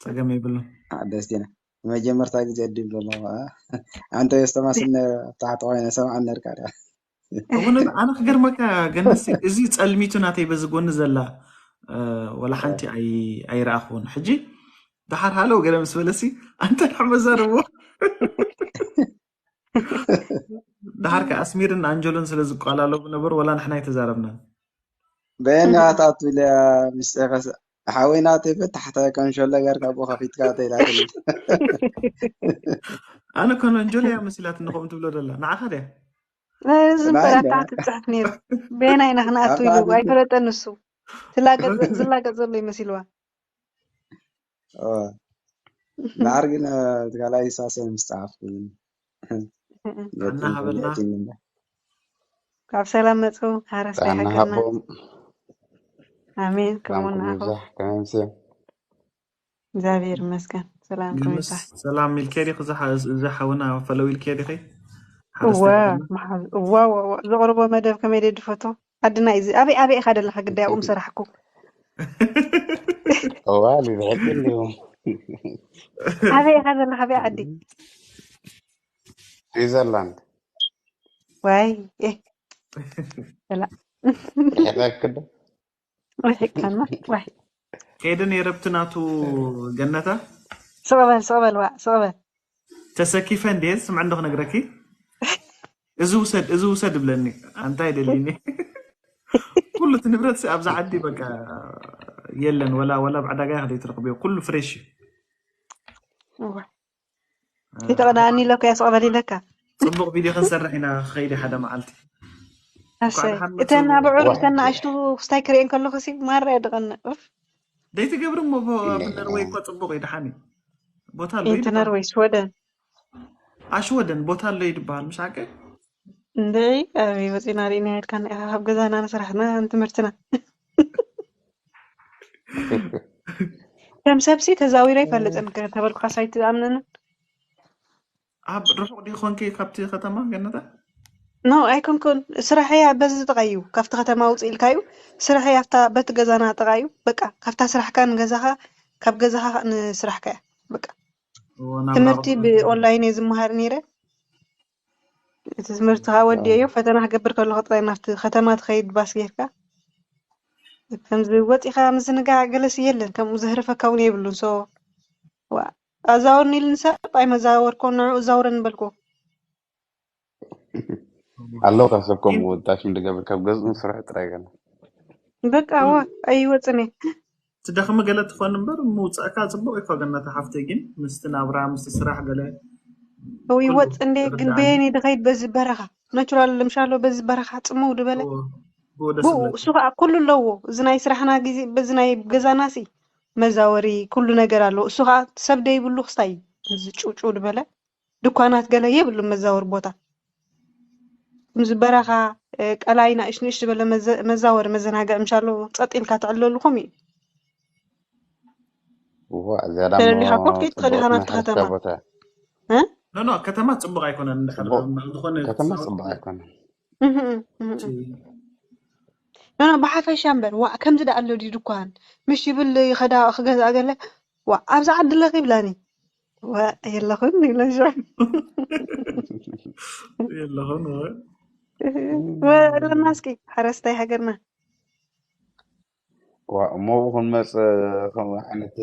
ጸገም የብሉን። ሓደስቲ ኢና። መጀመርታ ግዜ ድብል ኣለኹ ከዓ ኣንተ የስተማስል ነረ ኣብ ታሕቲ ኮይነ ሰምዓን ነርካ ዳ እውነት ኣነ ክገርመካ ገነሲ፣ እዚ ጸልሚቱ ናተይ በዚ ጎኒ ዘላ፣ እ፣ ወላ ሓንቲ ኣይ-፣ ኣይረኣኹን። ሕጂ ደሓር ሃለው ገለ ምስ በለሲ፣ ኣንተ ንሕመ ዘርዎ። ደሓር ከ ኣስሚርን ኣንጀሎን ስለ ዝቋላለቡ ነበሩ፣ ወላ ንሕና ኣይተዛረብናን። በየኒ ኣታቱ ኢለ ምስ ኤፈስ ሓወይና ተይፈ ታሕታይ ከንሸሎ ገርካ ብኡ ከፊትካ ተይላትኒ። ኣነ ኮነ ኣንጀሎ እያ መሲላትኒ ከምኡ ትብሎ ደላ። ንዓኻ ድያ? እዚ እምበር ኣብ ታሕቲ ትጽሕፍ ነይሩ። በየናይ ኢና ክንኣቱ ኢሉ ኣይፈለጠን ንሱ። ትላገጽ-፣ ዝላገጽ ዘሎ ይመሲልዋ። ኦ፣ ደሓር ግን፣ እ፣ እቲ ካልኣይ ሳሰ ምስ ጸሓፍኩ ግን ጥዕና ሃበልና። ካብ ሰላም መጹ፣ ሓረስታይ ጥዕና ሓቀና። ሃቦም። ኣሜን። ሰላምኩም ከምኡ ንዓኹም። ይብዛሕ። ከመይ ኣምስዮም? እግዚኣብሔር ይመስገን። ሰላም፣ ከመይ ግምስ ይብዛሕ? ሰላም ኢልኬ ዲኺ? እዛ ሓ-፣ እዛ ሓውና ፈለው ኢልኬ ዲኺ? ሓደ እዋ፣ ሰብ ድማ? መሓዝ-፣ እዋ፣ እዋ፣ እዋ፣ ዘቕርቦ መደብ ከመይ ደድፈቶ? ዓድና እዩ እዚ። ኣበይ፣ ኣበይ ኢኻ ደለኻ? ግዳይ ኣብኡ ምሰራሕኩ። እዋ፣ እዚ ዝሕቅል እዩ። ኣበይ ኢኻ ዘለኻ? ኣበይ ዓዲ? ስዊዘርላንድ። ዋይ፣ ኤ። ሰላ-፣ ርሒቐክዶ? ርሒቕካና? ዋይ። ከይደ ነይረ ኣብቲ ናቱ ገነታ። ስቕ በል፣ ስቕ በል፣ ዋ፣ ስቕ በል። ተሰኪፈ እንዴ? ስምዕ እንዶ ክነግረኪ። እዚ ውሰድ፣ እዚ ውሰድ እብለኒ። ኣንታ ኣይደልይኒ። ኩሉ እቲ ንብረት ኣብዛ ዓዲ በቃ የለን። ወላ፣ ወላ ኣብ ዕዳጋ ኢኻ ዘይትረኽብዮ። ኩሉ ፍሬሽ እዩ። እዋ። እ፣ ይተቐዳኣኒ ኢለካ እያ፣ ስቕ በል ኢለካ። ጽቡቕ ቪድዮ ክንሰርሕ ኢና፣ ክኸይድ እየ ሓደ መዓልቲ። እንኳዕ ኣሰይ። ደሓን እተን መጻኹም። ኣብዑር፣ እተን ንኣሽቱ ክስታይ ክርእየን ከለኹ ሲ ማራ እየ ድቐንእ። ኡፍ። ደይትገብሪ እሞ፣ ብ-፣ ኣብ ነርወይ እኮ ጽቡቕ እዩ፣ ደሓን እዩ። ቦታ ኣሎ እዩ ድበሃል። ነርወይ፣ ሽወደን። ኣሽወደን ቦታ ኣሎ እዩ ድበሃል፣ ምሽ ሓቂ? እንድዒ፣ ኣበይ ወጺና ርኢና ኢልካ፣ ንኢኻ ካብ ገዛና ንስራሕና ንትምህርትና። ከም ሰብሲ ተዛዊረ ኣይፈልጥን፣ ተበልኩኻስ ኣይትኣምነንን። ኣብ ርሑቕ ዲኺ ኮንኪ ካብቲ ከተማ ገነታ? ኖ፣ ኣይኮንኩን። ስራሐይ ኣብ በዚ ጥቓ እዩ። ካብቲ ከተማ ውፅእ ኢልካ እዩ። ስራሐይ ኣብታ በቲ ገዛና ጥቓ እዩ። በቃ፣ ካብታ ስራሕካ ንገዛኻ፣ ካብ ገዛኻ ንስራሕካ እያ። በቃ። እዎ፣ ናብራ ትምህርቲ ቁጥሪ ብኦንላይን እየ ዝመሃር ነይረ። እቲ ትምህርቲ ከዓ ወዲኤዮ፣ ፈተና ክገብር ከለኹ ጥራይ ናብቲ ከተማ ትኸይድ ባስ ጌርካ። ከምዚ ወፂኻ ምዝንጋዕ ገለሲ የለን፣ ከምኡ ዘህርፈካ እውን የብሉን። ሶ ዋ፣ ኣዛውርኒ ኢሉኒ ሰብ ኣይመዛወርኩን፣ ንዕኡ ዛውረኒ በልኩ። ኣለዉ ካብ ሰብ ከምኡ ወጣሽም ድገብር ካብ ገዝኡ ስራሕ ጥራይ ገና በቃ ዋ ኣይወፅን እየ። ትደኽሚ ገለ ትኾን እምበር ምውፃእካ ፅቡቅ እዩ። ገነት ሓፍተይ ግን ምስቲ ናብራ ምስቲ ስራሕ ገለ እው ይወፅ እንዴ ግን በየን ድኸይድ በዚ በረኻ ናቹራል ለምሻሎ በዚ በረኻ ፅምው ድበለ ብወደ ብኡ እሱ ከዓ ኩሉ ኣለዎ። እዚ ናይ ስራሕና ግዜ በዚ ናይ ገዛና ሲ መዛወሪ ኩሉ ነገር ኣለዎ። እሱ ከዓ ሰብ ደይብሉ ክስታይ እዩ። እዚ ጭውጭው ድበለ ድኳናት ገለ የብሉ መዛወሪ ቦታ። ከምዚ በረኻ እ፣ ቀላይ ናእሽ ንእሽ ዝበለ መዘ- መዛወሪ መዘናግዒ ምሻሎ ፀጥ ኢልካ ትዕለሉ ከምኡ እዩ። እዋ እዚኣ ዳሞ ተደሊኻ ኮፍ ኢልካ ፅቡቅ ዲኻ ናብቲ መሓዝካ ከተማ ቦታ እ? ኖ ኖ ከተማ ፅቡቅ ኣይኮነን። እንድሕር ፅቡቅ ዝኾነ ከተማ ክሳወት ፅቡቅ ኣይኮነን። እህ፣ እህ፣ እህ። ኖ ኖ ብሓፈሻ እምበር ዋዕ ከምዚ ደኣ ኣሎ ድዩ ድኳን ምሽ ይብል ይኸዳ ክገዝኣ ገለ ዋዕ ኣብዚ ዓዲ ኣለኺ ይብላኒ። ወ የለኹን ይብለን ሽዑ የለኹን ወ ወለና እስኪ ሓረስታይ ሃገርና ዋ እሞ ብኹን መፅ ከምኡ ዓይነት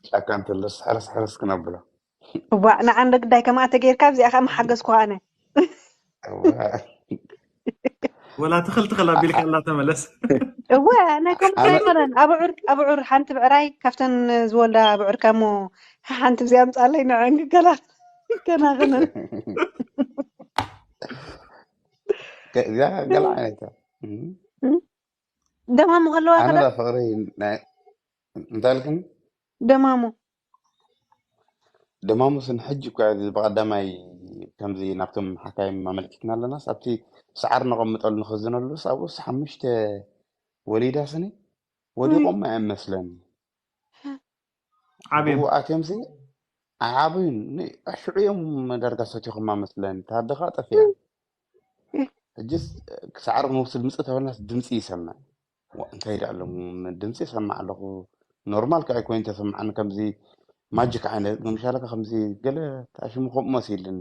ጫካ እንተለስ ሕረስ ሕረስ ክነብሎ እዋ ንዓንደ ግዳይ ከምኣ ተገይርካ ኣብዚኣ ከዓ መሓገዝኩ ኣነ እዋ ወላ ትኽል ትኽል ኣቢልካ ኣላ ተመለስ። እወ ናይ ከምኡ ኣይኮነን። ኣብዑር ኣብዑር ሓንቲ ብዕራይ ካብተን ዝወልዳ ኣብዑር ካሞ ሓንቲ ብዚኣ ምፃለይ ንዐን ክገላ ከናኸነን ገ- እዚኣ ገለ ዓይነት እያ። እም። ደማሙ ከለዋ ኣነ ከላ ዳ ፍቅሪ ናይ እንታይ ኢልክኒ? ደማሙ ደማሙስ ንሕጂ እኳ እዚ ብቐዳማይ ከምዚ ናብቶም ሓካይም ኣመልኪትና ኣለናስ ኣብቲ ሰዓር ነቐምጠሉ ንኽዝነሉስ ኣብኡስ ሓሙሽተ ወሊዳ ስኒ ወዲቖም ኣየመስለኒ። ዓብዮም ብኡ ኣትዮም ሲ ኣይዓብዩን። ን- ሽዑ እዮም ዳርጋ ሰቲኹማ መስለኒ። እታ ኣደ ኸዓ ጠፊኣ። ሕጂስ ሰዓር ክነውስድ ምጽእ ተበልናስ ድምጺ ይሰምዕ። ዋ፣ እንታይ ደኣ ኣለሙ ድምጺ ይሰምዕ ኣለኹ። ኖርማል ከኣ ኣይኮይን ተሰምዓኒ። ከምዚ ማጂክ ዓይነት ምሻለካ ከምዚ ገለ ተኣሽሙ ከምኡ መሲልኒ።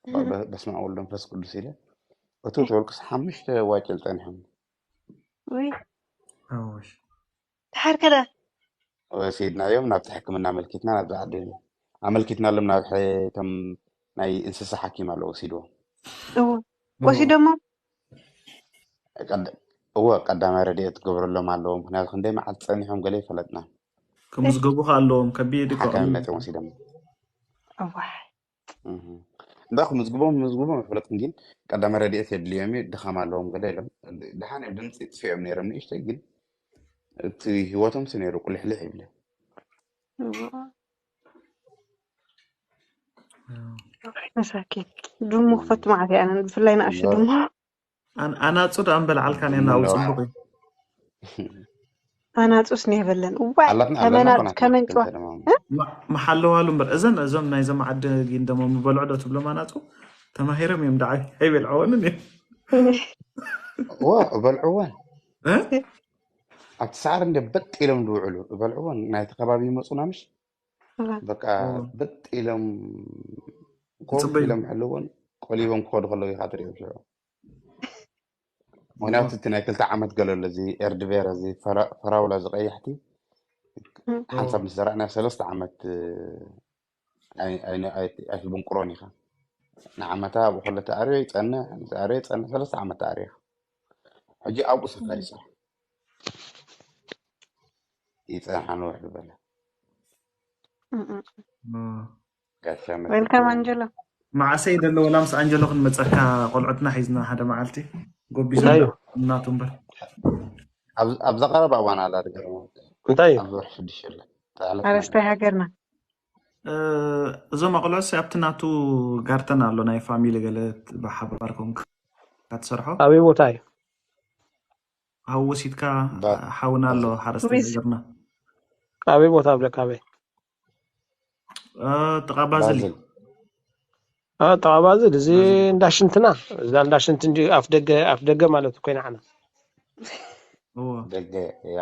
በ- በ- በስመ ኣብ ወወልድ ወመንፈስ ቅዱስ ኢለ እቱ ተበልኩስ ሓሙሽተ ዋጭል ጸኒሖም። ወይ ኣወሽ ተሓርከዳ ወሲድናዮም ናብቲ ሕክምና ኣመልኪትና ናብዚ ዓዲ ኣመልኪትናሎም ናብ ሐ- እቶም ናይ እንስሳ ሓኪም ኣለዉ ወሲድዎም። እዎ ወሲዶሞ ቀድ- እወ ቀዳማይ ረድኤት ትገብረሎም ኣለዎ። ምክንያቱ ክንደይ መዓልቲ ጸኒሖም ገለ ይፈለጥና። ክምዝገቡ ከ ኣለዎም ከቢድ እኮ ሓካይም እዩ። መፅኦም ወሲዶም እዋይ እህ። እንዳ ክምዝግቦም ምዝግቦም ይፍለጥን ግን ቀዳማይ ረድኤት የድልዮም እዩ። ድኻም ኣለዎም ገለ ኢሎም ድሓን እዮም ድምፂ ጥፊኦም ነይሮም ንእሽተይ ግን እቲ ህይወቶም ሲ ነይሩ ቁልሕልሕ ይብለ። እዎ መሳኪን ድሙ ክፈቱ ማለት እየ ኣነ ብፍላይ ንኣሹ ድሙ ኣን- ኣናፁ ደኣ እምበልዓልካ ኔና ኣብኡ ምነው ፅቡቅ እዩ። ኣናፁስ ኔበለን እዋይ ኣላትና ኣለና ከመናፅ ኮናት ከመንጭዋ ክንተ ድማ ማ- መሓለዋሉ እምበር እዘን እዞም ናይዞም ዓዲ ግን ደሞ ምበልዑ ዶ ትብሎም ኣናፁ ተማሂሮም እዮም ደዓ ኣይበልዐወንን እዮም። እዎ እበልዕወን እ? ኣብቲ ሰዓር እንደ በጥ ኢሎም ዝውዕሉ እበልዕወን ናይቲ ከባቢ ይመፁና ምሽ በቃ እዎ። በጥ ኢሎም ኮፍ ይፅበዩ ኢሎም ሕልዎን ቆሊቦም ክኸዱ ከለዉ ኢኻ ትሪኦም ሽዑ። ምክንያቱ እቲ ናይ ክልተ ዓመት ገለ ኣሎ እዚ ኤርድቤር እዚ ፈራ- ፈራውላ እዚ ቀያሕቲ ሓንሳብ ምስ ዘራእና ሰለስተ ዓመት ኣይ- ኣይ- ኣይ- ኣይትብንቁሮን ኢኻ። ንዓመታ ኣብኡ ከሎ ተኣርዮ ይፀንሕ ምስ ኣርዮ ይፀንሕ ሰለስተ ዓመት ተኣርዮ ኢኻ። ሕጂ ኣብኡ ሰፈር ይፅንሕ ይፀንሓ ንውሕ ዝበለ ጋሻ ዌልካም መከተ ኣንጀሎ መዓሰይ ደሎ ወላ ምስ ኣንጀሎ ክንመፀካ ቆልዑትና ሒዝና ሓደ መዓልቲ ጎቢዞም እንታይ እዩ እናቱ እምበር ኣብ- ኣብዛ ቀረባ እዋን ኣላ ድገርሞ እንታይ እዩ ኣብዚ ወርሒ ሽዱሽተ ኣለ ተዕለትና ሓረስታይ ሃገርና እ፣ እዞም ኣቆልዑ ሲ ኣብቲ ናቱ ጋርተን ኣሎ ናይ ፋሚሊ ገለ ብሓባር ኮንካ ትሰርሖ ኣበይ ቦታ እዩ ሃው ወሲድካ ባ- ሓውና ኣሎ ሓረስታይ ቱሪስት ሃገርና ኣበይ ቦታ ብለካ ኣበይ እ፣ ጥቓ ባዝሊ ባዝል አ፣ ጠቓ ባዝል እዚ ባዝሊ እንዳሽንትና እዛ እንዳሽንት እንዲ ኣፍ ደገ ኣፍ ደገ ማለት ኮይና ዓና እዎ ደገ ያ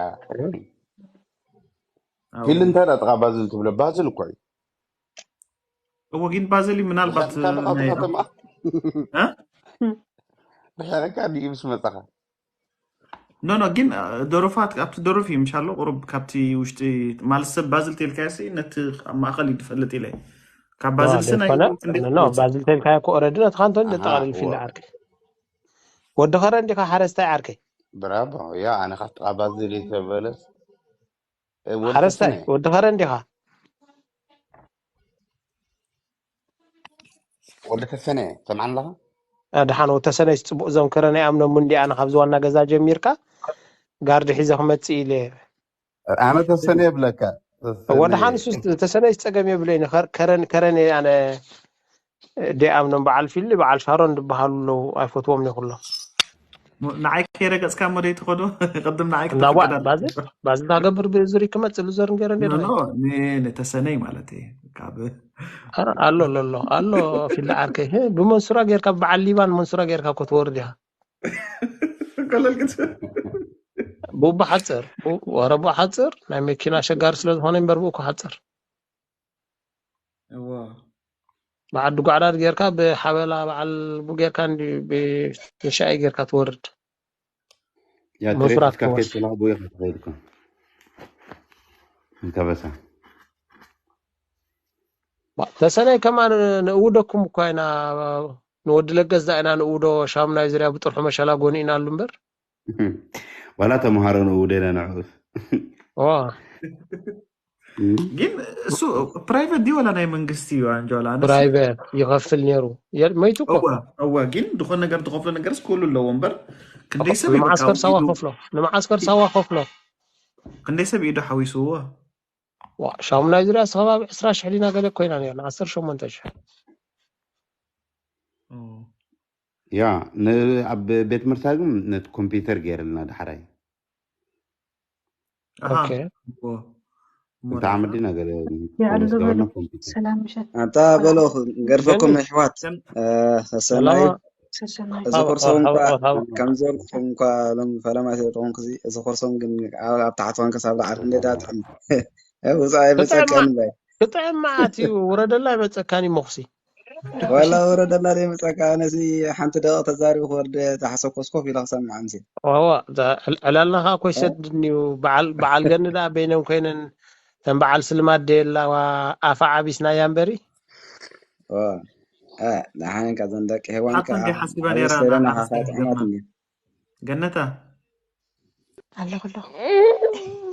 ኣዎ ፊል እንታይ ዳ ጥቓ ባዝል ትብሎ ባዝል እኮ እዩ እዎ ግን ባዝሊ ምናልባት እንታይ መኻቱ ናይ ከተማ እ? ብሕረካ ድዩ ምስ መጻኻ ኖ ኖ ግን እ፣ ደሮፋት ኣብቲ ደሮፍ እዩ ምሻሎ ቁሩብ ካብቲ ውሽጢ ማለት ሰብ ባዝል ቴልካሲ ነቲ ኣብ ማእኸል እዩ ዝፈልጥ ኢለ ካብ ባዝል ስና ዘይኮነ ኖ ባዝል ቴልካዮ ኮ ኦረዲ ነቲ ካንቶን ኣሃ ዘጠቓልል ፊልድ ወ- ዓርከይ ወዲ ኸረ እንዲኻ ሓረስታይ ዓርከይ ብራቦ። ያ ኣነ ካብቲ ካብ ባዝል እዩ ተበለስ ወልቂ ሓረስታይ ስነ ወዲ ኸረ እንዲኻ ወዲ ተሰነ ሰምዓን ኣለኻ? ደሓን ወተሰነይ ጽቡቅ እዞም ከረን ኣይኣምኖም እንዲ ኣነ ካብዚ ዋና ገዛ ጀሚርካ ጋርዲ ሒዘ ክመጽእ ኢለ ኣነ ተሰነ የብለካ። ወደ ሓንሱ ተሰነይ ጸገም የብለይ ከረን ከረን ኣነ ደይኣምኖም በዓል ፊሊ በዓል ሻሮን ዝበሃሉ ኣለዉ ኣይፈትዎም ይኹሎ ንዓይ ከይረገጽካ እሞ ደይትኸዶ ቅድም ንዓይ እናዋ ክትፍቅድ ኣለካ ባዚ ባዚ ታገብር ብዝሪ ክመጽእ ሉዘር ገረ እንደ ኖ ኖ ንተሰነይ ማለት እዩ ካብ ኣሎ ኣሎ ኣሎ ፊላ ዓርከይ ህ፣ ብመንሱራ ጌርካ በዓል ሊባን መንሱራ ጌርካ እኮ ትወርድ ኢኻ ከለልክት ብኡ ሓፅር ወረቡ ሓፅር ናይ መኪና ሸጋሪ ስለ ዝኾነ እምበር ብኡ ሓፅር እዎ ብዓዲ ጓዕዳድ ጌርካ ብሓበላ በዓል ቡ ጌርካ እንዲ ብሻይ ጌርካ ትወርድ ያ መፍራት ትሬፊስ ካፌ ክወርድ ጽላ ቦይ ክትኸይድ እኮ እንከበሳ ተሰነይ ከማ ንእውደኩም እኳ ኢና ንወዲ ለገስ ዳ ኢና ንእውዶ ሻሙናይ ዙርያ ብጥርሑ መሸላ ጎኒእና ኣሉ እምበር ዋላ ተምሃሮ ንእውደና ንዕኡስ ዋ ግን እሱ ፕራይቨት ድዩ ወላ ናይ መንግስቲ እዩ ኣንጆላ ኣነስ ፕራይቨት ይኸፍል ነይሩ የል- መይቱ እኮ እወ እወ ግን ዝኾነ ነገር ዝኸፍሎ ነገርስ ክህሉ ኣለዎ እምበር ክንደይ ሰብ እዩ በቃ ንመዓስከር ሳዋ ኢዱ ከፍሎ ንመዓስከር ሳዋ ከፍሎ ክንደይ ሰብ ኢዱ ሓዊስዎ ዋ ሻሙናይ ዙርያ ከባቢ ዕስራ ሽሕ ዲና ገለ ኮይና ነርና ዓሰርተ ሸሞንተ ሽሕ ኦ። ያ ን- ኣብ ቤት ምርሳ ግን ነቲ ኮምፒውተር ገይርልና ዳሕራይ ኣሃ ኦኬ እዎ። እሞ እንተ ዓመት ዳሕራ ዲና ገለ የዕሉ ፖሊስ ገበርና በሉ ኮምፒውተር ሰላም ምሸት ኣንታ በሎ ገርፈኩም ገኒ ኣሕዋት ከም ሰሰናዩ ሰላማ ሰሰናዩ እዚ ሃብ ኮርሶም እኳ ሃብ ሃብ ከምዚ በልኩም እኳ ሎም ፈለማ ስለ ዝኾንኩ እዚ ኮርሶም ግን ኣብ ኣብ ታሕቲ ኮንከ ሳብ ላዕሊ እንደ ዳጥዕም ውፃእ ክጥዕም ኣይመፀቀን ባይ ክጥዕም መዓት እዩ ውረደላ ኣይመፀካን እዩ መኹሲ ዋላ ወረደላ ዘይመፀካ ኣነሲ ሓንቲ ደቂቕ ተዛሪቡ ክወርደ ተሓሰኮስ ኮፍ ኢለ ክሰምዕ ኣምሲ ዋዋ ዕላልና ከዓ ኮይሰድን እዩ በዓል በዓል ገኒ ደኣ በይነን ኮይነን ተን በዓል ስልማት ደየላዋ ኣፋ ዓቢስናያ እምበሪ ደሓን እንካ ዘን ደቂ ሄዋን ሓቶ ከዓ እንዲ ሓሲባ ዓብስ ነይራ ተይለና ንዓኻ ካካ ጥዕማት ስገማ እንዲ ገነታ ኣለኹ ኣለኹ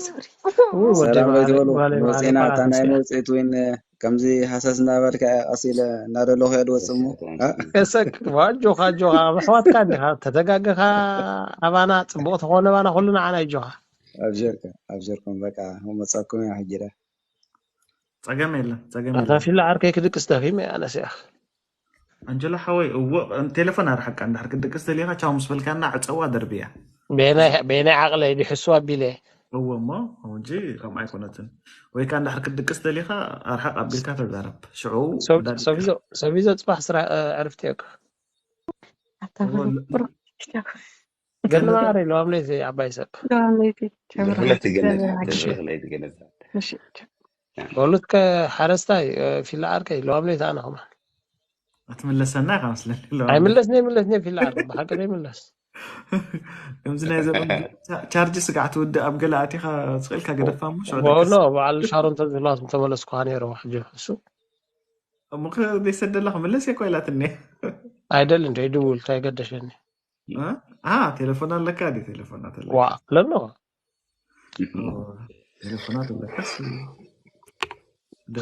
ሶሪ ውይ ወዲ ሰላም በዓለይ ለይትበሉ ጓለይ በዓለይ መፅና በዓል እታ ናይ ተስፋ መውፅኢት ወይን ከምዚ ሃሰስ እናበልካ ቀስ ኢለ እናደለኹ እየ ድወፅእ እሞ እ? እሰክ ኣጆኻ ኣጆኻ ኣብ ኣሕዋትካ እንዲኻ ተተጋገኻ ኣባና ፅቡቅ ተኾነ ባና ኩሉ ንዓና ኣጆኻ ኣብሽርካ ኣብሽርኩም በቃ መፀኩም እያ ሕጂ ዳ ጸገም የለን ጸገም ኣታ የለን ፊላ ዓርከይ ክድቅስ ደኺመ ኣነስ እያ ኣንጀላ ሓወይ እዎ ቴሌፎን ኣርሓቃ እንድሕር ክድቅስ ደሊኻ ቻው ምስ በልካና ዕፀዋ ደርብያ በየናይ በየናይ ዓቕለይ ድሕሱ ኣቢለ እዎ እሞ እንጂ ከምኡ ኣይኮነትን ወይ ከዓ እንድሕር ክትድቅስ ደሊኻ ኣርሓቅ ኣቢልካ ተዛረብ ሽዑ ሰብ- ዳግም ሰቢዞ ሰቢዞ ፅባሕ ስራ ዕርፍቲ እኮ ኣታ ብሩክ ብሩክ ገኒ ገነት ማዕረ ኢለዋም ለይቲ ዓባይ ሰብ ሎም ለይቲ ጀምራ ብኽለቲ ገነት ጀምራ ብኽለቲ ገነት በሉትከ ሓረስታይ ፊላ ዓርከይ ኢለዋም ለይቲ ኣነ ከማ ኣትምለሰና ኢኻ መስለኒ ኣለዋ ኣይምለስኒ ኣይምለስኒ ፊላ ዓርከይ ብሓቂ ዘይምለስ ከምዚ ናይ ዘበን ቻርጅ ስጋዕ ትውድእ ኣብ ገለ ኣቲኻ ስቕ ኢልካ ገደፋ እሞ ሽዑ ወሎ ደቅስ በዓል ሻሮን ተዝህልዋት ተመለስኩ ነይረ ሕጂ እሱ እሞ ከ ዘይሰደላ ክምለስ እየ እኮ ኢላትኒ ኣይደልን ዶ ይድውል እንታይ ገደሸኒ እ? አ ቴሌፎን ኣለካ ድዩ ቴሌፎናት ኣለካ ዋ ኣለኖ ኦ፣ ቴሌፎናት ኣለካስ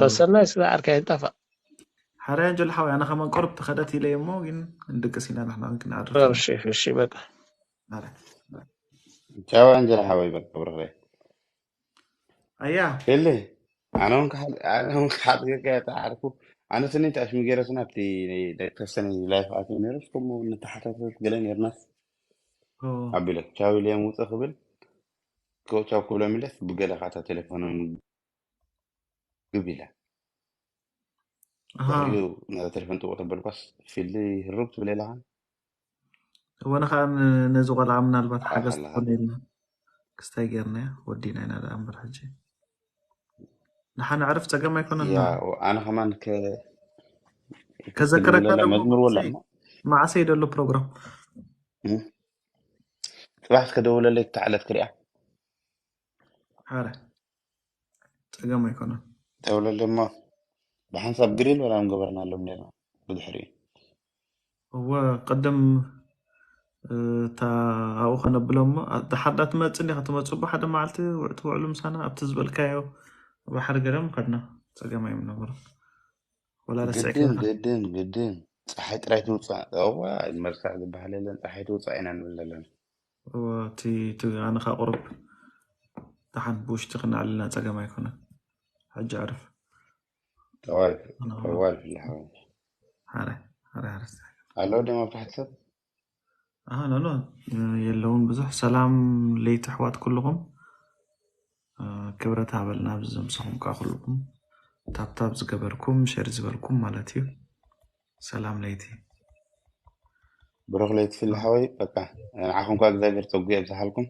ሰሰናይ ስለ ዓርከይ ይጠፋእ ሓራይ ኣንጀሎ ሓወይ ኣነ ከማን ቁሩብ ተኸደት ኢለ እሞ ግን ክንድቅስ ኢና ንሕና እውን ክንዓርፍ ኢና እሺ እሺ በቃ ማለት ቻው ኣንጀላ ሓወይ በቃ ብርኽለይ ኣያ የለ ኣነ እውን ክሓ- ኣነ እውን ክሓጥ ጌርካ እያ ተዓርኩ ኣነ ስኒ ተኣሽሙ ገይረ ስና ኣብቲ ናይ ደቂ ተሰነ ላይፍ ኣትዮ ነይረ እስከሞ ንተሓታተልኩ ገለ ነርናስ ኦ፣ ኣቢለ ቻው ኢለ ውፅእ ክብል ቻው ክብሎ ሚለስ ብገለ ካታ ቴሌፎኖም ግብ ኢለ ኣሃ ድሕሪኡ ነታ ቴሌፎን ጥውቕ ተበልኳስ ፊልዲ ህሩብ ትብል የለኻን እወ ንኸዓ ነዚ ቆልዓ ምናልባት ሓገዝ ኣለኻ ትኾነ ኢልና ክስታይ ጌርናዮ ወዲና ኢና ደኣ እምበር ሕጂ ንሓንዕርፍ ጸገም ኣይኮነን ያ ኣነ ከማን ከ ከዘክረካ ክትልምለላ ደሞ መዝሙር ወላ መዓሰይ እሞ መዓሰይ ደሎ ፕሮግራም እም? ጽባሕ እስከ ደውለለይ፣ ክተዓለት ክሪኣ። ሓረ ጸገም ኣይኮነን። ደውለለይ እሞ ብሓንሳብ ግሪል ወላ ምገበርናሎም ነርና ብድሕሪኡ። እወ፣ ቅድም እታ ኣብኡ ከነብሎ እሞ፣ ኣ-፣ ደሓር ዳ ትመጽእ እንዲኻ፣ ትመጽእ እሞ ሓደ መዓልቲ ውዕ-፣ ትውዕሉ ምሳና ኣብቲ ዝበልካዮ ባሕሪ ገለ ምኸድና። ጸገም ኣይምነበሮን። ወላ ረሲዕካ ግድን ኢኻ። ግድን ግድን፣ ፀሓይ ጥራይ ትውፃእ። እዋ፣ መርሳዕ ዝበሃል የለን፣ ፀሓይ ትውፃእ ኢና ንብል ዘለና። እወ፣ እቲ፣ እቲ ኣነ ኸኣ ቁሩብ ደሓን ብውሽጢ ክነዕልልና ጸገም ኣይኮነን። ሕጂ ኣዕርፍ። ጠዋል ኣነ ጠዋል ፍልሓው ሓረ፣ ሓረ፣ ሓረ። ኣለዉ ደም ኣብ ታሕቲ ሰብ ኣሃ፣ ኖ፣ ኖ፣ የለውን ብዙሕ። ሰላም ለይቲ ኣሕዋት ኩልኹም። እ፣ ክብረት ሃበልና ብዚ ምሳኹም ከኣ ኩልኹም ታብታብ ዝገበርኩም፣ ሸር ዝበልኩም ማለት እዩ። ሰላም ለይቲ። ብሩኽ ለይቲ ፍልሓወይ። በቃ ንዓኹም ኳ እግዚኣብሔር ጸጉ የብዝሓልኩም።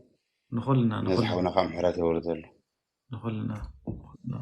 ንኹልና፣ ነዚ ንኹልና፣ ሓውና ከዓ ምሕረት የውርደሉ። ንኹልና፣ ንኹልና።